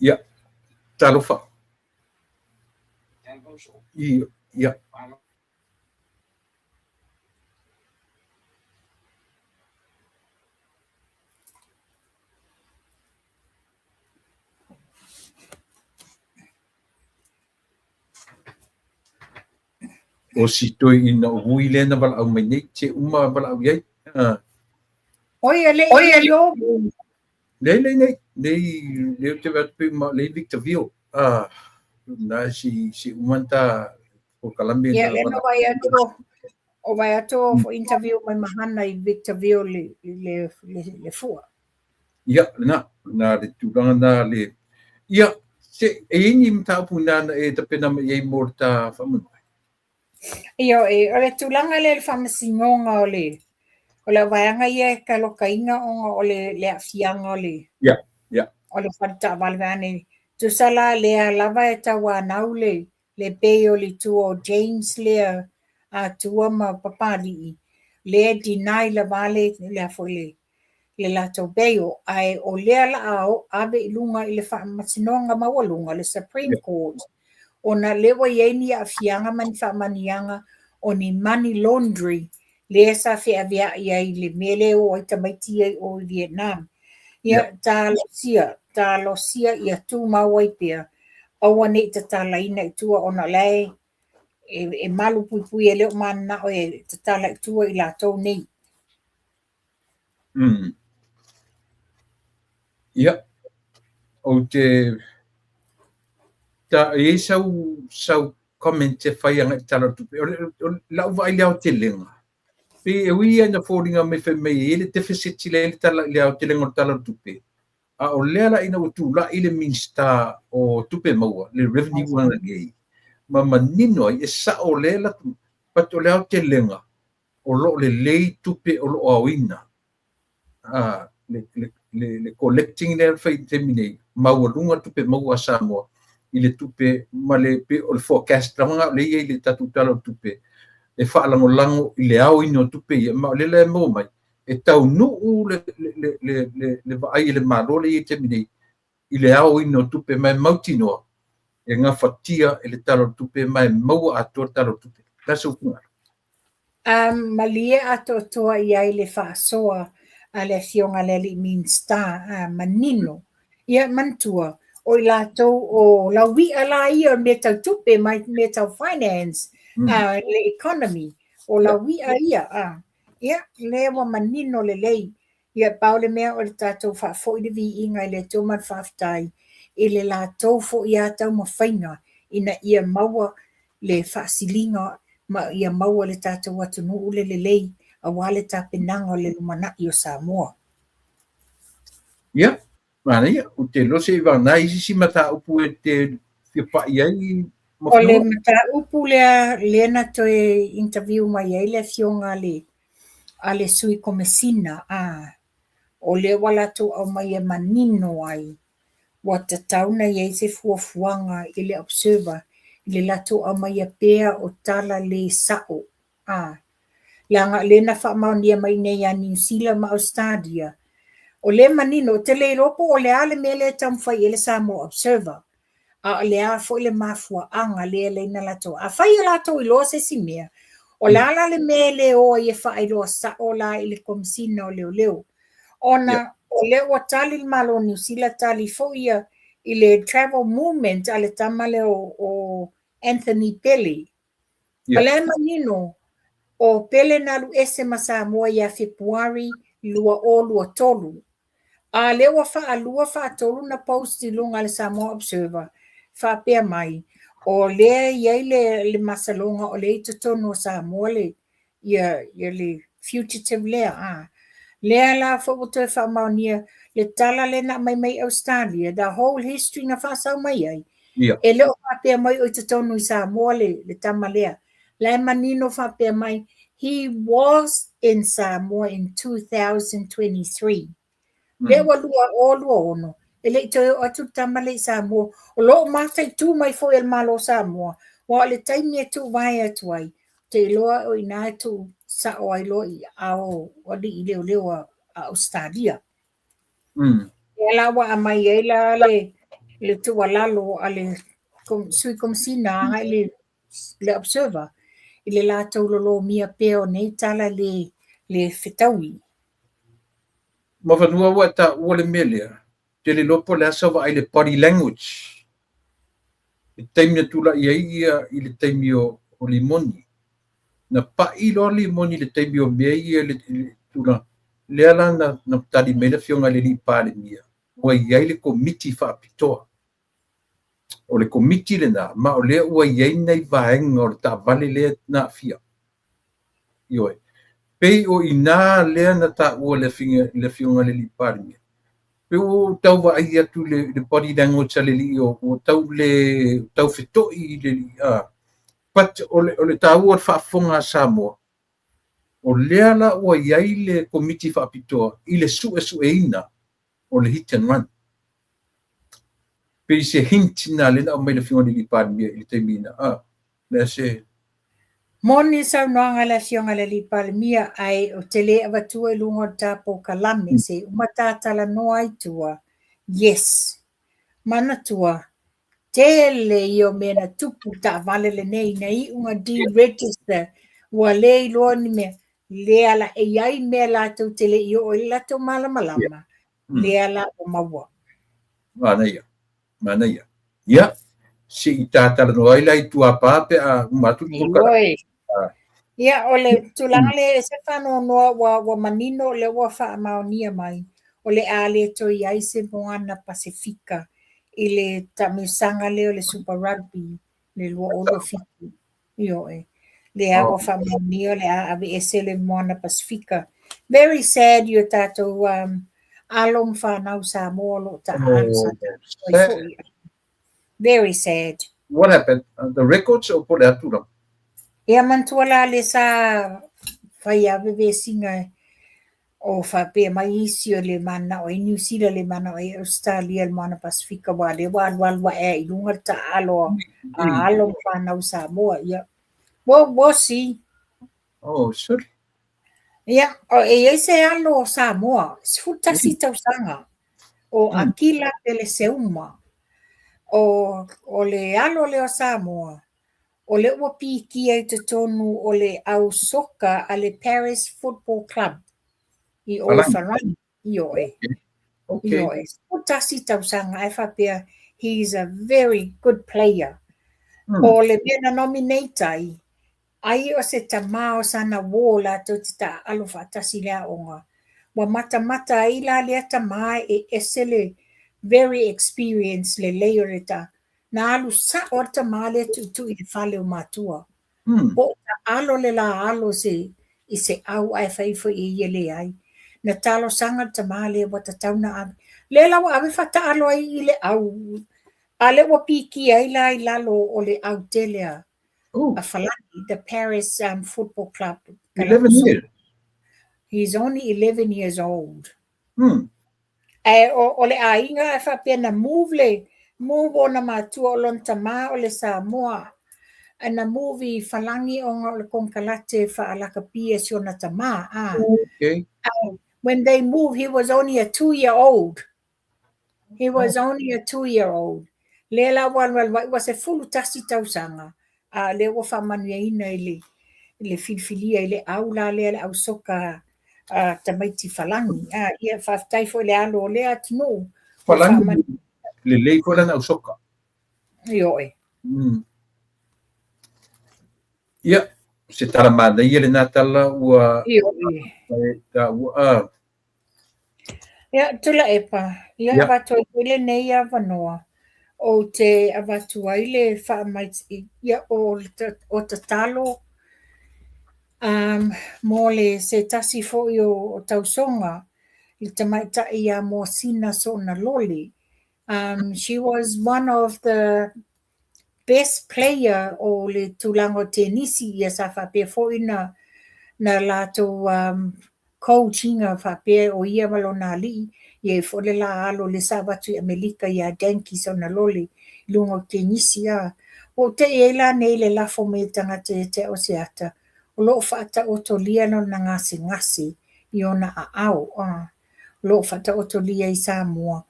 Ia, talofa. Ia. O si toeaina o Vui lea na valaau mai nei, se uma valaau i ai. Oi, e le i o. Lei, lei, nei, lei, lei ou te vaai atu pei uma, lei Victorville. Na si, si uma na ta polokalame. Ia, lea na vaai atu, o vaai atu o interview mai Mahana i Victorville le, le, le, le fua. Ia, lena, lena le tulaga na le... Ia, se, e i ai ni mataupu na na e tapena mai i ai mo le ta faamoemoe? Ioe, o le tulaga lea i le faamasinoga o le o le auvaega ia e talokaina ona o le le aafiaga o le yeah, yeah. o le fale taavale vaeane. Tusa la lea lava e tauanau le le bail i tua o James lea Atua ma Papalii, lea e deny lava le le a foi le le latou bail, ae o lea la a ave i luga i le Faamasinoga Maualuga, le Supreme Court, ona lea ua i ai ni aafiaga ma ni faamanuiaga o ni money laundry lea sa feaveai ai i le mea lea e o ai tamaiti ia i o i Vietnam. Ia, talosia, talosia ia tumau ai pea, aua ne i tatalaina i tua ona o la e e malu puipui e le o mananao e tatala i tua i latou nei. Ia, ou te ta e i ai sau sau comment e fai agai i le Tala o le Tupe. O le, o lau vaai i le aotelega, pei e ui ia ina foliga mai fai mai e i ai le deficit i le tala i le aotelega o le Tala o le Tupe, a o lea la ina ua tulai le Minisita o Tupe Maua, le Revenue ananei, ma manino ai, e sao lea la, but o le aotelega, o lo o lelei tupe o lo o aoina, le collecting lea e fai i le taimi nei, maualuga tupe maua a Samoa i le tupe ma le pei o le forecast lava lena o lea e i ai i le tatou Tala o le Tupe e faalagolago i le aoina o tupe ia, ma o lea la e maua mai e taunuu le vaai a le Malo lea e i ai i le taimi nei i le aoina o tupe ma e mautinoa e gafatia e le Tala o le Tupe ma e maua atoa le Tala o le Tupe. O le a sou finagalo? Malie atoatoa i ai le faasoa a le Afioga i le Alii Minisita, manino. Ia, manatua, o i latou o laui'a la ia o mea tau tupe ma mea tau finance, le economy, o laui'a ia. Ia, lea ua manino lelei. Ia, pau le mea o le tatou faafoi le viiga i le Atua ma le faafetai i le latou foi a taumafaiga ina ia maua le faasiliga ma ia maua le tatou atunuu le lelei aua le tapenaga o le lumanai o Samoa. Ia, manaia, ou te iloa se i vagana isi si mataupu e te fia pai ai ma O le mataupu lea lea na toe interview mai ai le afioga a le a le Sui Komesina, a, o lea ua latou aumaia manino ai ua tatau ona i ai se fuafuaga i le Observer i le latou aumaia pea o tala le sa'o, a, leaga o lea na faamaonia mai nei ia Niu Sila ma Ausetalia, O lea e manino, ou te le iloa po o le a le mea lea e taumafai i ai le Samoa Observer, a o le a foi le mafuaaga lea e ala ai ona latou. Afai e latou iloa se isi mea, o le a la le mea e le o ai e faailoa sao la i le Komesina o Leoleo? Ona o lea ua tali le Malo o Niu Sila, tali foi ia i le travel movement a le tama lea o Anthony Pele. O lea e manino, o Pele na alu ese ma Samoa ia Fepuari 2023. A lea ua faalua faatolu na post i luga le Samoa Observer, faapea mai, o lea e i ai le masaloga o lea i totonu o Samoa le, ia, ia le fugitive lea. A. Lea la foi ua toe faamaonia le tala lea na aumai mai Ausetalia, the whole history na faasau mai ai, e le o faapea mai o i totonu i Samoa le tama lea. La e manino faapea mai, he was in Samoa in 2023. Lea ua 2026, e le i toe oo atu le tama lea i Samoa. O lo o mataitū mai foi e le Malo o Samoa, aua o le taimi e tuuvae atu ai, ou te iloa o i ina e tuu sao ai loa i aao o alii leoleo a Ausetalia. Lea la ua aumai ai la le tuualalo a le Sui Komesina agai i le Observer i le latou lolomia pea o nei tala le fetaui. Mafanua ua e taua le mea lea, ou te le iloa po o le a sau vaai i le body language i le taimi na tulai ai ia i le taimi o Limoni. Na pai loa Limoni i le taimi o mea ia i le tulaga, lea la na tali mai le afioga i le alii Palemia, ua i ai le komiti faapitoa. O le komiti lena, ma o lea ua i ai nai vaega o le taavale lea na aafia. Ioe. Pei o i ina lea na taua le afioga i le alii Palemia. Pei ua ou tau vaai atu i le body language a le alii ua tau le tau feto'i i le alii. But o le taua o le faafofoga a Samoa, o lea la ua i ai le komiti faapitoa i le suesueina o le hit and run. Pei se hint na lea na aumai le afioga i le Palemia i le taimi na. Lea se. Moni saunoaga a le afioga i le alii Palemia, ae ou te le avatua i luga o le ta polokalame se uma ta talanoa ai tua. Yes. Manatua, tele ia o mea na tupu taavale lenei na iu na deregister, ua le iloa ni mea. Lea la e i ai mea latou te le i oo i le latou malamalama, lea la ua maua. Manaia, manaia. Ia, se i ta talanoa ai la i tuapa pe a uma atu le polokalame. Ia, o le tulaga lea e se faanoanoa ua manino o lea ua faamaonia mai, o le a le toe i ai se moana Pasefika i le taamilosaga lea o le Super Rugby le 2027. Ioe. Lea ua faamaonia o le a aveese le moana Pasefika. Very sad i o tatou alo ma fanau Samoa o lo o taaalo sa tatou ai foi. Very sad. What happened? The records o po o le a tulaga? Ia manatua la le sa fai a vevesiga o faapea mai isi o le mananao ai Niu Sila, le mananao ai Ausetalia i le Moana Pasefika, aua o lea ua alualu ae i luga le taaalo a alo ma fanau Samoa. Ia, we'll see. Oh, sorry. Ia, e i ai se alo o Samoa, 11 tausaga, o Akila Peleseuma. O le alo lea o Samoa, o lea ua pikia i totonu o le au soka a le Paris Football Club i o i Farani. Ioe. Ioe. 11 tausaga ae faapea he is a very good player. O le mea na nominate ai, ai o se tama o sana uō latou te taaalo faatasi i le aoga. Ua matamata ai la lea tama e ese le very experienced lelei o le ta. Na alu sao le tama lea tuitui i le fale o matua. Po o taaalo le la alo i se au ae fai foi e ia leai. Na talosaga le tama lea ua tatau na ave. Lea la ua ave faataalo ai i le au. A lea ua pikia ai la i lalo o le au tele a Falani, the Paris Football Club. 11 years. He's only 11 years old. Ae o le aiga e faapea na move le move ona matua o lona tama o le Samoa na move i Falagi ona o le konekarate faalakapi a si ona tama. When they moved, he was only a 2-year-old. He was only a 2-year-old. Lea la ua alualu ai, ua 11 tausaga, a lea ua faamanuiaina i le, i le filifilia i le au la lea le au soka a tamaiti Falani. A, ia, faafetai foi i le alo o lea atunuu. Falani, lelei foi lana au soka. Ioe. Ia, se tala manaia lena tala ua Ioe. taua a. Ia, Tuilaepa, ia avatu ai foi lenei avanoa, ou te avatu ai le faamaite, ia, o tatalo mo le se tasi foi o tausoga i le tamaitai ia Moasina Soonalole. She was one of the best player o le tulaga o tenisi, ia sa faapea foi na na latou coach ina faapea o ia ma lona alii, ia e foi le la alo lea sa avatu i Amerika ia Danky Soonalole i luga o tenisi. A ua ou tei ai la nei le lafo mai e tagata ia te au o se ata o lo o faataotolia lona gasegase i ona aao. A o lo o faataotolia i Samoa,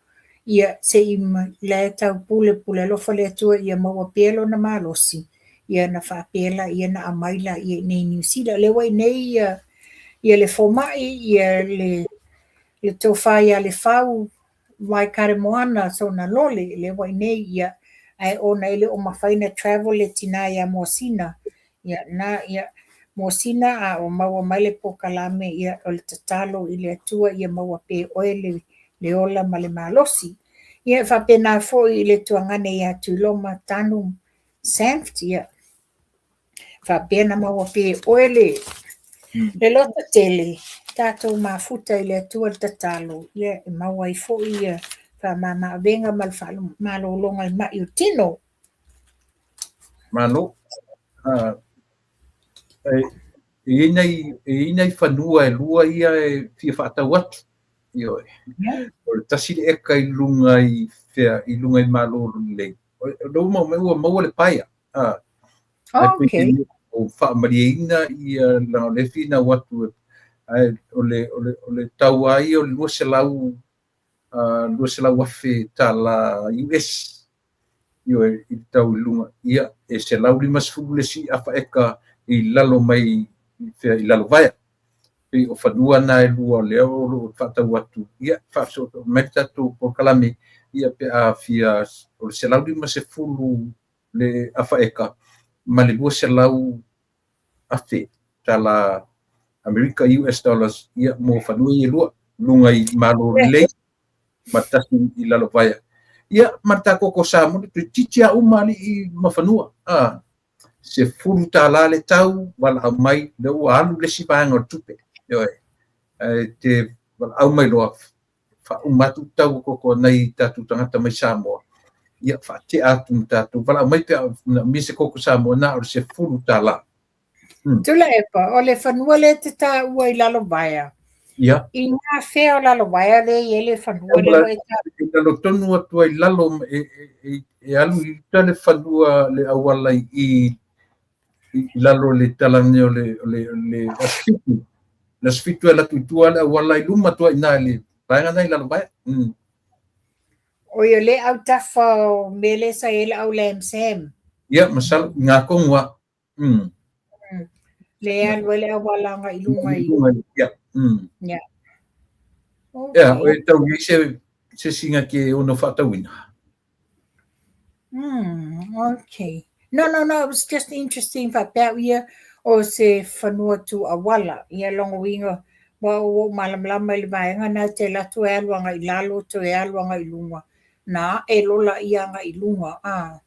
ia se i la e tau pulepule alofa le Atua ia maua pea lona malosi, ia na faapea laia na aumai laia i inei i Niu Sila. O lea ua i inei ia, ia le fomai, ia le, le tofa ia Lefau Waikaremoana Soonalole, lea ua i inei, ia, ae ona e le o mafai ona travel le tina ia Moasina, ia na, ia, Moasina a o maua mai le polokalame, ia, o le tatalo i le Atua ia maua pea e oe le, le ola ma le malosi. Ia, e faapena foi i le tuagane ia Tuiloma Tanu Sanft, ia, faapea na maua pea e oe le, le loto tele, tatou mafuta i le Atua le tatalo, ia, e maua ai foi ia faamamaavega ma le faamalologa i mai o tino. Malo. E i ai nai fanua e lua ia e fia faatau atu. Ioe. O le tasi le eka i luga i fea, i luga i Malo Lelei. O lea ua maua mai ua maua le paia. Okay. O faamalieina ia leaga o lea e finau atu ae o le, o le, o le tau lava ia o le 200, 200,000 tala US. Ioe, i le tau i luga. Ia, e 150 le isi afa eka i lalo mai i fea, i Lalovaea. Pei o fanua na e lua o lea o lo o faatau atu. Ia, faafesootoo mai le tatou polokalame, ia pe a fia o le 150 le afa eka ma le 200,000 tala Amerika, US dollars, ia mo fanua ia e lua, luga i Malo Lelei ma le tasi i Lalovaea. Ia, ma le ta koko Samoa, toeitiiti lava uma alii ma fanua. A, $10 le tau, valaau mai, lea ua alu le isi vaega o le tupe. Ioe, ae te valaau mai loa, faauma atu le tau o koko a nai tatou tagata mai Samoa. Ia, faatea atu ma tatou. Valaau mai pe a manaomia se koko Samoa, na o le $10. Tuilaepa, o le fanua lea e te taua i Lalovaea. Ia. I ngā whea o Lalovaea lea e i ai le fanua lea ua e taua? I lalo tonu atu ai lalo e alu i uta le fanua le auala i lalo le tala nei o le o le o le aso 7. Le aso 7 e alu atu i tua le auala i luma atu ai i ina i le vaega lena i Lalovaea. O ia le autafa o mea lea sa i ai le au Lam Sam. Ia, masalo i ngā kongu a. Le alu ai le auala agai i luga i. Ia. Ia. Ia, o e tau i se se singa ke ono whaatauina. Okay. No, no, no, it was just interesting faapea au ia o se fanua tu auala. Ia lona uiga, ua ou malamalama i le vaega na e te alu atu e alu agai i lalo toe alu agai i luga. Na ae lola ia agai i luga. Ah.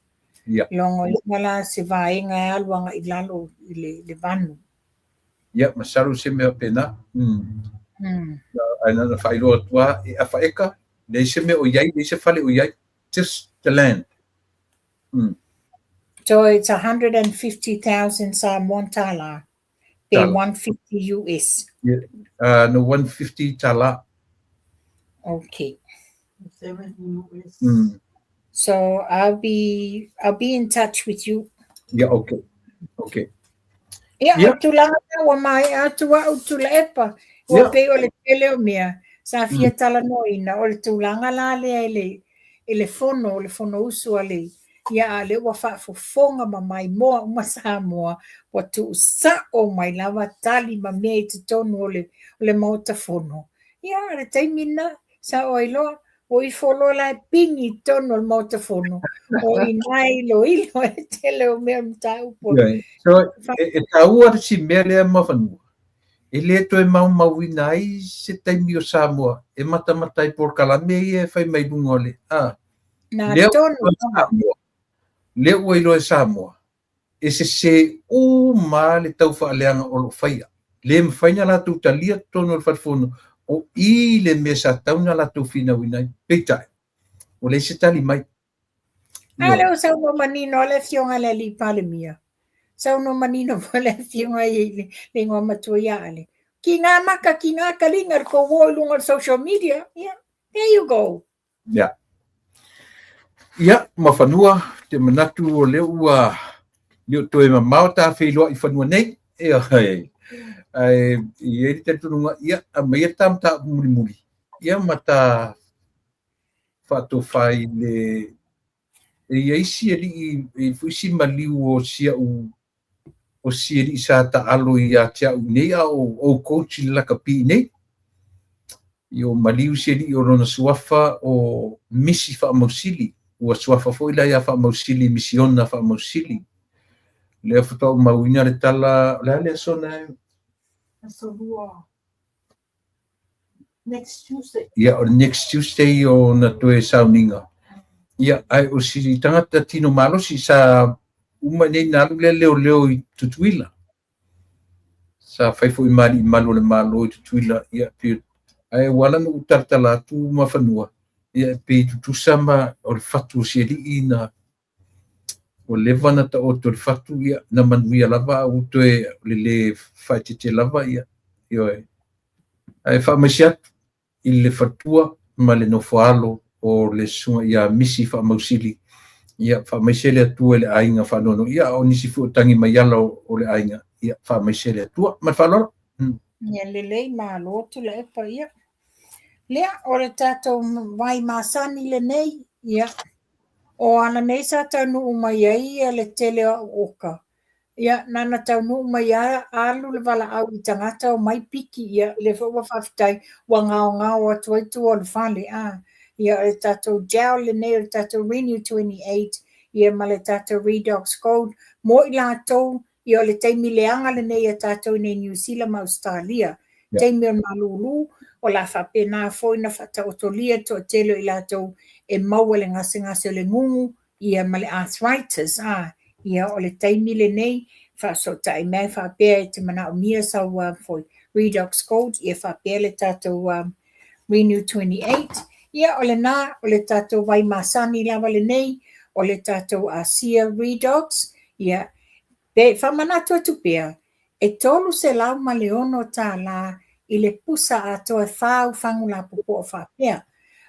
Ia. Lona uiga la se vaega e alu agai i lalo i le, le vanu. Ia, masalo se mea pena. Ae na ona faailoa atu lava, e afa eka, leai se mea o i ai, leai se fale o i ai, just the land. So it's 150,000 Samoan tala, pe 150 US. Yeah. No, 150 tala. Okay. 70 US. So I'll be in touch with you. Yeah, okay. Okay. Ia, o tulaga na ua maea atu au Tuilaepa. Ua pei o le tele o mea sa fia talanoaina, o le tulaga la lea i le i le fono, o le fonousu a le, ia a o lea ua faafofoga ma maimoa uma Samoa, ua tuusao mai lava tali ma mea i totonu o le o le Maota Fono. Ia, o le taimi lena, sao ai loa, o ifo loa la e pigi i totonu o le Maota Fono, o i ina e iloilo ai le tele o mea o le mataupu. So, e taua le si mea lea Muafanua, e le toe maumauina ai se taimi o Samoa e matamata ai polokalame ia e fai mai luga o le a. Na tonu. Lea ua iloa e Samoa, e sese uma le tau faaleaga o lo o faia. Le mafai ona latou talia totonu o le Fale Fono, o i le mea sa tatau ona latou finauina ai. Peitai, ua leai se tali mai. A lea ua saunoa manino le Afioga i le Alii Palemia. Saunoa manino foi le Afioga i le igoa matua ia Ale. Kiga maka, kiga kaliga le tou o i luga o le social media. Yeah, there you go. Yeah. Ia, Muafanua, ou te manatu o lea ua le o toe mamao ta feiloai i fanua nei. Ioe. Ae i ai le talitonuga, ia, aumaia ta mataupu mulimuli, ia ma ta faatofa i le e i ai si alii e i ai foi si maliu o si au o si alii sa taalo ia te au nei a o ou coach i le lakapi nei. I o maliu si alii o lona suafa o Misi Faamausili, ua suafa foi la ia Faamausili Misiona Faamausili. Lea faatoa ou mauina le tala, o le a le aso na? Aso 2. Next Tuesday. Ia, o le next Tuesday ona toe sauniga. Ia, ae o si tagata tino malosi sa uma nei na alu lea leoleo i Tutuila. Sa fai foi ma alii malu o le Malo i Tutuila. Ia, pei, ae ua ala ona ou talatala atu Muafanua, ia, e pei tutusa ma o le fatu o si alii na ua leva ona taoto i le fatu, ia, na manuia lava a ua toe o le lē faaeteete lava, ia, ioe. Ae faamaise atu i le faletua ma le nofoaalo o le susuga ia Misi Faamausili, ia, faamaise le Atua i le aiga faanoanoa, ia, a o nisi foi o tagi mai ala o le aiga, ia, faamaise le Atua. Ma le faaaloalo. Ia lelei, malo Tuilaepa, ia. Lea, o le tatou vai masani lenei, ia, O ana nei sa taunuu mai ai ia le tele o au oka, ia na ona taunuu mai a alu le valaau i tagata omai piki, ia lea foi ua faafetai ua gaogao atu ai tua o le fale a. Ia o le tatou gel lenei o le tatou Renew 28 ia ma le tatou Redox Gold mo i latou Ia o le taimi leaga lenei a tatou i nei Niu Sila ma Ausetalia, taimi o le malūlū, o le a faapena foi ona faataotolia le toatele o i latou e maua i le gasegase o le gugu ia ma le arthritis, a, ia o le taimi lenei, faafesootai mai faapea e te manaomia sau foi Redox Gold, ia faapea le tatou Renew 28, ia o lena, o le tatou vai masani lava lenei, o le tatou Asia Redox, ia, Pe faamanatu atu pea, e $306 i le pusa atoa e fa au fagu lapopoa faapea.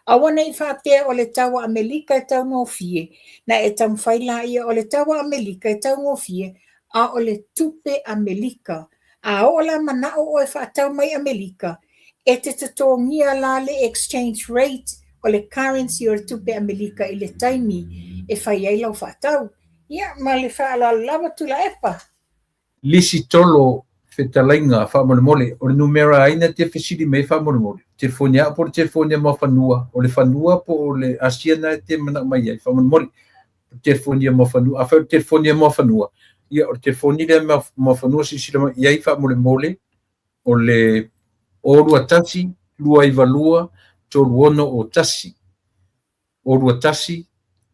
Aua ne i faapea o le tau a Amelika e taugofie, na e taumafai laia o le tau a Amelika e taugofie, a o le tupe Amelika. A oo la manao oe faatau mai Amelika, e te totogia la le exchange rate o le currency o le tupe Amelika i le taimi e fai ai lau faatau. Ia, ma le faaaloalo lava Tuilaepa. Lisi Tolo Fetalaiga faamolemole, o le numera ai na te fesili mai ai faamolemole? Telefoni a au po o le telefoni a Muafanua? O le fanua po o le Asia na e te manao mai ai faamolemole? O le telefoni a Muafanua, afai o le telefoni a Muafanua, ia o le telefoni lea Muafanua silasila mai i ai faamolemole, o le 021 292 3601. O 21,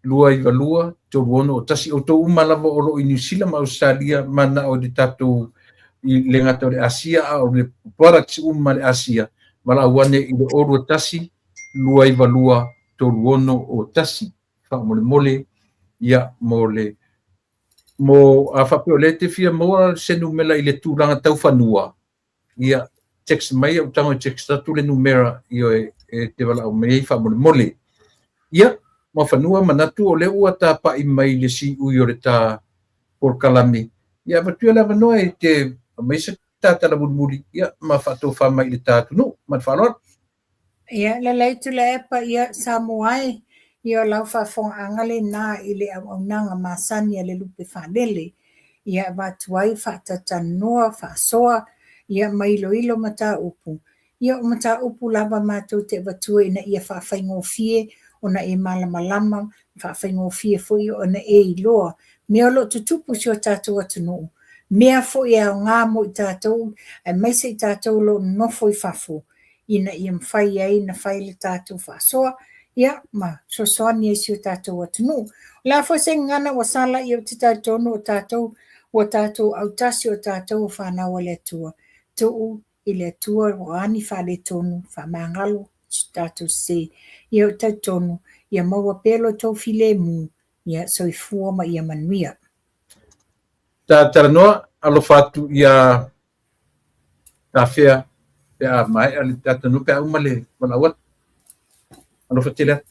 292, 3601. Outou uma lava o lo o i Niu Sila ma Ausetalia, manao i le tatou, i le gata o le Asia, a o le products uma a le Asia, valaau ane i le 021, 292, 3601. Faamolemole, ia, mo le, mo, a faapea o lea e te fia maua se numera i le tulaga tau fanua, Ia, text mai au tago e text atu le numera ioe e te valaau mai ai faamolemole. Ia, Muafanua manatu o lea ua tapa'i mai le siui o le ta polokalame, ia avatu ia le avanoa e te aumai se Ta tala mulimuli, ia, ma faatofa mai i le ta atunuu. Ma le faaaloalo. Ia, lelei Tuilaepa, ia, Samoa e, ia o lau faafofogaaga lena i le auaunaga masani a le lupe faalele, ia avatu ai faatalatalanoa, faasoa, ia ma iloilo mataupu, ia o mataupu lava matou te avatua ina ia faafaigofie ona e malamalama, faafaigofie foi ona e iloa mea o lo o tutupu i si o tatou atunuu, mea foi e aoga mo i tatou, aemaise i tatou o lo o nonofo i fafo, ina ia mafai ai ona fai le tatou faasoa ia ma fesoasoani ai i si o tatou atunuu. O le a foi se gagana ua sala, ia ou te talitonu o tatou ua tatou autasi o tatou o fanau a le Atua. Tuu i le Atua o a ni faaletonu, faamagalo si o tatou sese. Ia ou te talitonu ia maua pea lo outou filemu, ia soifua ma ia manuia. Ta talanoa alofa atu ia Tafea pe a maea le talanoa pe a uma le valaau atu. Alofa tele atu.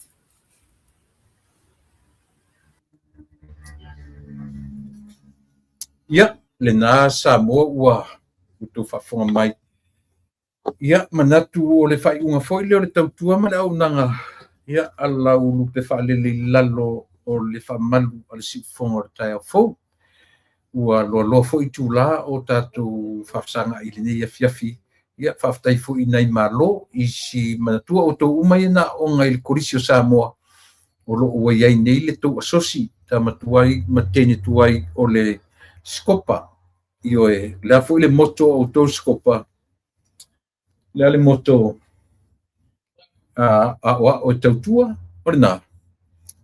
Ia, lena Samoa ua outou faafofoga mai. Ia, manatu o le faaiuga foi lea o le tautua ma le auaunaga, ia, a lau lupe faalele i lalo o le faamalu a le siufofoga o le taeao fou. Ua loaloa foi itula o tatou faafesagai i lenei afiafi. Ia, faafetai foi i nai malo i si manatua outou uma ia na aoga i le Kolisi o Samoa o lo o ua i ai nei le tou asosi tama tuai ma teine tuai o le Sikopa. Ioe, o le a foi le motto o outou Sikopa? O le a le motto a aoao e tautua? O lena.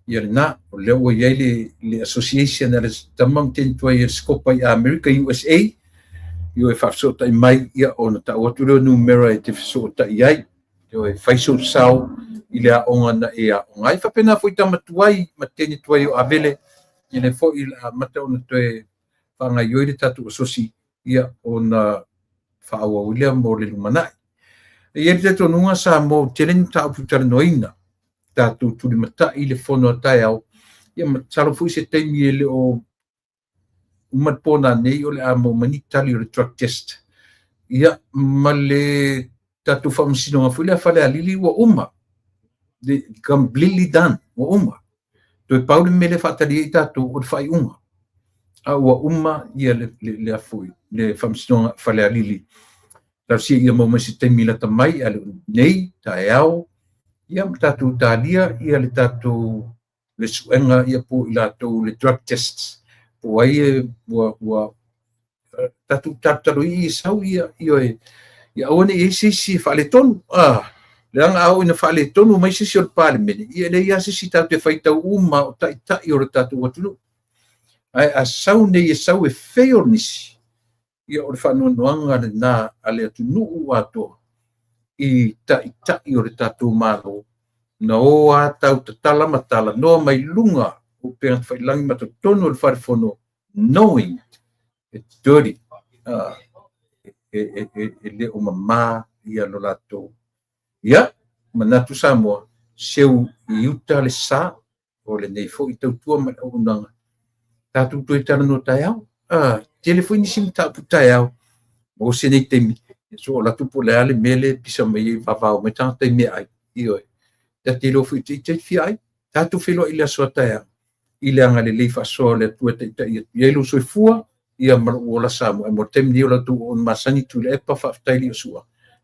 Ia lena, o lea ua i ai le, le association a le tama ma teine tuai a le Sikopa i Amerika, USA, ioe, faafesootai mai, ia ona tau atu lea o numera e te fesootai ai. Ioe, fai sou sao i le aoga na e aoga ai. Faapena foi tama tuai ma teine tuai o Avele, ia lea foi o le a amata ona toe faagaoioi le tatou asosi, ia ona faaauau ai lea mo le lumanai. E i ai le talitonuga Samoa ua tele ni mataupu talanoaina, tatou tulimatai i le fono a taeao, ia masalo foi se taimi e le o uma le po nanei o le a maua mai ni tali o le drug test. Ia ma le tatou faamasinoga foi lea a Falealili ua uma. The completely done, ua uma. Toe pau le mea lea e faatali ai tatou o le faaiuga. A ua uma ia le, le, le, afoi, le faamasinoga Falealili. Talosia ia maua mai se taimi lata mai, a le o nei, taeao, ia ma tatou talia ia le tatou le suega ia po o i latou le drug tests po o ai e ua, ua tatou talotalo i e sau ia, ioe, ia aua ne i i ai se isi e faaletonu. Ah, leaga a oo ina faaletonu mai se isi o le Palemene, ia e leai lava se isi tatou te faitau uma o taitai o le tatou atunuu. Ae a sau nei e sau e fail nisi, ia o le faanoanoaga lena a le atunuu atoa i taitai o le tatou Malo, na o lava tau tatala ma talanoa mai luga o upega tafailagi ma totonu o le Fale Fono, knowing it's dirty, e, e, e, e le o mama ia lo latou. Ia, manatu Samoa, seu i uta le sa o lenei foi tautua ma le auaunaga. Tatou toe talanoa taeao. Ah, tele foi nisi mataupu taeao mo se nei taimi. So o latu po o le a le mea le pisa mai ai vavao mai tagata i meaai. Ioe. Ta te iloa foi te te fia ai. Tatou feiloai i le aso a taeao i le agalelei faasoa o le Atua e taitai atu i ai lou soifua ia ma lou ola Samoa. Ae mo le taimi nei o la outou auauna masani Tuilaepa, faafetai Liosua.